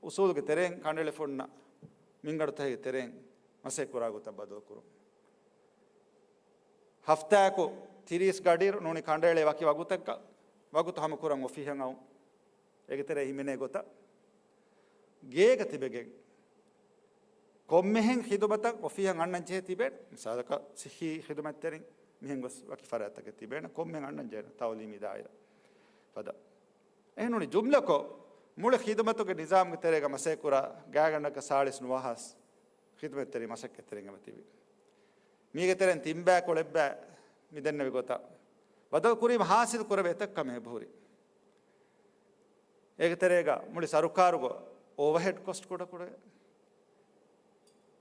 އުސޫލުގެ ތެރެއިން ކަނޑައެޅިފަ ހުންނަ މިންގަނޑުތަކެއްގެ ތެރެއިން މަސައްކަތް ކުރާ ގޮތަށް ބަދަލުކުރުން. ހަފްތާއަކު ތިރީސް ގަޑިއިރު ނޫނީ ކަނޑައެޅޭ ވަކި ވަގުތަކަށް، ވަގުތު ހަމަ ކުރަން އޮފީހަށް އައުން. އޭގެ ތެރޭ ހިމެނޭ ގޮތަށް ގޭގަ ތިބެގެން ކޮންމެހެން ޚިދުމަތަށް އޮފީހަށް އަންނަން ޖެހޭ ތިބޭނެ. މިސާލަކަށް ޞިއްޙީ ޚިދުމަތްތެރިން މިހެން ގޮސް ވަކި ފަރާތްތަކެއް ތިބޭނެ، ކޮންމެހެން އަންނަން ޖެހޭނެ ތައުލީމީ ދާއިރާ ފަދަ. އެހެން ނޫނީ ޖުމްލަކޮށް، މުޅި ޚިދުމަތުގެ ނިޒާމުގެ ތެރޭގަ މަސައްކަތް ކުރާ ގާތްގަނޑަކަށް ސާޅީސް ނުވަހާސް ޚިދުމަތްތެރިން މަސައްކަތްތެރިން އެބަ ތިބި. މީގެ ތެރެއިން ތިން ބައިކުޅަ އެއްބައި މި ދެންނެވި ގޮތަށް ބަދަލު ކުރީމަ ހާސިލް ކުރެވޭ އެތައް ކަމެއް އެބަހުރި. އޭގެ ތެރޭގަ މުޅި ސަރުކާރުގެ އޯވަހެޑް ކޮސްޓް ކުޑަކުރެވޭ.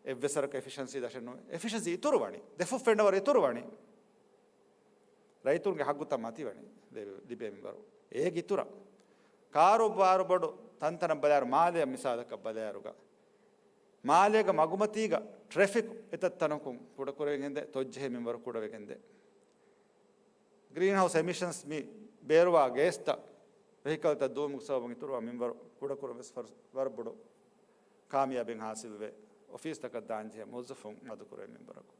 އެއްވެސް ވަރަކަށް އެފިޝަންސީ ދަށެއް ނުވޭ. އެފިޝަންސީ އިތުރުވަނީ. ދެފުށް ފެންނަވަރު އިތުރުވަނީ. ރައްޔިތުންގެ ހައްގުތައް މަތިވަނީ. ލިބޭ، ލިބޭ މިންވަރު. އޭގެ އިތުރަށް ކާރޫބާރު ބޮޑު ތަންތަނަށް ބަލާއިރު، މާލެއަށް މިސާލަކަށް ބަލާއިރުގަ، މާލޭގެ މަގުމަތީގަ ޓްރެފިކް އެތައް ތަނަކުން ކުޑަކުރެވިގެންދޭ، ތޮއްޖެހޭ މިންވަރު ކުޑަވެގެންދޭ. ގްރީންހައުސް އެމިޝަންސް މި ބޭރުވާ ގޭސްތައް ވެހިކަލްތައް ދުވުމުގެ ސަބަބުން އިތުރުވާ މިންވަރު ކުޑަކުރުން ވެސް ފަރު-، ވަރަށް ބޮޑު ކާމިޔާބެއް ހާސިލްވޭ. އޮފީސްތަކަށް ދާންޖެހޭ މުވައްޒަފުން މަދުކުރެވޭ މިންވަރަކު.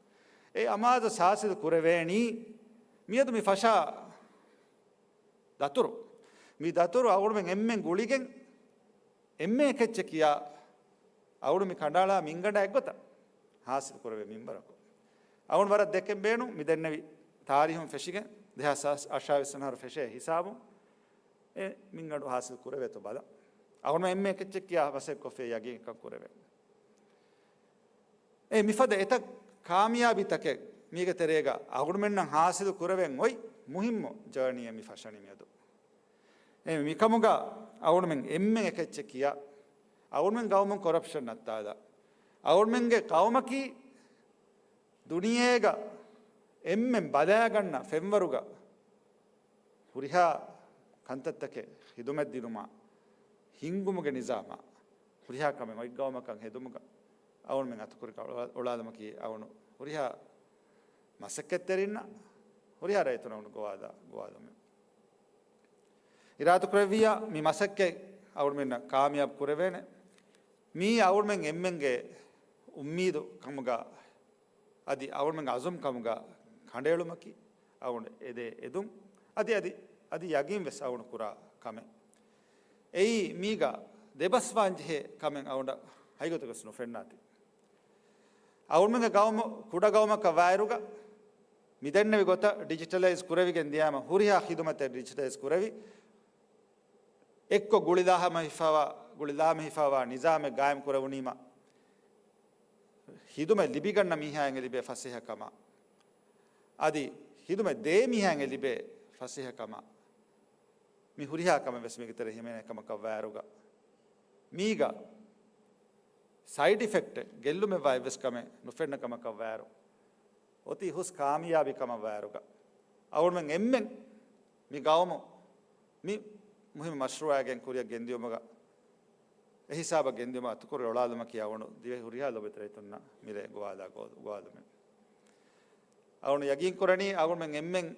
އެ އަމާޒު ހާސިލް ކުރެވޭނީ މިއަދު މި ފަށާ ދަތުރު. މި ދަތުރު އަޅުގަނޑުމެން އެންމެން ގުޅިގެން އެންމެ އެކެއްޗެއް ކިޔާ އަޅުގަނޑު މި ކަނޑައަޅާ މިންގަނޑާ އެއްގޮތަށް ހާސިލް ކުރެވޭ މިންވަރަކު. އަޅުގަނޑު ވަރަށް ދެކެން ބޭނުން މި ދެންނެވި ތާރީހުން ފެށިގެން ދެހާސް އަށާވީސް ވަނަ އަހަރު ފެށޭ ހިސާބުން އެ މިންގަނޑު ހާސިލް ކުރެވޭތޯ ބަލަން. އަޅުގަނޑު އެންމެ އެކެއްޗެއް ކިޔާ މަސައްކަތް ކޮށްފިއްޔާ ޔަގީންކަން ކުރެވޭ. އެ މިފަދަ އެތައް ކާމިޔާބީތަކެއް މީގެ ތެރޭގަ އަޅުގަނޑުމެންނަށް ހާސިލް ކުރެވެން އޮތް މުހިއްމު ޖާނީއެއް މި ފަށަނީ މިއަދު. އެ މިކަމުގަ އަޅުގަނޑުމެން އެންމެ އެކެއްޗެއް ކިޔާ، އަޅުގަނޑުމެން ގައުމުން ކޮރަޕްޝަން ނައްތާލާ، އަޅުގަނޑުމެންގެ ގައުމަކީ ދުނިޔޭގަ އެންމެން ބަލާގަންނަ ފެންވަރުގަ ހުރިހާ ކަންތައްތަކެއް ޚިދުމަތް ދިނުމާ، ހިންގުމުގެ ނިޒާމާ، ހުރިހާ ކަމެއް އޮތް ގައުމަކަށް ހެދުމުގަ އަޅުމެން އަތުކުރި އޮޅާލުމަކީ އަޅުނު ހުރިހާ މަސައްކަތްތެރިންނަށް ހުރިހާ ރައްޔިތުންނަށް ގޮވާލާ ގޮވާލުމެއް. އިރާދަކުރެއްވިއްޔާ މި މަސައްކަތް އަޅުމެންނަށް ކާމިޔާބު ކުރެވޭނެ. މީ އަޅުމެން އެންމެންގެ އުއްމީދު ކަމުގަ އަދި އަޅުމެންގެ އަޒުމް ކަމުގަ ކަނޑައެޅުމަކީ އަޅުގަނޑު އެދޭ އެދުން އަދި، އަދި، އަދި ޔަގީން ވެސް އަޅުގަނޑު ކުރާ ކަމެއް. އެއީ މީގަ ދެބަސްވާން ޖެހޭ ކަމެއް އަޅުގަނޑަށް ހަގީގަތުގަސް ނުފެންނާތީ. އަޅުމެންގެ ގައުމު ކުޑަ ގައުމަކަށް ވާއިރުގަ މިދެންނެވި ގޮތަށް ޑިޖިޓަލައިޒް ކުރެވިގެން ދިޔާމަ ހުރިހާ ޚިދުމަތެއް ޑިޖިޓަލައިޒް ކުރެވި، އެއްކޮށް ގުޅިލާމެހިފަވާ، ގުޅިލާމެހިފަވާ ނިޒާމެއް ގާއިމް ކުރެވުނީމަ، ޚިދުމަތް ލިބިގަންނަ މީހާއަށް ލިބޭ ފަސޭހަކަމާ، އަދި ޚިދުމަތް ދޭ މީހާއަށް ލިބޭ ފަސޭހަކަމާ، މި ހުރިހާ ކަމެއް ވެސް މީގެ ތެރޭ ހިމެނޭ ކަމަކަށް ވާއިރުގަ، މީގަ ސައިޑް އިފެކްޓެއް ގެއްލުމެއްވާ އެއްވެސް ކަމެއް ނުފެންނަ ކަމަކަށް ވާއިރު، އޮތީ ހުސް ކާމިޔާބީ ކަމަށް ވާއިރުގަ، އަޅުމެން އެންމެން މި ގައުމު މި މުހިއްމު މަޝްރޫއާގެން ކުރިއަށް ގެންދިޔުމުގަ އެހިސާބަށް ގެންދިޔުމަށް އަތުކުރި އޮޅާލުމަކީ އަޅުގަނޑު ދިވެހި ހުރިހާ ލޯބިވެތި ރައްޔިތުންނަށް މިރޭ ގޮވާލާ ގޮ-، ގޮވާލުމެއް. އަޅުގަނޑު ޔަގީން ކުރަނީ އަޅުމެން އެންމެން،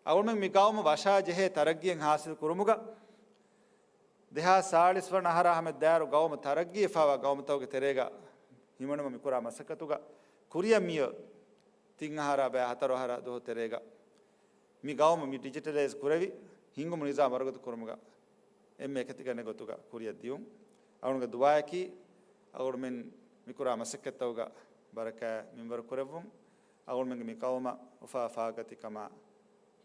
އަޅުމެން މި ގައުމު ވަށާ ޖެހޭ ތަރައްގީއެއް ހާސިލް ކުރުމުގަ، ދެހާސް ސާޅީސް ވަނަ އަހަރާ ހަމަ ދާއިރު ގައުމު ތަރައްގީވެފަވާ ގައުމުތަކުގެ ތެރޭގަ ހިމެނުމަށް މިކުރާ މަސައްކަތުގަ ކުރިއަށް މިއޮތް ތިން އަހަރާ ބައި ހަތަރު އަހަރާ ދުވަހު ތެރޭގަ މި ގައުމު މި ޑިޖިޓަލައިޒް ކުރެވި، ހިންގުމު ނިޒާމް ވަރުގަދަ ކުރުމުގަ އެންމެ އެކަތިގަނެ ގޮތުގަ ކުރިއަށް ދިޔުން. އަޅުގަނޑުގެ ދުޢާއަކީ، އަޅުގަނޑުމެން މިކުރާ މަސައްކަތްތަކުގަ ބަރަކާތް މިންވަރު ކުރެއްވުން. އަޅުގަނޑުމެންގެ މި ގައުމަށް އުފާ ފާގަތިކަމާ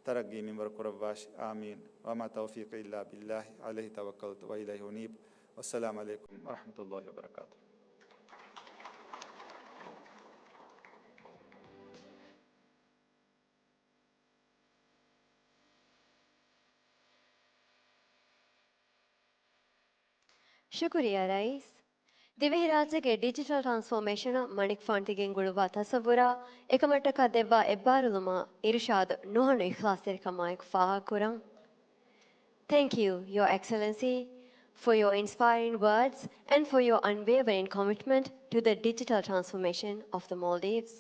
ތަރައްގީ މިންވަރު ކުރައްވާށި. އާމީން. وما توفيقي إلا بالله، عليه توكلت وإليه أنيب. والسلام عليكم ورحمة الله وبركاته. ޝުކުރިއްޔާ ރައީސް. ދިވެހިރާއްޖޭގެ ޑިޖިޓަލް ޓްރާންސްފޯމޭޝަނަށް މަނިކުފާނު ތި ގެންގުޅުއްވާ ތަސައްވުރާ، އެކަމަށްޓަކާ ދެއްވާ އެއްބާރުލުމާ އިރުޝާދު ނުހަނު އިޚްލާޞްތެރިކަމާއެކު ފާހަގަކުރަން. Thank you, Your Excellency, for your inspiring words and for your unwavering commitment to the digital transformation of the Maldives.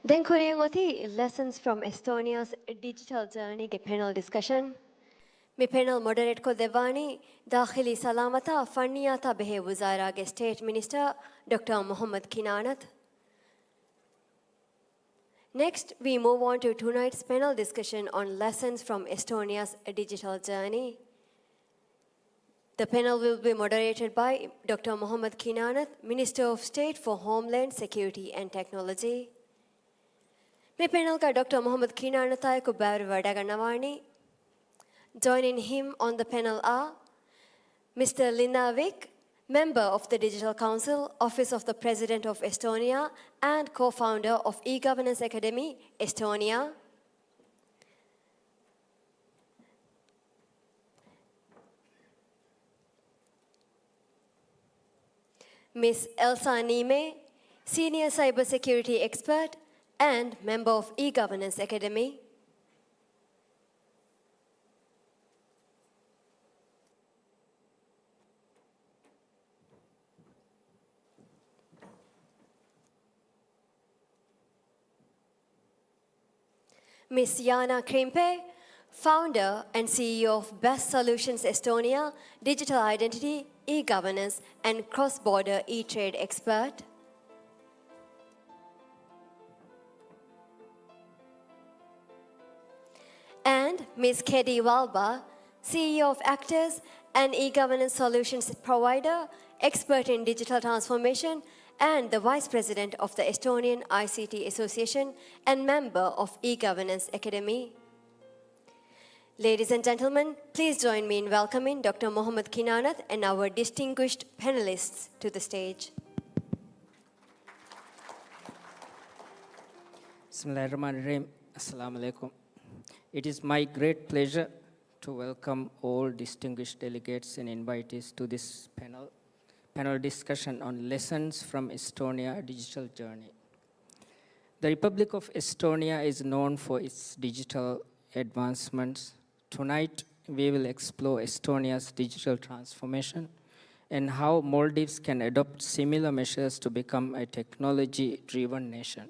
ދެން ކުރިއަށް އޮތީ Lessons from Estonia's Digital Journey ގެ ޕެނަލް ޑިސްކަޝަން. މި ޕެނަލް މޮޑަރޭޓްކޮށްދެއްވާނީ ދާޚިލީ ސަލާމަތާ ފަންނިޔާތާ ބެހޭ ވުޒާރާގެ ސްޓޭޓް މިނިސްޓަރ ޑޮކްޓަރ މުޙައްމަދު ކިނާނަތު. Next, we move on to tonight's panel discussion on lessons from Estonia's digital journey. The panel will be moderated by Doctor Mohammad Kinanath, Minister of State for Homeland Security and Technology. މި ޕެނަލްގަ ޑޮކްޓަރ މުޙައްމަދު ކިނާނަތާއެކު ބައިވެރިވެ ވަޑައިގަންނަވާނީ. Joining him on the panel are Mister Lina Vik, member of the Digital Council, Office of the President of Estonia, and co-founder of e-Governance Academy Estonia. Miss Elsa Niime, Senior Cyber Security Expert and member of e-Governance Academy. Miss Jaana Krimpe, founder and C E O of Best Solutions Estonia, digital identity, e-governance, and cross-border e-trade expert. And Miss Kedi Valba, C E O of Actors, an e-governance solutions provider, expert in digital transformation, and the Vice President of the Estonian I C T Association and member of e-Governance Academy. Ladies and gentlemen, please join me in welcoming Doctor Mohammad Kinanath and our distinguished panelists to the stage. بسم الله الرحمن الرحيم. السلام عليكم. It is my great pleasure to welcome all distinguished delegates and invitees to this panel, panel discussion on lessons from Estonia digital journey. The Republic of Estonia is known for its digital advancements. Tonight, we will explore Estonia's digital transformation and how Maldives can adopt similar measures to become a technology-driven nation.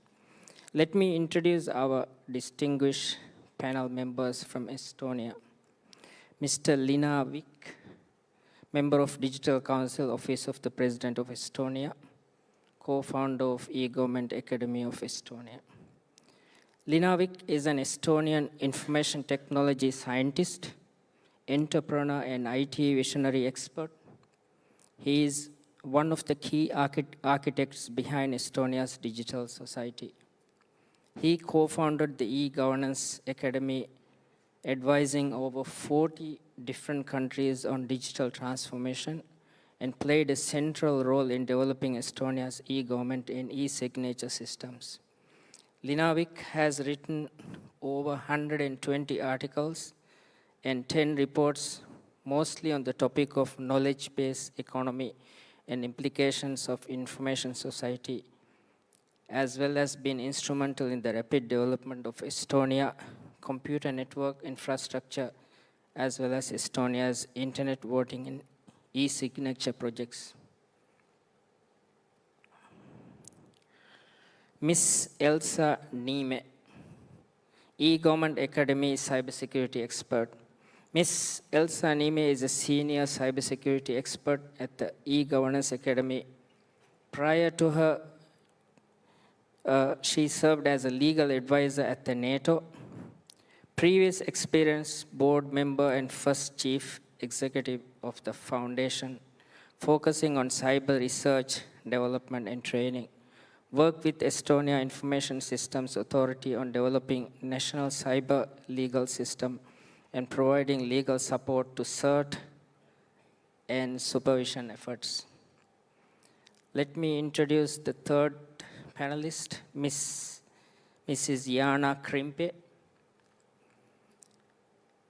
Let me introduce our distinguished panel members from Estonia. Mister Lina Vik, member of Digital Council, Office of the President of Estonia, co-founder of e-Government Academy of Estonia. Lina Vik is an Estonian information technology scientist, entrepreneur, and I T visionary expert. He is one of the key archi-, architects behind Estonia's digital society. He co-founded the e-Governance Academy, advising over forty different countries on digital transformation, and played a central role in developing Estonia's e-government and e-signature systems. Lina Vik has written over hundred and twenty articles and ten reports, mostly on the topic of knowledge-based economy and implications of information society, as well as been instrumental in the rapid development of Estonia computer network infrastructure, as well as Estonia's internet voting and e-signature projects. Miss Elsa Niime, e-Government Academy cybersecurity expert. Miss Elsa Niime is a senior cybersecurity expert at the e-Governance Academy. Prior to her, uh, she served as a legal advisor at the NATO. Previous experience, board member and first chief executive of the foundation, focusing on cyber research, development and training. Work with Estonia Information Systems Authority on developing national cyber legal system and providing legal support to cert and supervision efforts. Let me introduce the third panelist, Miss, Missus Jaana Krimpe.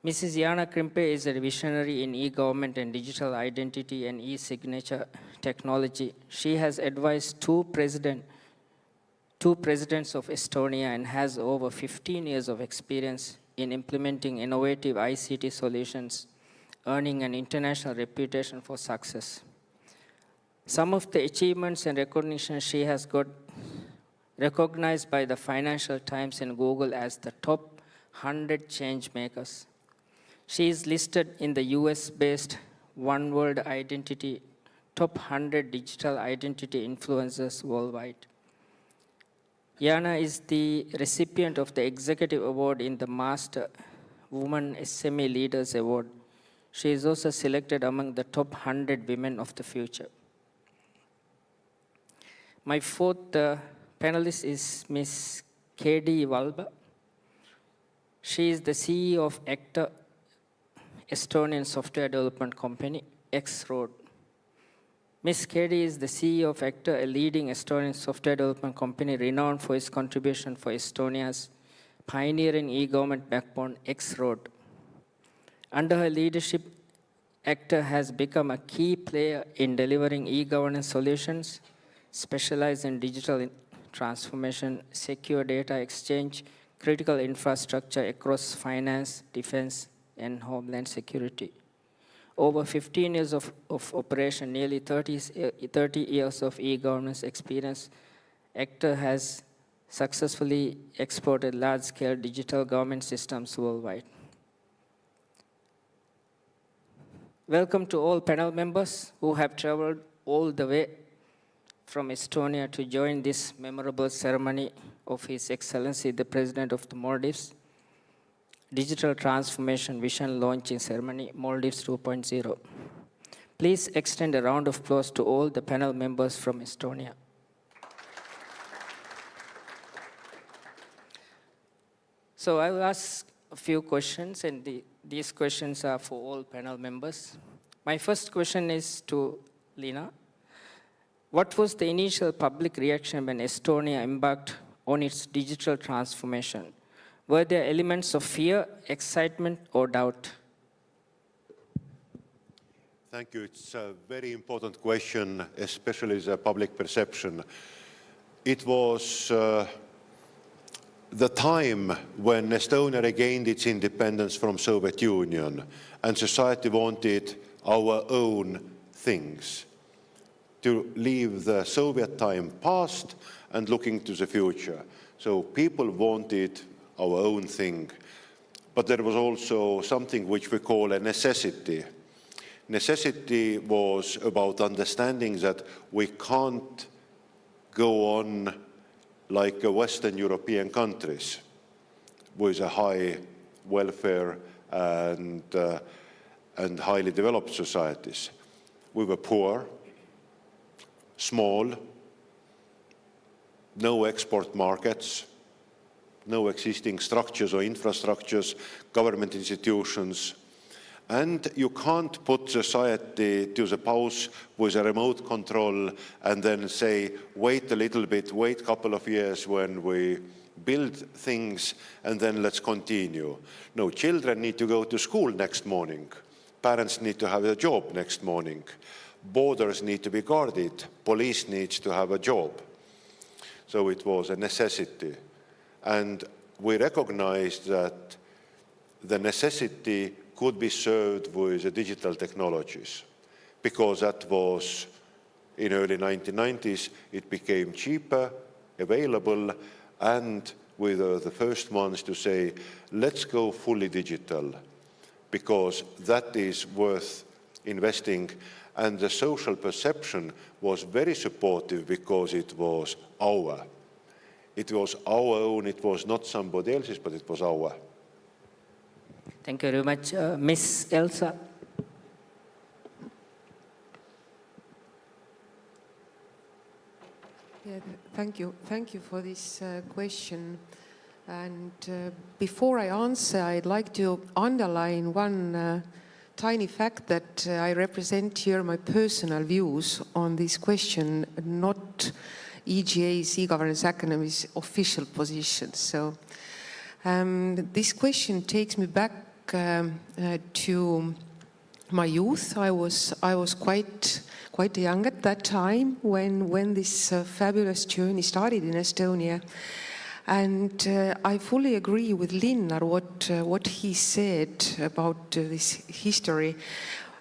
Missus Jaana Krimpe is a visionary in e-government and digital identity and e-signature technology. She has advised two president, two presidents of Estonia and has over fifteen years of experience in implementing innovative I C T solutions, earning an international reputation for success. Some of the achievements and recognition she has got: recognized by the Financial Times and Google as the top hundred change makers. She is listed in the U S-based One World Identity top one hundred digital identity influencers worldwide. Yana is the recipient of the executive award in the Master Woman S M E Leaders Award. She is also selected among the top one hundred women of the future. My fourth, uh, panelist is Miss K D Walba. She is the C E O of Actor, Estonian software development company, X Road. Miss K D is the C E O of Actor, a leading Estonian software development company renowned for its contribution for Estonia's pioneering e-government backbone, X Road. Under her leadership, Actor has become a key player in delivering e-governance solutions, specialized in digital in-, transformation, secure data exchange, critical infrastructure across finance, defense, and homeland security. Over fifteen years of, of operation, nearly thirty, thirty years of e-governance experience, Actor has successfully exported large-scale digital government systems worldwide. Welcome to all panel members who have traveled all the way from Estonia to join this memorable ceremony of His Excellency the President of the Maldives Digital Transformation Vision Launching Ceremony, Maldives two point zero. Please extend a round of applause to all the panel members from Estonia. So I will ask a few questions, and the, these questions are for all panel members. My first question is to Lina. What was the initial public reaction when Estonia embarked on its digital transformation? Were there elements of fear, excitement, or doubt? Thank you. It's a very important question, especially the public perception. It was, uh, the time when Estonia regained its independence from Soviet Union, and society wanted our own things, to leave the Soviet time past and looking to the future. So people wanted our own thing. But there was also something which we call a necessity. Necessity was about understanding that we can't go on like a Western European countries with a high welfare and, uh, and highly developed societies. We were poor, small, no export markets, no existing structures or infrastructures, government institutions. And you can't put society to the pause with a remote control and then say, "Wait a little bit, wait a couple of years when we build things, and then let's continue." No, children need to go to school next morning. Parents need to have a job next morning. Borders need to be guarded. Police needs to have a job. So it was a necessity. And we recognized that the necessity could be served with the digital technologies, because that was, in early nineteen nineties, it became cheaper, available, and we were the first ones to say, "Let's go fully digital, because that is worth investing." And the social perception was very supportive because it was our. It was our own, it was not somebody else's, but it was our. Thank you very much. Uh, Miss Elsa. Yeah, th- thank you. Thank you for this uh, question. And uh, before I answer, I'd like to underline one uh, tiny fact that uh, I represent here my personal views on this question, not E G A's, e-Governance Academy's official position. So um, this question takes me back um, uh, to my youth. I was I was quite quite young at that time when when this uh, fabulous journey started in Estonia, and uh, I fully agree with Linnar what uh, what he said about uh, this history,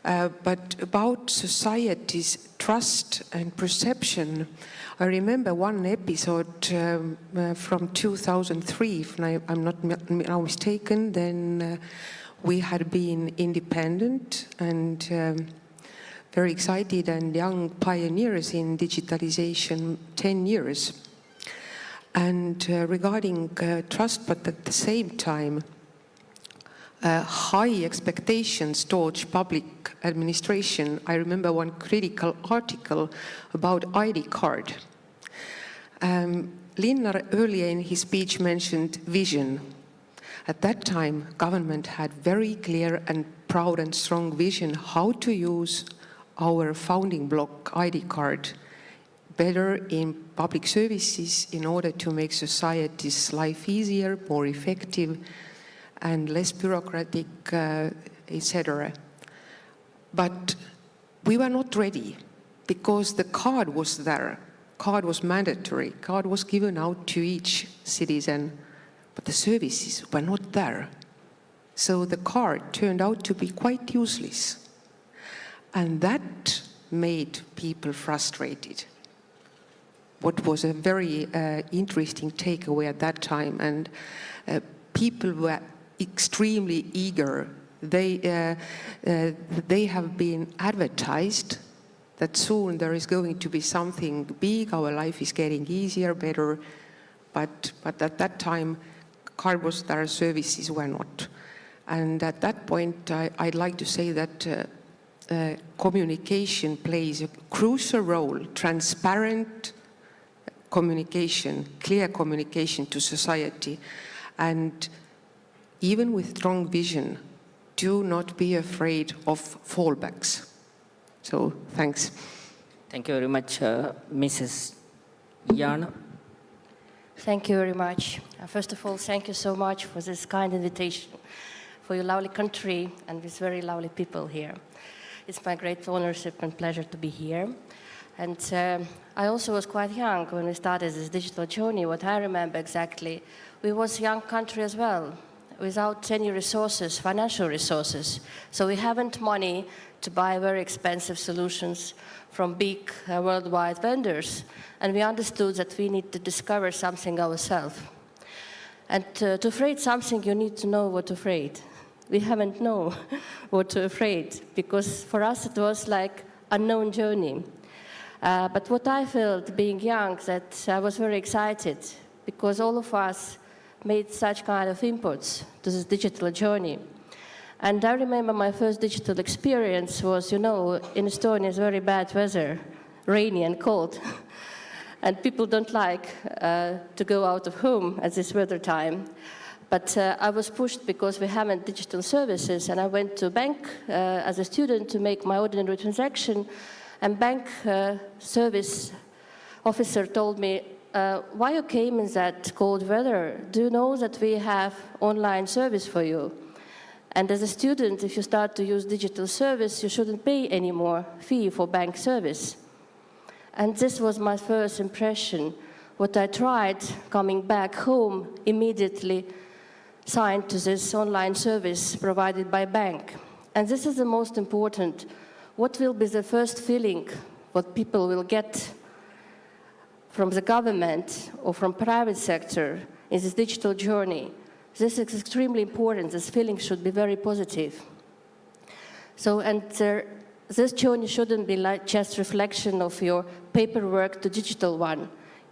uh, but about society's trust and perception. I remember one episode um, uh, from two thousand three, if I, I'm not mi- now mistaken. Then. Uh, We had been independent and, um, very excited and young pioneers in digitalization ten years. And, uh, regarding, uh, trust, but at the same time, uh, high expectations towards public administration, I remember one critical article about I D card. Um, Linnar earlier in his speech mentioned vision. At that time, government had very clear and proud and strong vision how to use our founding block I D card better in public services in order to make society's life easier, more effective, and less bureaucratic, uh, et cetera. But we were not ready because the card was there. Card was mandatory. Card was given out to each citizen, but the services were not there. So the card turned out to be quite useless. And that made people frustrated. What was a very, uh, interesting takeaway at that time, and, uh, people were extremely eager. They, uh, uh, they have been advertised that soon there is going to be something big, our life is getting easier, better, but, but at that time, card was there, services were not. And at that point, I, I'd like to say that, uh, uh, communication plays a crucial role, transparent communication, clear communication to society. And even with strong vision, do not be afraid of fallbacks. So, thanks. Thank you very much, uh, Missus Yana. Thank you very much. Uh, first of all, thank you so much for this kind invitation, for your lovely country and these very lovely people here. It's my great honorship and pleasure to be here. And, um, I also was quite young when we started this digital journey. What I remember exactly, we was a young country as well, without any resources, financial resources. So we haven't money to buy very expensive solutions from big, uh, worldwide vendors. And we understood that we need to discover something ourselves. And, uh, to afraid something, you need to know what to afraid. We haven't know what to afraid, because for us it was like unknown journey. Uh, but what I felt being young, that I was very excited because all of us made such kind of inputs to this digital journey. And I remember my first digital experience was, you know, in Estonia is very bad weather, rainy and cold. And people don't like, uh, to go out of home at this weather time. But, uh, I was pushed because we haven't digital services, and I went to bank, uh, as a student to make my ordinary transaction, and bank, uh, service officer told me, uh, "Why you came in that cold weather? Do you know that we have online service for you? And as a student, if you start to use digital service, you shouldn't pay any more fee for bank service." And this was my first impression. What I tried coming back home, immediately signed to this online service provided by bank. And this is the most important. What will be the first feeling what people will get from the government or from private sector in this digital journey? This is extremely important. This feeling should be very positive. So, and, uh, this journey shouldn't be like just reflection of your paperwork to digital one.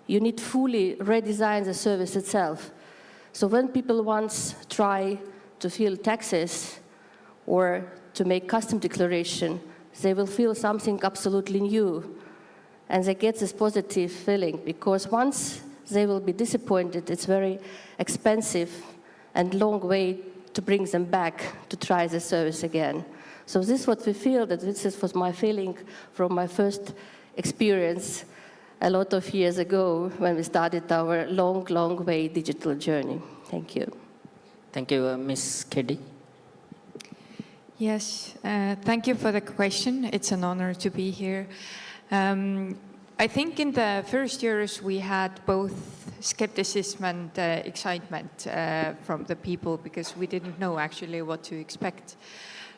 You need fully redesign the service itself. So when people once try to fill taxes or to make custom declaration, they will feel something absolutely new. And they get this positive feeling, because once they will be disappointed, it's very expensive and long way to bring them back to try the service again. So this is what we feel, that this is, was my feeling from my first experience a lot of years ago when we started our long, long way digital journey. Thank you. Thank you, uh, Miss Khedi. Yes, uh, thank you for the question. It's an honor to be here. Um, I think in the first years we had both skepticism and, uh, excitement, uh, from the people, because we didn't know actually what to expect.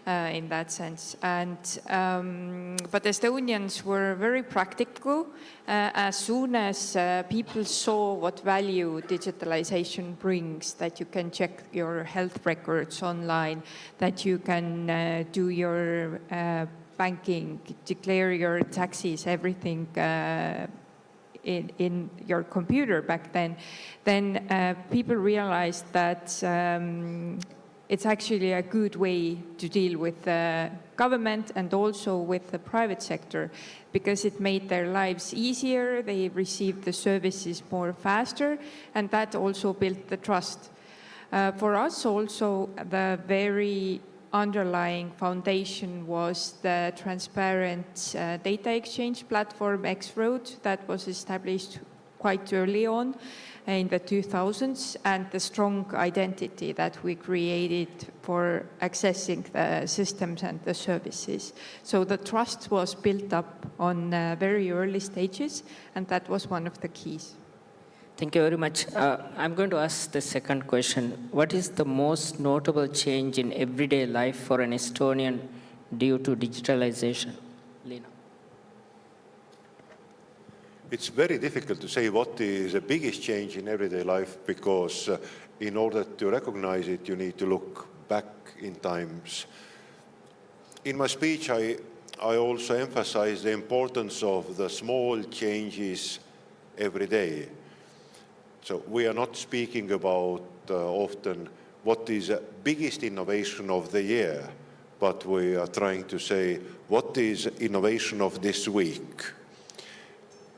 uh, in that sense. And, um, but Estonians were very practical. Uh, as soon as, uh, people saw what value digitalization brings, that you can check your health records online, that you can, uh, do your, uh, banking, declare your taxes, everything, uh, in, in your computer back then, then, uh, people realized that, um, it's actually a good way to deal with the government and also with the private sector, because it made their lives easier, they received the services more faster, and that also built the trust. Uh, for us also, the very underlying foundation was the transparent, uh, data exchange platform, X-Road, that was established quite early on in the two thousands, and the strong identity that we created for accessing the systems and the services. So the trust was built up on, uh, very early stages, and that was one of the keys. Thank you very much. Uh, I'm going to ask the second question. What is the most notable change in everyday life for an Estonian due to digitalization? Lina. It's very difficult to say what is the biggest change in everyday life because, uh, in order to recognize it, you need to look back in times. In my speech, I, I also emphasize the importance of the small changes every day. So we are not speaking about, uh, often what is the biggest innovation of the year, but we are trying to say what is innovation of this week.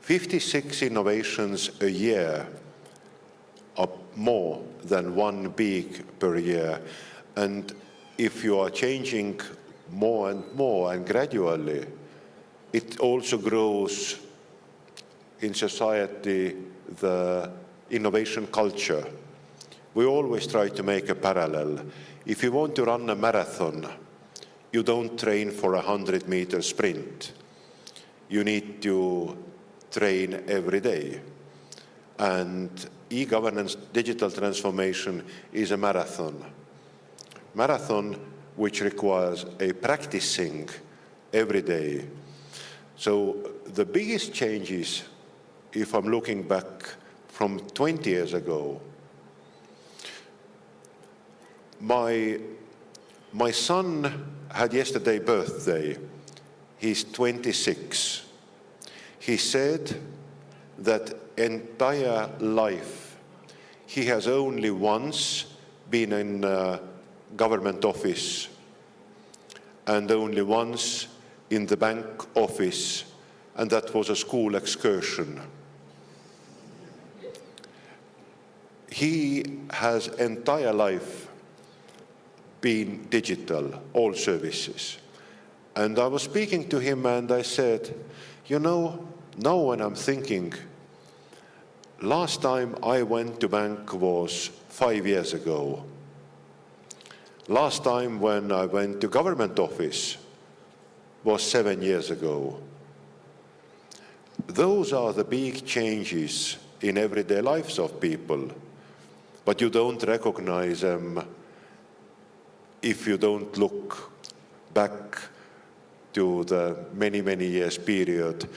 Fifty-six innovations a year are more than one big per year. And if you are changing more and more and gradually, it also grows in society the innovation culture. We always try to make a parallel. If you want to run a marathon, you don't train for a hundred meter sprint. You need to train every day. And e-governance, digital transformation is a marathon. Marathon which requires a practicing every day. So the biggest changes, if I'm looking back from twenty years ago, my, my son had yesterday birthday. He's twenty-six. He said that entire life he has only once been in, uh, government office and only once in the bank office, and that was a school excursion. He has entire life been digital, all services. And I was speaking to him and I said, "You know, now when I'm thinking, last time I went to bank was five years ago. Last time when I went to government office was seven years ago." Those are the big changes in everyday lives of people, but you don't recognize them if you don't look back to the many, many years period.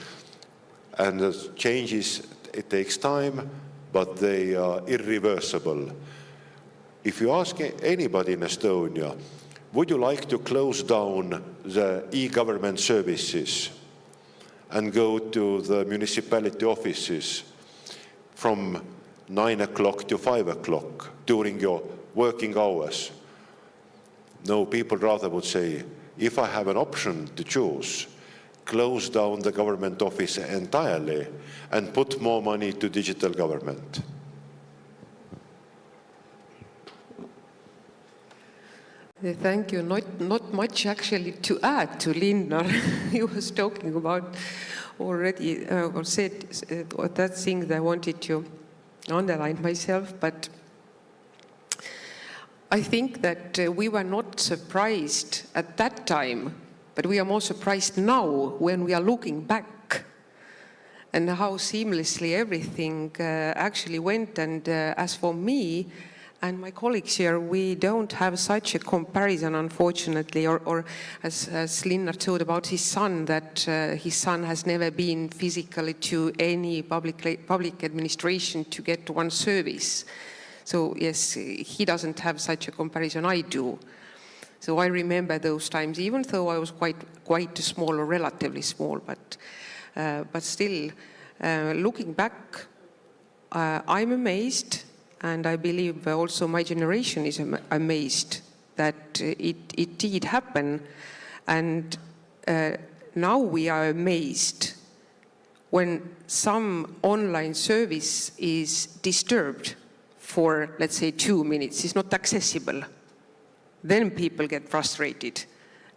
And the changes, it takes time, but they are irreversible. If you ask a-, anybody in Estonia, "Would you like to close down the e-government services and go to the municipality offices from nine o'clock to five o'clock during your working hours?" No, people rather would say, "If I have an option to choose, close down the government office entirely and put more money to digital government." Thank you. Not, not much actually to add to Linnar. He was talking about already, uh, or said, uh, that thing that I wanted to underline myself, but I think that, uh, we were not surprised at that time, but we are more surprised now when we are looking back and how seamlessly everything, uh, actually went. And, uh, as for me, And my colleagues here, we don't have such a comparison, unfortunately, or, or as, as Linnar told about his son, that uh, his son has never been physically to any public, public administration to get one service. So yes, he doesn't have such a comparison. I do. So I remember those times, even though I was quite, quite small or relatively small, but, uh, but still, uh, looking back, uh, I'm amazed, and I believe also my generation is am-, amazed that, uh, it, it did happen. And, uh, now we are amazed when some online service is disturbed for, let's say, two minutes, it's not accessible, then people get frustrated.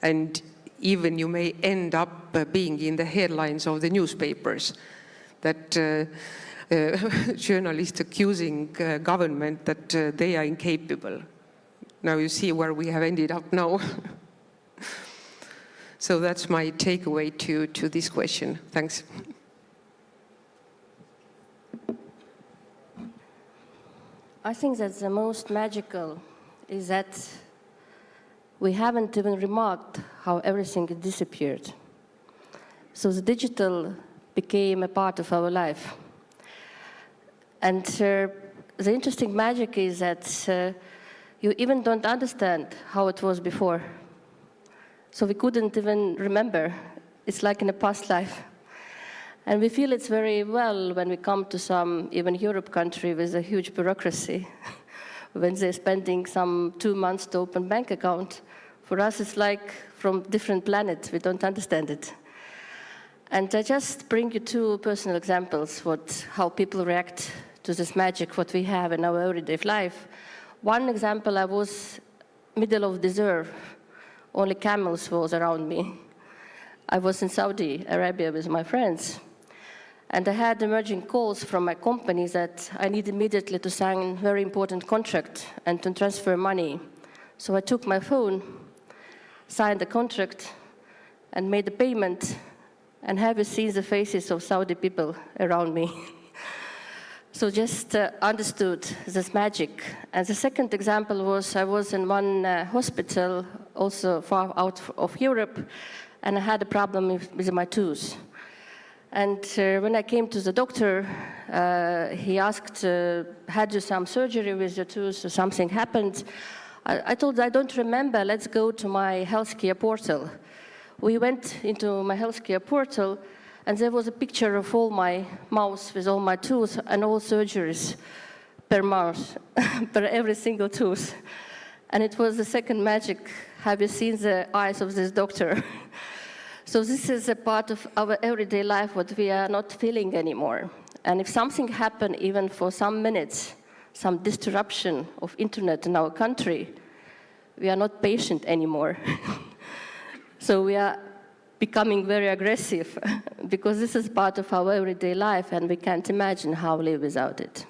And even you may end up, uh, being in the headlines of the newspapers, that, uh, uh, journalists accusing, uh, government that, uh, they are incapable. Now you see where we have ended up now. So that's my takeaway to, to this question. Thanks. I think that the most magical is that we haven't even remarked how everything disappeared. So the digital became a part of our life. And, uh, the interesting magic is that, uh, you even don't understand how it was before. So we couldn't even remember. It's like in a past life. And we feel it's very well when we come to some, even Europe country with a huge bureaucracy, when they're spending some two months to open bank account. For us, it's like from different planet. We don't understand it. And I just bring you two personal examples, what, how people react to this magic, what we have in our everyday life. One example, I was middle of desert, only camels was around me. I was in Saudi Arabia with my friends, and I had emerging calls from my company that I need immediately to sign very important contract and to transfer money. So I took my phone, signed the contract, and made the payment. And have you seen the faces of Saudi people around me? So just, uh, understood this magic. And the second example was I was in one, uh, hospital, also far out of Europe, and I had a problem with, with my tooth. And, uh, when I came to the doctor, uh, he asked, uh, "Had you some surgery with your tooth or something happened?" I, I told, "I don't remember. Let's go to my healthcare portal." We went into my healthcare portal, and there was a picture of all my mouths with all my tooth and all surgeries per month, per every single tooth. And it was the second magic. Have you seen the eyes of this doctor? So this is a part of our everyday life what we are not feeling anymore. And if something happened even for some minutes, some disruption of internet in our country, we are not patient anymore. So we are becoming very aggressive because this is part of our everyday life and we can't imagine how we live without it.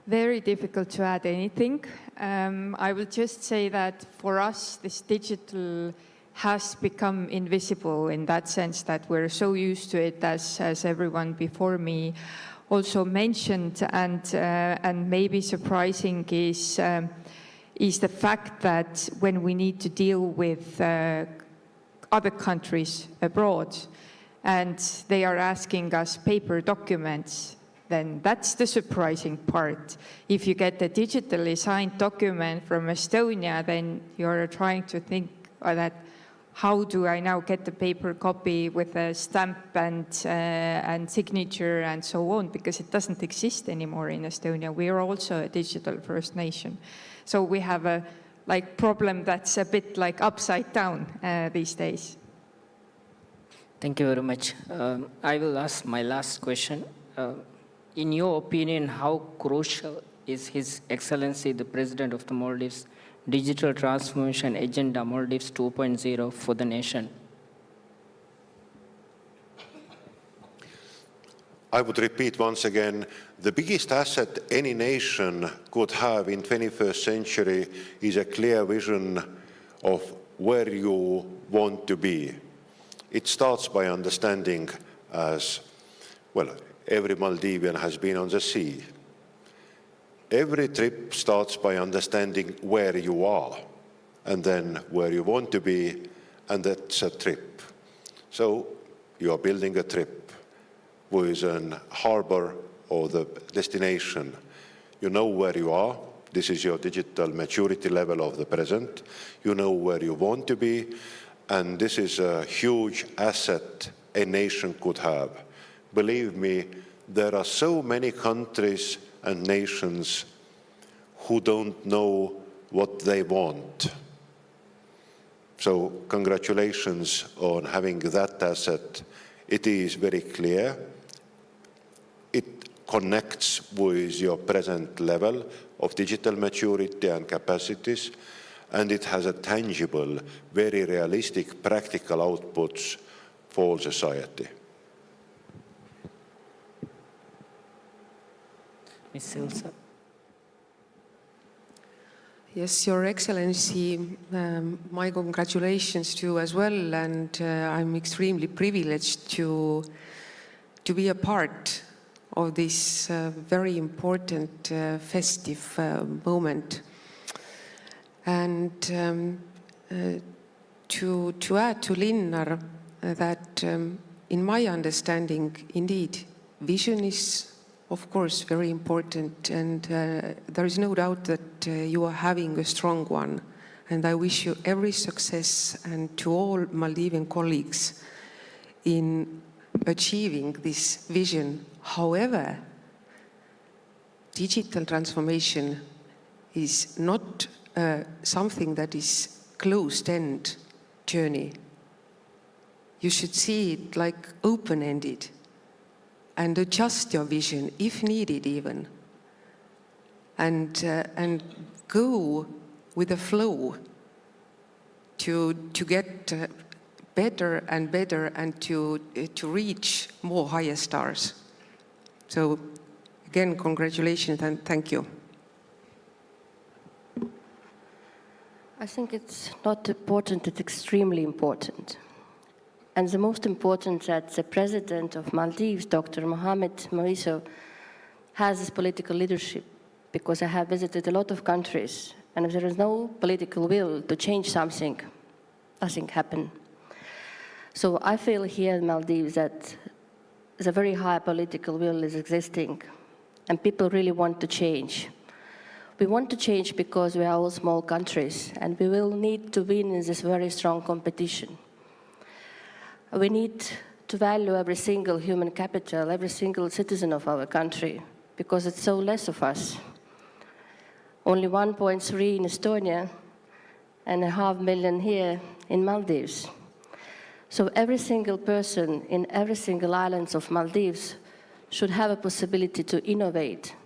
Very difficult to add anything. Um, I will just say that for us, this digital has become invisible in that sense that we're so used to it, as, as everyone before me also mentioned, and, uh, and maybe surprising is, um, is the fact that when we need to deal with, uh, other countries abroad, and they are asking us paper documents, then that's the surprising part. If you get a digitally signed document from Estonia, then you're trying to think, uh, that, "How do I now get the paper copy with a stamp and, uh, and signature and so on?" Because it doesn't exist anymore in Estonia. We are also a digital first nation. So we have a, like, problem that's a bit, like, upside down, uh, these days. Thank you very much. Um, I will ask my last question. Uh, in your opinion, how crucial is His Excellency the President of the Maldives' digital transformation agenda, Maldives two point zero, for the nation? I would repeat once again, the biggest asset any nation could have in twenty-first century is a clear vision of where you want to be. It starts by understanding, as, well, every Maldivian has been on the sea. Every trip starts by understanding where you are, and then where you want to be, and that's a trip. So you are building a trip with an harbor or the destination. You know where you are. This is your digital maturity level of the present. You know where you want to be, and this is a huge asset a nation could have. Believe me, there are so many countries and nations who don't know what they want. So, congratulations on having that asset. It is very clear. It connects with your present level of digital maturity and capacities, and it has a tangible, very realistic, practical outputs for society. Miss Silsa. Yes, Your Excellency, um, my congratulations to you as well, and, uh, I'm extremely privileged to, to be a part of this, uh, very important, uh, festive, uh, moment. And, um, uh, to, to add to Linnar, uh, that, um, in my understanding, indeed, vision is, of course, very important, and, uh, there is no doubt that, uh, you are having a strong one. And I wish you every success, and to all Maldivian colleagues in achieving this vision. However, digital transformation is not, uh, something that is closed-end journey. You should see it like open-ended and adjust your vision if needed even, and, uh, and go with the flow to, to get, uh, better and better and to, uh, to reach more higher stars. So again, congratulations and thank you. I think it's not important, it's extremely important. And the most important that the president of Maldives, Doctor Mohamed Morrisou, has this political leadership, because I have visited a lot of countries, and if there is no political will to change something, nothing happen. So I feel here in Maldives that the very high political will is existing, and people really want to change. We want to change because we are all small countries, and we will need to win in this very strong competition. We need to value every single human capital, every single citizen of our country, because it's so less of us. Only one point three in Estonia, and a half million here in Maldives. So every single person in every single islands of Maldives should have a possibility to innovate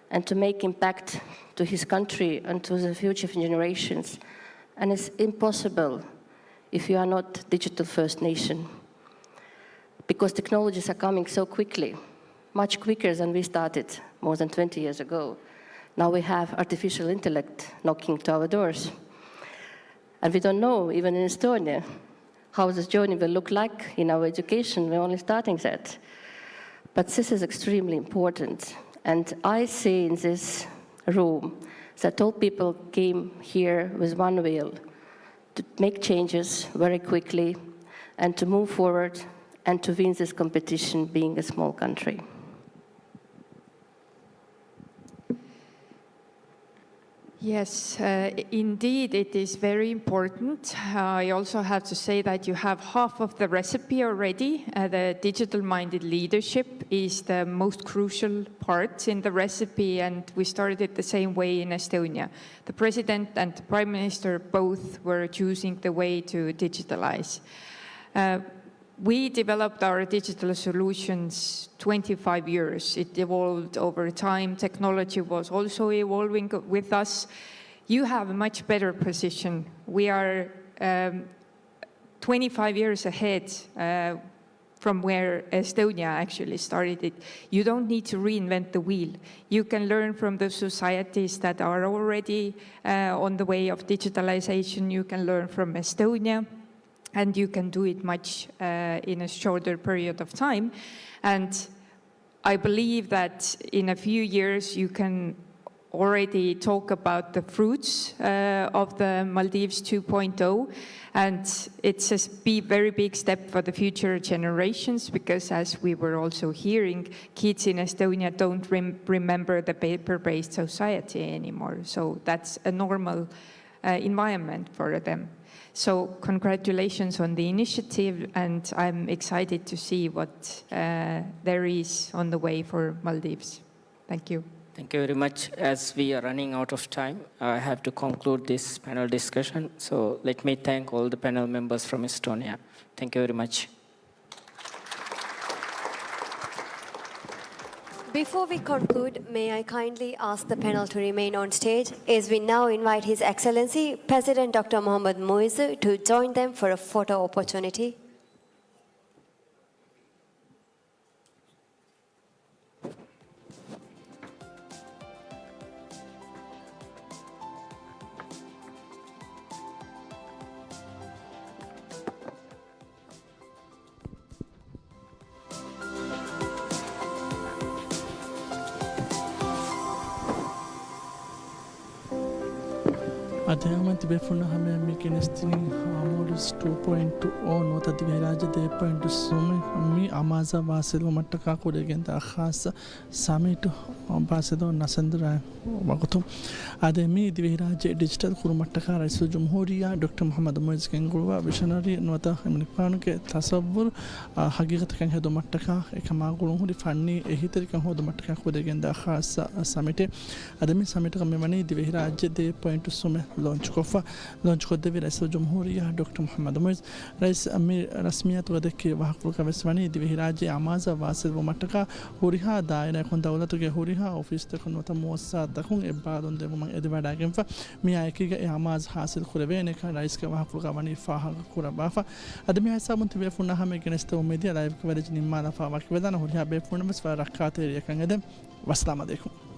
and to make impact to his country and to the future generations. And it's impossible if you are not digital first nation, because technologies are coming so quickly, much quicker than we started more than twenty years ago. Now we have artificial intellect knocking to our doors. And we don't know, even in Estonia, how this journey will look like in our education. We're only starting that. But this is extremely important. And I see in this room that all people came here with one will, to make changes very quickly and to move forward and to win this competition being a small country. Yes, uh, indeed, it is very important. Uh, I also have to say that you have half of the recipe already. Uh, the digital-minded leadership is the most crucial part in the recipe, and we started it the same way in Estonia. The president and the prime minister both were choosing the way to digitalize. Uh, we developed our digital solutions twenty-five years. It evolved over time. Technology was also evolving with us. You have a much better position. We are, um, twenty-five years ahead, uh, from where Estonia actually started it. You don't need to reinvent the wheel. You can learn from the societies that are already, uh, on the way of digitalization. You can learn from Estonia, and you can do it much, uh, in a shorter period of time. And I believe that in a few years, you can already talk about the fruits uh, of the Maldives two point oh, and it's a s- be very big step for the future generations because, as we were also hearing, kids in Estonia don't rem- remember the paper-based society anymore. So that's a normal uh, environment for them. So congratulations on the initiative, and I'm excited to see what uh, there is on the way for Maldives. Thank you. Thank you very much. As we are running out of time, I have to conclude this panel discussion. So let me thank all the panel members from Estonia. Thank you very much. Before we conclude, may I kindly ask the panel to remain on stage as we now invite His Excellency President Doctor Mohammad Muizzu to join them for a photo opportunity. އަދި ހަމަ ތިބޭފުޅުންނަށް ހަމަޔަށް މި ގެނެސްދިނީ މޯލްޑިވްސް ޓޫ ޕޮއިންޓް އޯ ނުވަތަ ދިވެހިރާއްޖެ ދޭއް ޕޮއިންޓް ސުމެއް މި އަމާޒަށް ވާސިލުވުމަށްޓަކާ ކުރިއަށް ގެންދާ ޚާއްޞަ ސަމިޓް އަމްބާސެޑަރ ނަސެންދުރާ ވަގުތު. އާދެ، މި ދިވެހިރާއްޖެ ޑިޖިޓަލް ކުރުމަށްޓަކާ ރައީސުލްޖުމްހޫރިއްޔާ ޑޮކްޓަރ މުޙައްމަދު މުޢިއްޒު ގެންގުޅުވާ ވިޝަނަރީ ނުވަތަ އެމަނިކުފާނުގެ ތަޞައްވުރު، އާ، ހަގީގަތަކަށް ހެދުމަށްޓަކާ އެކަމާ ގުޅުންހުރި ފަންނީ އެހީތެރިކަން ހޯދުމަށްޓަކާ ކުރިއަށް ގެންދާ ޚާއްޞަ ސަމިޓެއް. އަދި މި ސަމިޓްގަ މިވަނީ ދިވެހިރާއްޖެ ދޭއް ޕޮއިންޓު ސުމެއް ލޯންޗުކޮށްފަ. ލޯންޗުކޮށްދެއްވި ރައީސުލްޖުމްހޫރިއްޔާ ޑޮކްޓަރ މުޙައްމަދު މުޢިއްޒު. ރައީސް މި ރަސްމިއްޔާތުގަ ދެއްކި ވާހަކަފުޅުގަ ވެސް ވަނީ، ދިވެހިރާއްޖެ އަމާޒަށް ވާސިލްވުމަށްޓަކާ ހުރިހާ ދާއިރާއަކުން ދައުލަތުގެ ހުރިހާ އޮފީސްތަކުން ނުވަތަ މުއައްސަސާތަކުން އެއްބާރުލުން ދެއްވުމަށް އެދިވަޑައިގެންފަ، މިއާ އެކީގަ އެ އަމާޒު ހާސިލް ކުރެވޭނެކަން ރައީސްގެ ވާހަކަފުޅުގަ ވަނީ ފާހަގަ ކުރައްވާފަ. އަދި މި ހިސާބުން ތިބޭފުޅުންނާ ހަމަ ގެނެސްދެވުން މިދިޔަ ލައިވްގެ ވެރިޖަ ނިންމާލާފަ ވަކިވެދާނެ. ހުރިހާ ބޭފުޅުންނަށް ވެސް ވަރަށް ރައްކާތެރިއެއްކަން އެދެން. ވައްސަލާމް އަލައިކުމް.